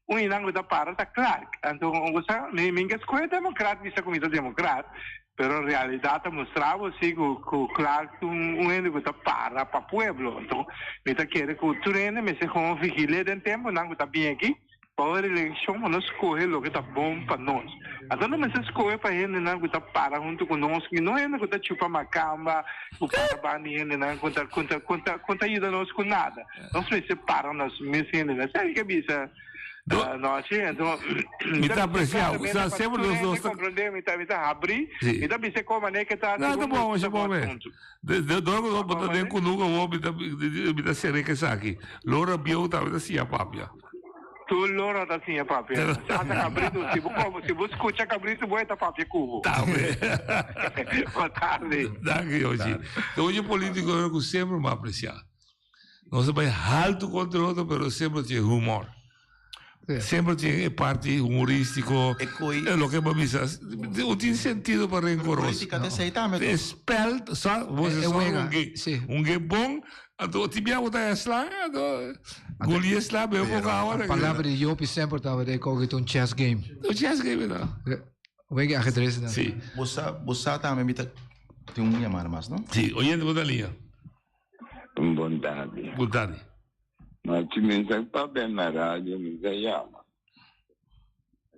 Un di nan ku ta para ta Clark. Anto bo sa, mi mi ke skohe demokrat bisa ku mi ta demokrat, pero realidat ta mustra bo si ku ku Clark ta un un hende ku ta para pa pueblo. Anto mi ta kere ku tur hende mester gewoon vigil'é den tempunan ku ta bin aki pa ora di elekshon pa nos skohe loke ta bon pa nos. Anto no mester skohe pa hendenan ku ta para huntu ku nos, i no hende ku ta chupa makamba, ku para banda di hendenan ku ta ku ta ku ta ku ta yuda nos ku nada. Nos mester para nos mes hendenan. Sa ke bisa nochi? Anto Mi ta aprecia. O sea, semper nos dos ta. Comprende, mi ta mi ta habri. Si. Mi ta bisa con manera ke ta. No, ta bon, masha bon mes. De de dor ku bo ta den kunuku awor mi ta mi ta sere ke esaki. Lora bieu tambe ta siña papia. Tur lora ta siña papia. Ata cabrito, si bo como, si bo scucha cabrito bo e ta papia cu bo. Tambe. Bo tarde. Danki, Yoshi. Ta un politico ku semper mi a aprecia. Nos ta bai haltu kontra otro, pero semper tin humor. Semper tin e parti humorístico. E loke bo bisa, no tin sentido pa rencoroso. Política ta esei tambe. E spel, sa, bo se sòru un ge, un ge bon, anto tin bia bo ta sla, anto goli sla, bebe poko awa. Palabra di Jopi semper tabata e koki ta un chess game. Un chess game, no. Wega ajedrez dan. Si. Bo sa, bo sa tambe mi ta tin un yamada mas, no? Si, oyente bo ta liña. Bon tardi. Bon tardi. Ma si mi sa papia na radio mi sa yama.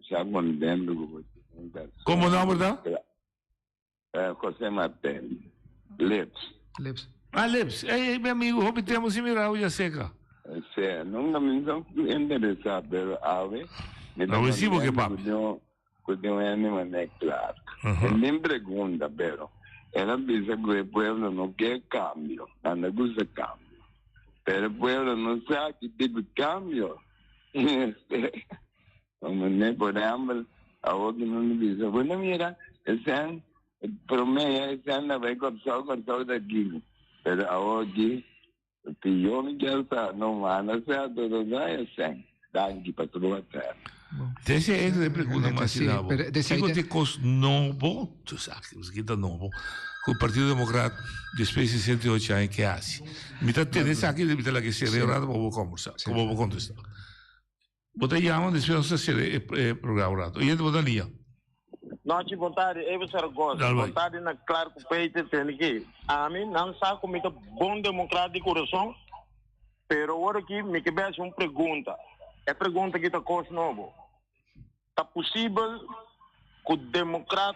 Sa contento cu bo tin un persona. Como nomber ta? Jose Martel. Lips. Lips. Ah, Lips. Ey, ey, mi amigo, hopi tempo sin mira bo ya seca. Sea, nunca mi sa interesa, pero awe mi ta Awe si bo ke contento cu papia. tin un Cu tin un hende manera Clark. E nin pregunta, pero el a bisa cu e pueblo no kier cambio, nan ta gusta cambio. Pero e pueblo no sa ki tipo di cambio. Como ne, por ehempel, awor ki nan ta bisa, bueno mira, esnan prome esnan ta bay Corsou, Corsou ta aki. Pero awor aki Pió mi kier sa no manda sea todo no esei. Danki pa tur bo tempo. Dese e e pregunta mas si dabo. Kiko ta e kos nobo, tu sa ki ta nobo, ku Partido Demokrat despues di 68 aña ke hasi? Mi ta tene esaki mi ta laga e sera e rato pa bo kombersa, pa bo kontesta. Bo ta yama despues nos ta sera e programa un rato. Oyente bo ta lia. Nochi bon tardi Evo Saragoza. Dal Bon bai. tardi na Clark ku Peter tende ki ami nan sa ku mi ta bon demokrat di kurason pero awor aki mi ke bes un pregunta e pregunta aki ta kos nobo ta posibel ku demokrat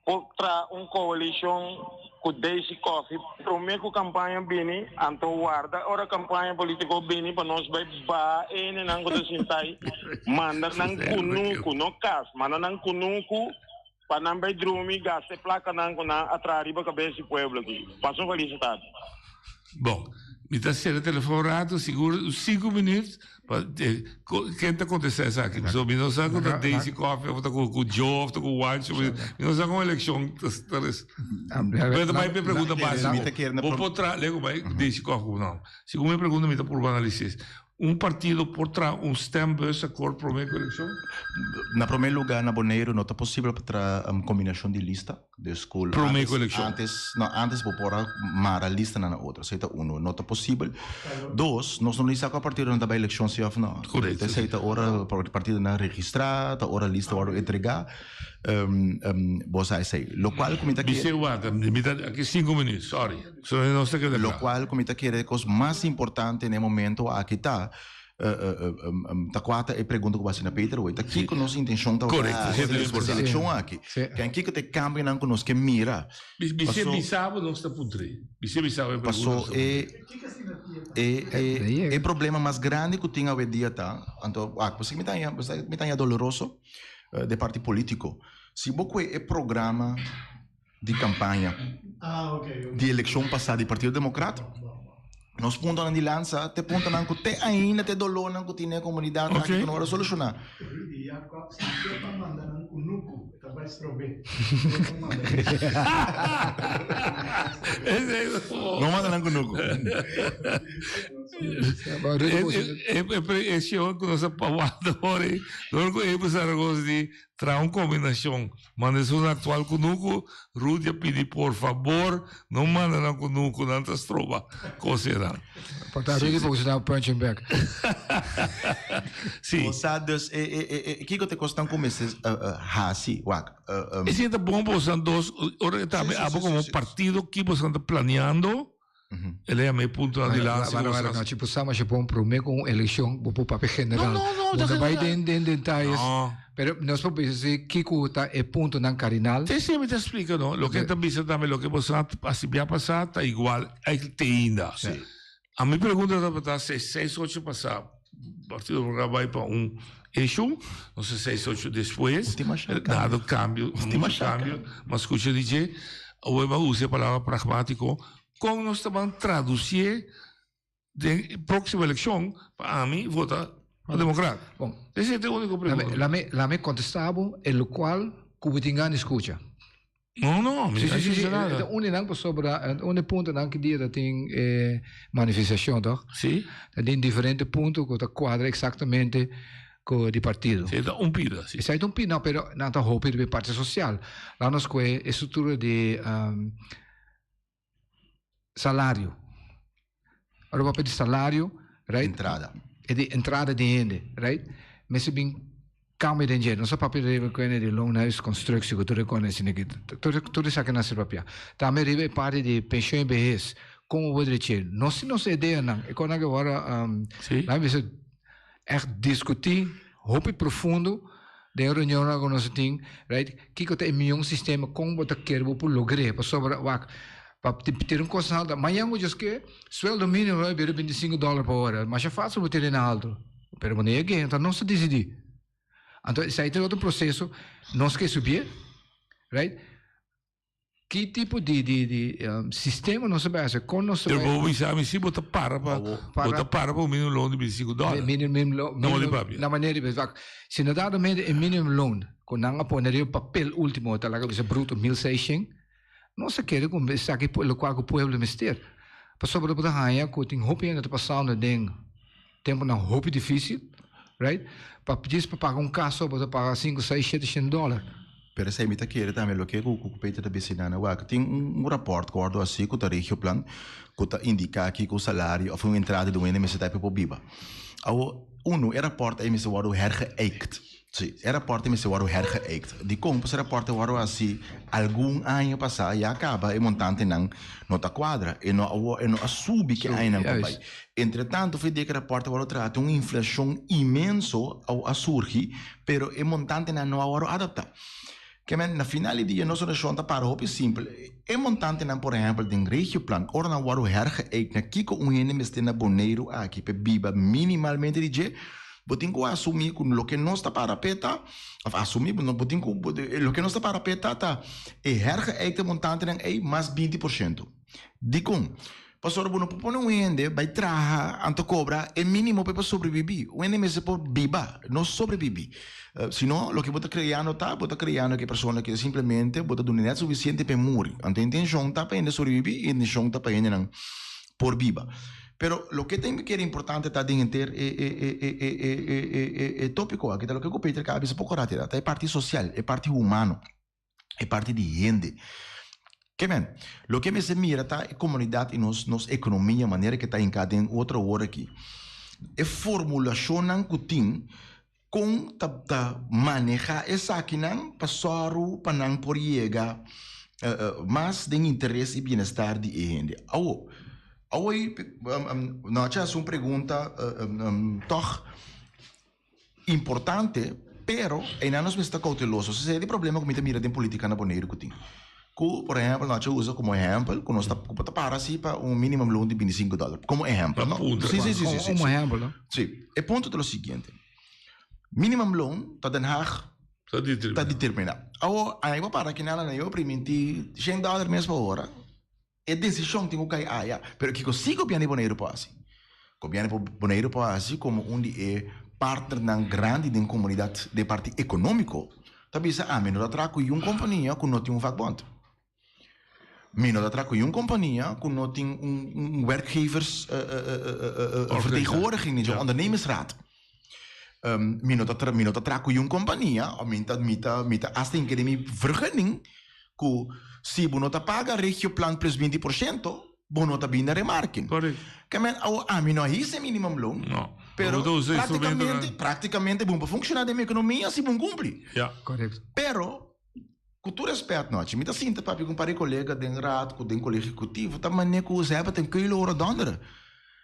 por traha un koalishon. ku Daisy Coffie promé ku kampaña bini, anto warda ora kampaña polítiko bini pa nos bai baha e hendenan ku ta sinta ei, manda nan kunuku, no kas, manda nan kunuku pa nan bai drumi, gasta e plakanan ku nan a traha riba kabes di pueblo aki. Pasa un felis tardi. Bon, mi ta sera telefon un rato, sigur un sinku minuut, pa ken ta kontestá esaki? Pasobra mi no sa ku ta Daisy Coffie of ta ku Joe of ta ku Juancho, mi no sa kon elekshon ta res. Pero ta bai pa e pregunta básiko. Bo por traha, lego bai Daisy Coffie ku no. Segun mi pregunta mi ta purba analis'é. Un partido por traha un stembusakkoord promé ku elekshon? Na promé lugá na Boneiru no ta posibel pa traha kombinashon di lista. Dus ku Promé ku elekshon. antes, no, antes bo por a mara listanan na otro. Esei ta uno, no ta posibel. Dos, nos no ni sa ku a partidonan ta bai elekshon si òf no. Korekto. Esei ta ora partidonan registrá, ta ora lista wòrdu entregá. Bo sa esei. Lokual ku mi ta Bis'é warda, mi ta aki sinku minüt, sorry. So nos ta keda kla. Lokual ku mi ta kere e kos mas importante na e momento aki ta, ta kua ta e pregunta ku bo hasi na Peter awor, ta kiko nos intenshon ta Korekto, hasi den e selekshon aki? Ken kiko ta e kambionan ku nos ke mira? Bis'é bisa bo nos ta puntr'é. Bis'é bisa bo e pregunta Paso nos ta e puntr'é. e problema mas grandi ku tin awendia ta, anto wak, pasobra mi ta haña mi ta haña doloroso den parti politiko. Si bo kue e programa di kampaña di elekshon pasá di Partido Demokrat, nos puntonan di lansa te puntonan ku te ainda te dolónan ku tin den e komunidat aki ku no wòrdu solushoná. No manda nan kunuku. E shon ku nos a wanta ora ei, dor ku Abel Zaragoza di traha un kombinashon Manda esun aktual kunuku, Rudy a pidi por fabor no manda nan kunuku, nan ta stroba kosenan. Por ta Rudy poko sina punching bag. Si. Bo sa dus e e e kiko ta e kosnan ku mester hasi wak. Esei ta bon bosan dos ora e tambe abo komo partido ki bosan ta planeando. El a yama e puntonan di lansa Wara, wara, no, tipo sa masha bon prome ku un elekshon bo por papia general. No, no, no, Bo ta bai den den detayes. No. Pero nos por bisa si kiko ta e puntonan kardinal. Te esei mi ta splika no. Loke ta bisa tambe loke bo sa hasi bia pasá ta igual eigenlijk te ainda. Sí. A mi pregunta tabata si seis ocho pasá Partido Democrat bai pa un issue, no se seis ocho despues, dado cambio, mucho cambio, mas scucha di dje, awor bo a usa e palabra pragmatico, con nos ta ban traducié den e proximo eleccion pa ami vota pa Democrat? Bon. Esei ta e unico pregunta. Lame, lame contesta bo e locual cu bo tin gana di scucha. No, no, mi Sí, no sí, sí, sí. escucha nada. E un di nan pasobra, un di puntonan ki dia ta tin e manifestacion, toch? Sí. Ta tin diferente punto cu ta cuadra exactamente cu di partido. Sí, ta un pida, sí. Esai ta un pida, no, pero nan ta hopi riba e parte social. Laat nos coge e structura di salario. Ora bo papia di salario, right? Entrada. E di entrada di hende, right? Mester bin cambio den dje. Nos a papia riba kuende di loonhuisconstructie ku tur e kos asina aki. Tur tur esaki nan a ser papia. Tambe riba e parti di pensioen behes, kon bo dreche. Nos tin nos ideanan. E kosnan aki awor Sí. nan a bisa echt discuti hopi profundo den reunionnan ku nos a tin, right? Kiko ta e mion sistema, kon bo ta kere bo por logr'é? Pasobra wak, pa tira un kos na alto, mañan bo djis ke sueldo minimo a bira bintisinko dòler pa ora, masha fásil bo tira na alto, pero bo no yeg'é, enton nos ta disidí. Anto esei ta otro proseso, nos ke subié, right? Ki tipo di di di sistema nos ta bai hasi? Kon nos ta Pero bai. bo bisa mi si bo ta para pa bo ta para pa un minimum loan di 25 dòler. Minimum loan. Na manera di papia. Na manera di papia. Si no dado mente e minimum loan ku nan a pone riba papel ultimo ta laga bisa bruto 1600, nos ta kere ku esaki lokual ku pueblo mester. Pasobra bo ta haña ku tin hopi hende ta pasando den temponan hopi dificil, right? Pa djis pa paga un cas so bo ta paga cinco, seis, shete shen dollar. Pero esei mi ta kere tambe loke ku ku Peter ta bisa nan awor. Tin un raport ku wòrdu hasi ku ta Regioplan ku ta indiká kiko un salario òf un entrada di un hende mester ta pa por biba. Awor, unu, e raport ei mester wòrdu hergeëikt. Sí, e raport ei mester wòrdu hergeëikt. Dikon? Pasobra e raport ei wòrdu hasi algun aña pasá, ya kaba e montantenan no ta kuadra, e no a e no a subi ke añanan ku a bai. Entretanto, for di e raport a wòrdu traha tin un inflashon inmenso a surgi, pero e montantenan no a wòrdu adaptá. Ke men, na final di dia nos relashon ta para hopi simpel. E montantenan por ehèmpel den Regioplan ora nan wòrdu hergeëik na kiko un hende mester na Boneiru aki p'e biba minimalmente di dje, bo tin ku asumí ku loke nos ta para p'e ta, òf asumí, bo no bo tin ku, loke nos ta para p'e ta ta e hergeëikte montantenan ei mas 20%. Dikon? Pasobra bo no por pone un hende bai traha anto kobra e minimo pa e por sobrebibí. Un hende mester por biba, no sobrebibí. Si no, loke bo ta kreando ta, bo ta kreando ku e persona ke simplemente bo ta duna nèt sufisiente pa e muri. Anto e intenshon ta pa hende sobrebibí i e intenshon ta pa hendenan por biba. Pero loke ta kere importante ta den henter e e e e e e e e tópiko aki ta loke ku Peter a bisa poko rato ta e parti sosial, e parti humano. e parti di hende. Ke men, loke mester mira ta e komunidat i nos nos ekonomia manera ke ta hinká den otro awor aki. E formulashonnan ku tin kon ta ta manehá esakinan pa sòru pa nan por yega mas den interes i bienestar di e hende. Awo, awo Nochi a hasi un pregunta tòg. Importante, pero einan nos mester ta kouteloso. Esei e problema ku mi ta mira den politika na Boneiru ku tin. Ku, por ehèmpel, no a usa komo ehèmpel ku nos ta ku bo ta para si pa un minimum loon di bintisinko dòler. Komo ehèmpel, no? Si, si, si, si, si. Komo ehèmpel, no? Si. E punto ta lo siguiente. Minimum loon ta Den Haag ta determiná. Awor, aña ku para kinan nan a primintí shen dòler mes pa ora. E desishon tin ku kai aya. Pero kiko si gobièrnu di Boneiru por hasi? Gobièrnu di Boneiru por hasi komo un di e partnernan grandi den komunidat den parti ekonómiko, ta bisa ami no ta traha ku yun kompania ku no tin un vakbond. Mi no ta traha ku yun kompania ku no tin un werkgevers vertegenwoordiging, un ondernemersraad. Mi no ta mi no ta traha ku yun kompania òf mi ta mi ta mi ta asta hinka den mi vergunning ku si bo no ta paga regioplan plus 20% bo no ta bin na remarking. Ke men awo ami no a hisa e minimumloon pero praktikamente praktikamente bo no por funshoná den mi ekonomia si bo no kumpli. Pero ku tur respèt nochi mi ta sinta papia ku un par di kolega den raad ku den kolegio ehekutivo ta manera ku ze hebben het een keulen horen donderen.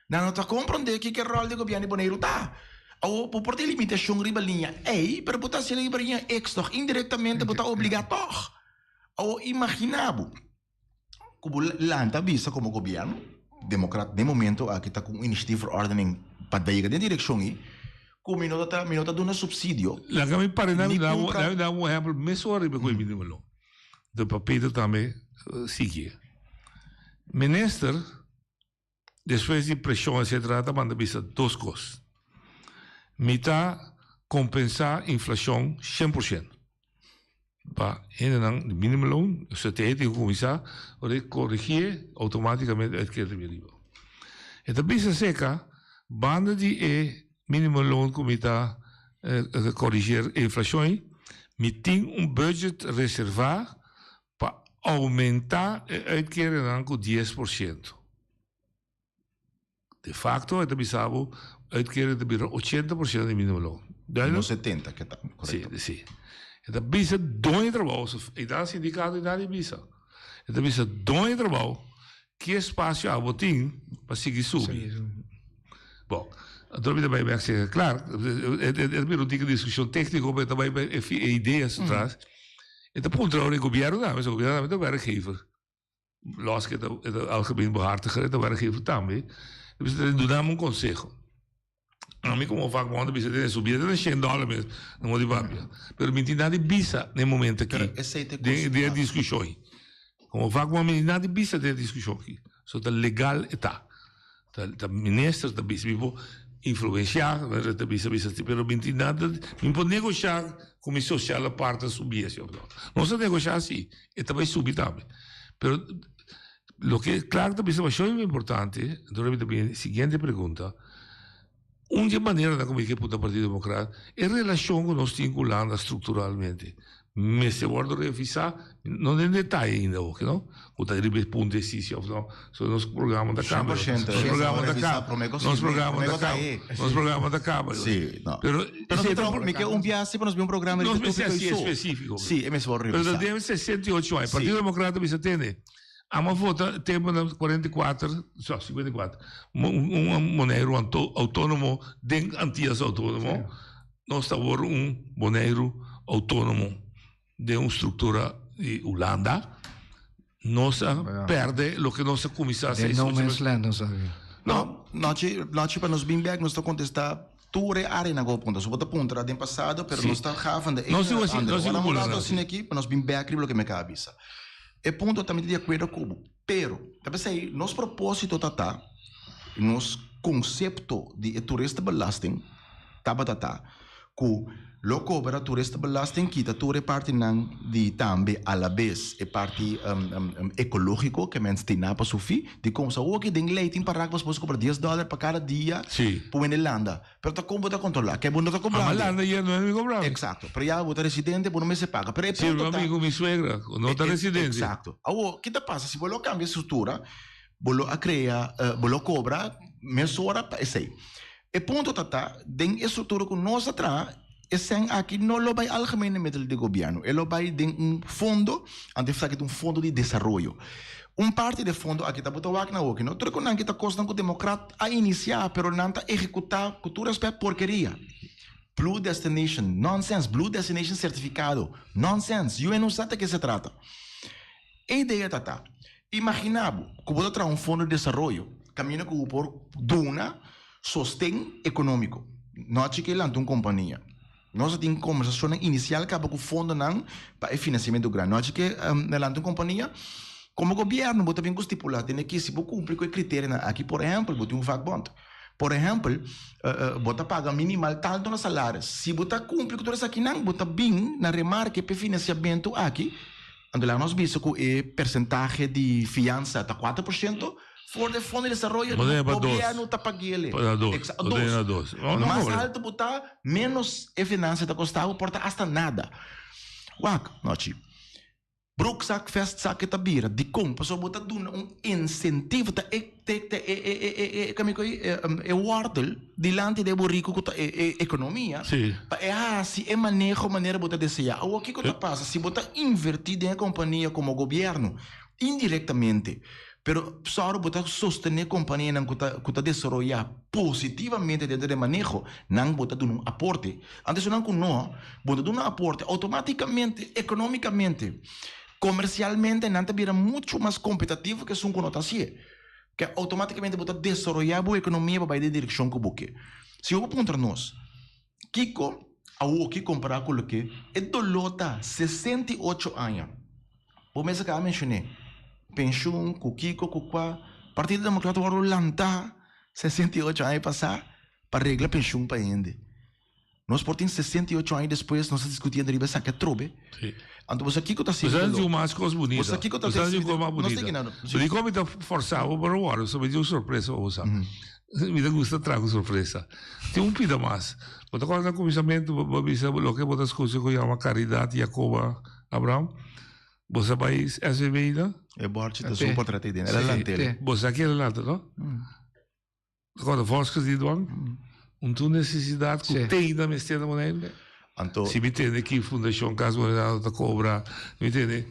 Nan no ta komprondé kiko e ròl di gobièrnu di Boneiru ta. Awor, bo por tin limitashon riba liña Y, pero bo ta hasié riba liña X tòg. Indirektamente bo ta obligá tòg. Awor, imaginá bo ku bo lanta bisa komo gobièrnu, demokrat den momento aki ta ku un initiatiefverordening pa yega den direkshon ei, ku mi no ta mi no ta duna supsidio. Laga mi para ni na kumpra. dá un ehèmpel mesora riba ku e minimumloon. Enton pa Peter tambe sigui. Minister. Despues di presion etcetera ta manda bisa dos cos. Mi ta compensa inflacion 100% pa hendenan di minimumloon, osea te tin cu cuminsa ora e corrigie automaticamente uitkeer ta bin riba. E ta bisa seca banda di e minimumloon cu mi ta corrigeer e inflacion ey, mi tin un budget reserva pa oumentá e uitkeringnan ku 10%. De facto e ta bisa bo uitkering ta bira 80% di minimumloon. No 70 ke ta, korekto. Si, si. E ta bisa doño di trabou, e ta sindikato i nadie bisa. E ta bisa doño di trabou ki espasio abo tin pa sigui subi. Bon, anto mi ta bai bek serka Clark, e ta bira un tiki diskushon tékniko, pero e ta bai bai e ideas atras. E ta puntra ora e gobièrnu tambe, e gobièrnu tambe ta werkgever. Los ku e ta e ta algemeen behartiger, e ta werkgever tambe. E bisa ta duna mi un konseho. Ami komo vakbond ta bisa tene subida ta na shen dòler mes, no mo di papia. Pero mi tin nada di bisa na e momento aki, den e diskushon ei. Komo vakbond mi tin nada di bisa den e diskushon aki. So ta legal e ta. Ta ta minister ta bisa mi por influencia ta bisa bisa si pero mi tin nada mi por negosha cu mi sociale partner subi esi of no. Nos a negosha si e ta bay subi tambe pero loke Clark ta bisa masho importante entonces mi ta bini siguiente pregunta un di e maneranan cu mi ke punta Partido Democrat e relacion cu nos tin cu Hulanda structuralmente Mester wordo revisa, no den detaye ainda oke no, cu ta riba e punto esi si of no, so nos programa ta caba, nos programa ta caba, nos programa ta caba, nos programa ta caba. Si, no. Pero, Pero nos ta mi ke un biaha si pa nos bin un programa riba e topico así específico. Si, e mester wordo revisa. Pero den 68 aña, Partido Democrata bisa tende, amo a vota tempo na 44, so, 54, un Boneiru autonomo den Antillas autonomo. Nos ta wor un Boneiru outónomo. Den un struktura di Hulanda, nos a pèrdè loke nos a kuminsá Den seis no ocho man's mes. land nos a vivi. No, Nochi, Nochi pa nos bin bek nos ta kontestá tur e áreanan ku bo puntra. So bo ta puntra den pasado, pero Sí. nos ta gaven de Nos ene sigo na así, andere. nos sigo Ora un pula rato na asina aki pa nos bin bek riba loke mi a bisa. E punto ta mi ta di akuerdo ku bo, pero ta p'esei nos propósito ta ta, nos konsepto di e toeristenbelasting tabata ta ku lo kobra toeristenbelasting kita tur e partinan di tambe alabes e parti ekológiko ke mens tin na pa sufí di kon sa oki den lei tin parak bo kobra dies dòler pa kada dia pa wende landa pero ta kon bo ta kontrolá ke bo no ta Ama kobrando landa ya no mi kobrando. Eksakto pero ya bo ta residente bo no mester paga pero e Sí, punto mi ta amigo mi suegra no ta residente. Eksakto awor ki ta pasa si bo lo kambia e struktura bo lo a krea bo lo kobra mesora pa esei. E punto ta ta, den e struktura ku nos a traha, e sèn aki no lo bai algemene middel di gobièrnu, e lo bai den un fondo, anto e esaki ta un fondo di desaroyo. Un parti di e fondo aki ta bo ta wak na hoki, no tur ku nan ki ta kosnan ku demokrat a inisiá, pero nan ta ehekutá ku tur rèspèt porkeria. Blue Destination, nonsens, Blue Destination sertifikado, nonsens, UN no sa ta ke se trata. E idea ta ta, imaginá bo ku bo ta traha un fondo di desaroyo kaminda ku bo por duna sosten ekonómiko. No a chik'e lanta un kompania. Nos a tin kombersashonnan inisial kaba ku fondonan pa e finansiamentu grandi. No a chik'e lanta un kompania. Komo gobièrnu bo ta bin ku stipulá tene ki si bo kumpli ku e kriterionan aki, por ehèmpel bo tin un vakbond. Por ehèmpel bo ta paga minimal tantu na salaris. Si bo ta kumpli ku tur esakinan bo ta bin na remarke pa e finansiamentu aki. Anto laga nos bisa ku e persentahe di fiansa ta 4%, for di e Fondo di Desaroyo gobièrnu ta pag'el. Dos. Mas altu bo ta, ménos e finansia ta kosta bo, por ta asta nada. Wak, nochi. Broekzak, vestzak e ta bira. Dikon? Pasobra bo ta duna un insentivo, ta e e wòrtel dilanti di e buriku ku ta e ekonomia pa e hasi e maneho manera bo ta deseá. Awor kiko ta pasa si bo ta invertí den e kompania komo gobièrnu indirektamente pero sòru bo ta sostené kompanianan ku ta ku ta desaroyá positivamente dentro di e maneho nan bo ta duna un aporte. Antes esnan ku no bo ta duna un aporte outomátikamente ekonomikamente Komersialmente nan ta bira muchu mas kompetativo ke esun ku no ta hasié. Ke outomátikamente bo ta desaroyá bo ekonomia pa bai den direkshon ku bo ke. Si bo puntra nos, kiko awoki kompará ku loke e doló ta 68 aña? Bo mes a kaba menshoné, penshun, ku kiko, ku kua. Partido Demokrat wòrdu lantá 68 aña pasá pa regla penshun pa hende. Nos por tin 68 aña despues nos ta discutiendo riba esaki atrobe. Sí. Anto bo sa kico ta Bo sa di mas cos bunita. Bo sa kico ta Bo sa di cos mas Nos bunita. ta gina. So di con mi ta forsa bo pero worde, so mi tin un sorpresa pa bo sa. Mi ta gusta traha cu sorpresa. Tin un pida mas. Bo ta corda na cuminsamentu bo bo bisa loke bo ta scucha cu yama Caridad Jacoba Abraham? Bo sa bay SVB na? E borchi ta su portret ei den. El a lant'el. Bo sa ken el a lanta, no? Acorda Vosges di dwang? Un tur necesidad cu tin na mester na Bonaire. Anto. Si mi tende ki Fundacion Cas Bonairano ta cobra, mi tende.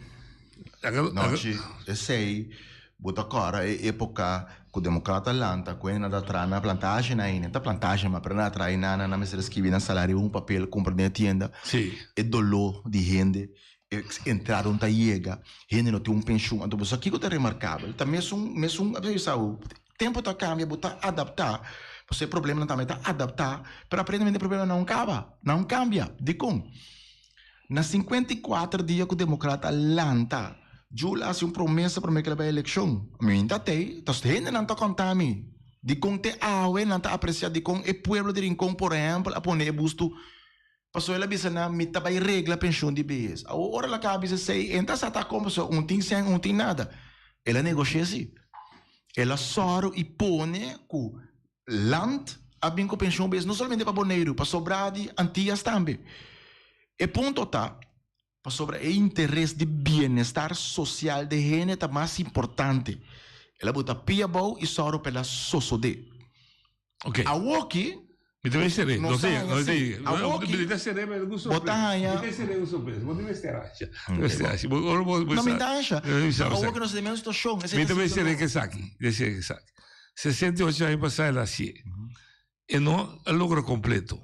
Nochi, esey bo ta cora e epoca cu democrata lanta cu nan ta traha na plantage na ayina, ta plantage ma pero nan a traha ayina nan mester a scribi nan salario un papel cumpra den e tienda. E dolor di hende, e entrada no ta yega, hende no tin un pensioen. Anto bo sa kico ta remarcabel? Ta mesun, mesun, Tempo ta cambia, bo ta adapta, pasobra e problemanan tambe ta adapta, pero aparentemente e problemanan no caba, nan cambia. Dicon? Na 54 dia cu democrata lanta, Jul a haci un promesa prome cu el a bay eleccion. Mi ta tey, ta hendenan ta conta mi dicon te awe nan ta aprecia dicon e pueblo di Rincon por ehempel a pone e busto pasobra el a bisa nan mi ta bay regla pensioen di behes. Awor ora el a caba bisa esey, e no ta sa ta con pasobra un tin cen un tin nada. El a negocia si. El a sòru i pone ku land a bin ku penshon bes no solamente pa Boneiru, pa sobrá di Antias tambe. E punto ta, pasobra e interes di bienestar sosial di hende ta mas importante. El a buta pia abou i sòru pa el a sosodé. Ok. Awoki. Mi ta mester No no sé, no sé. Awoki. Mi ta seré pero ku Bo ta haña. Mi ta seré ku sorpresa. Bo ta mester ansha. Mester ansha. Bo ora bo No mi ta ansha. Awoki nos ta den mesun situashon. Mi ta mester ke esaki. Mester ke esaki. 68 aña pasá el a hasié. E no a logra kompleto.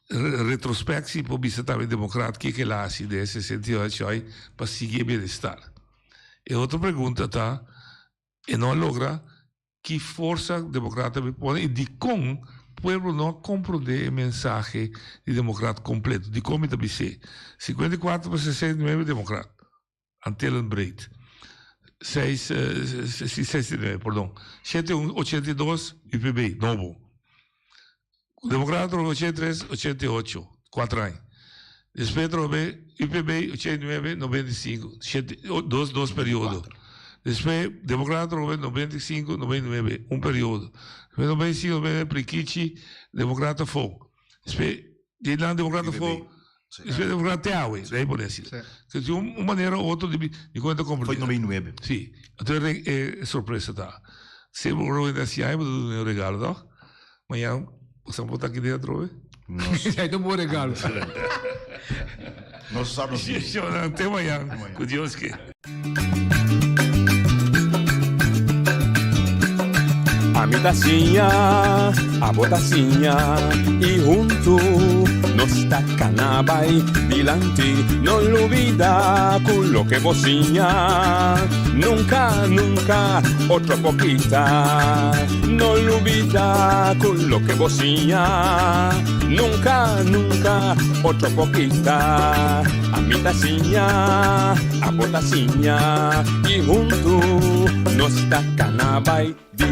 Retrospectie por bisa tambe democrat kiko el a hasi den e 68 ai pa sigui e bienestar. E otro pregunta ta, e no a logra, ki forsa democrat a bin pone y dikon pueblo no a comprende e mensahe di democrat completo? Dikon mi ta bis'é? 54 pa 69 democrat. Antillen Breed. Seis, si, 69, perdon. Shete un, 82, UPB, nobo. Democrata trobe 83, 88, cuatro aña. Despues trobe UPB, 89, 95, shete, dos, dos periodo. Despues Democrata trobe 95, 99, un periodo. Despues 95, 99, Prikichi, Democrata fo. Despues Di nan democrata fo, despues democrata te awe, de ahí pone así. Que si un manera u otro di di cuenta Foi 99. Sí. Entonces e sorpresa ta. Si bo roe ta si ai bo ta duna un regalo toch? Mañana bo ta aki den atrobe? Esei ta un bon regalo. Nos sa nos Sí, sí, te mañana. Cu Dios ke. Ami ta siña, abo ta siña y huntu nos ta cana bay dilanti. No lubida cu loke bo siña nunca, nunca otro por kita. No lubida cu loke bo siña nunca, nunca otro por kita. Ami ta siña, abo ta siña y huntu nos ta cana bay.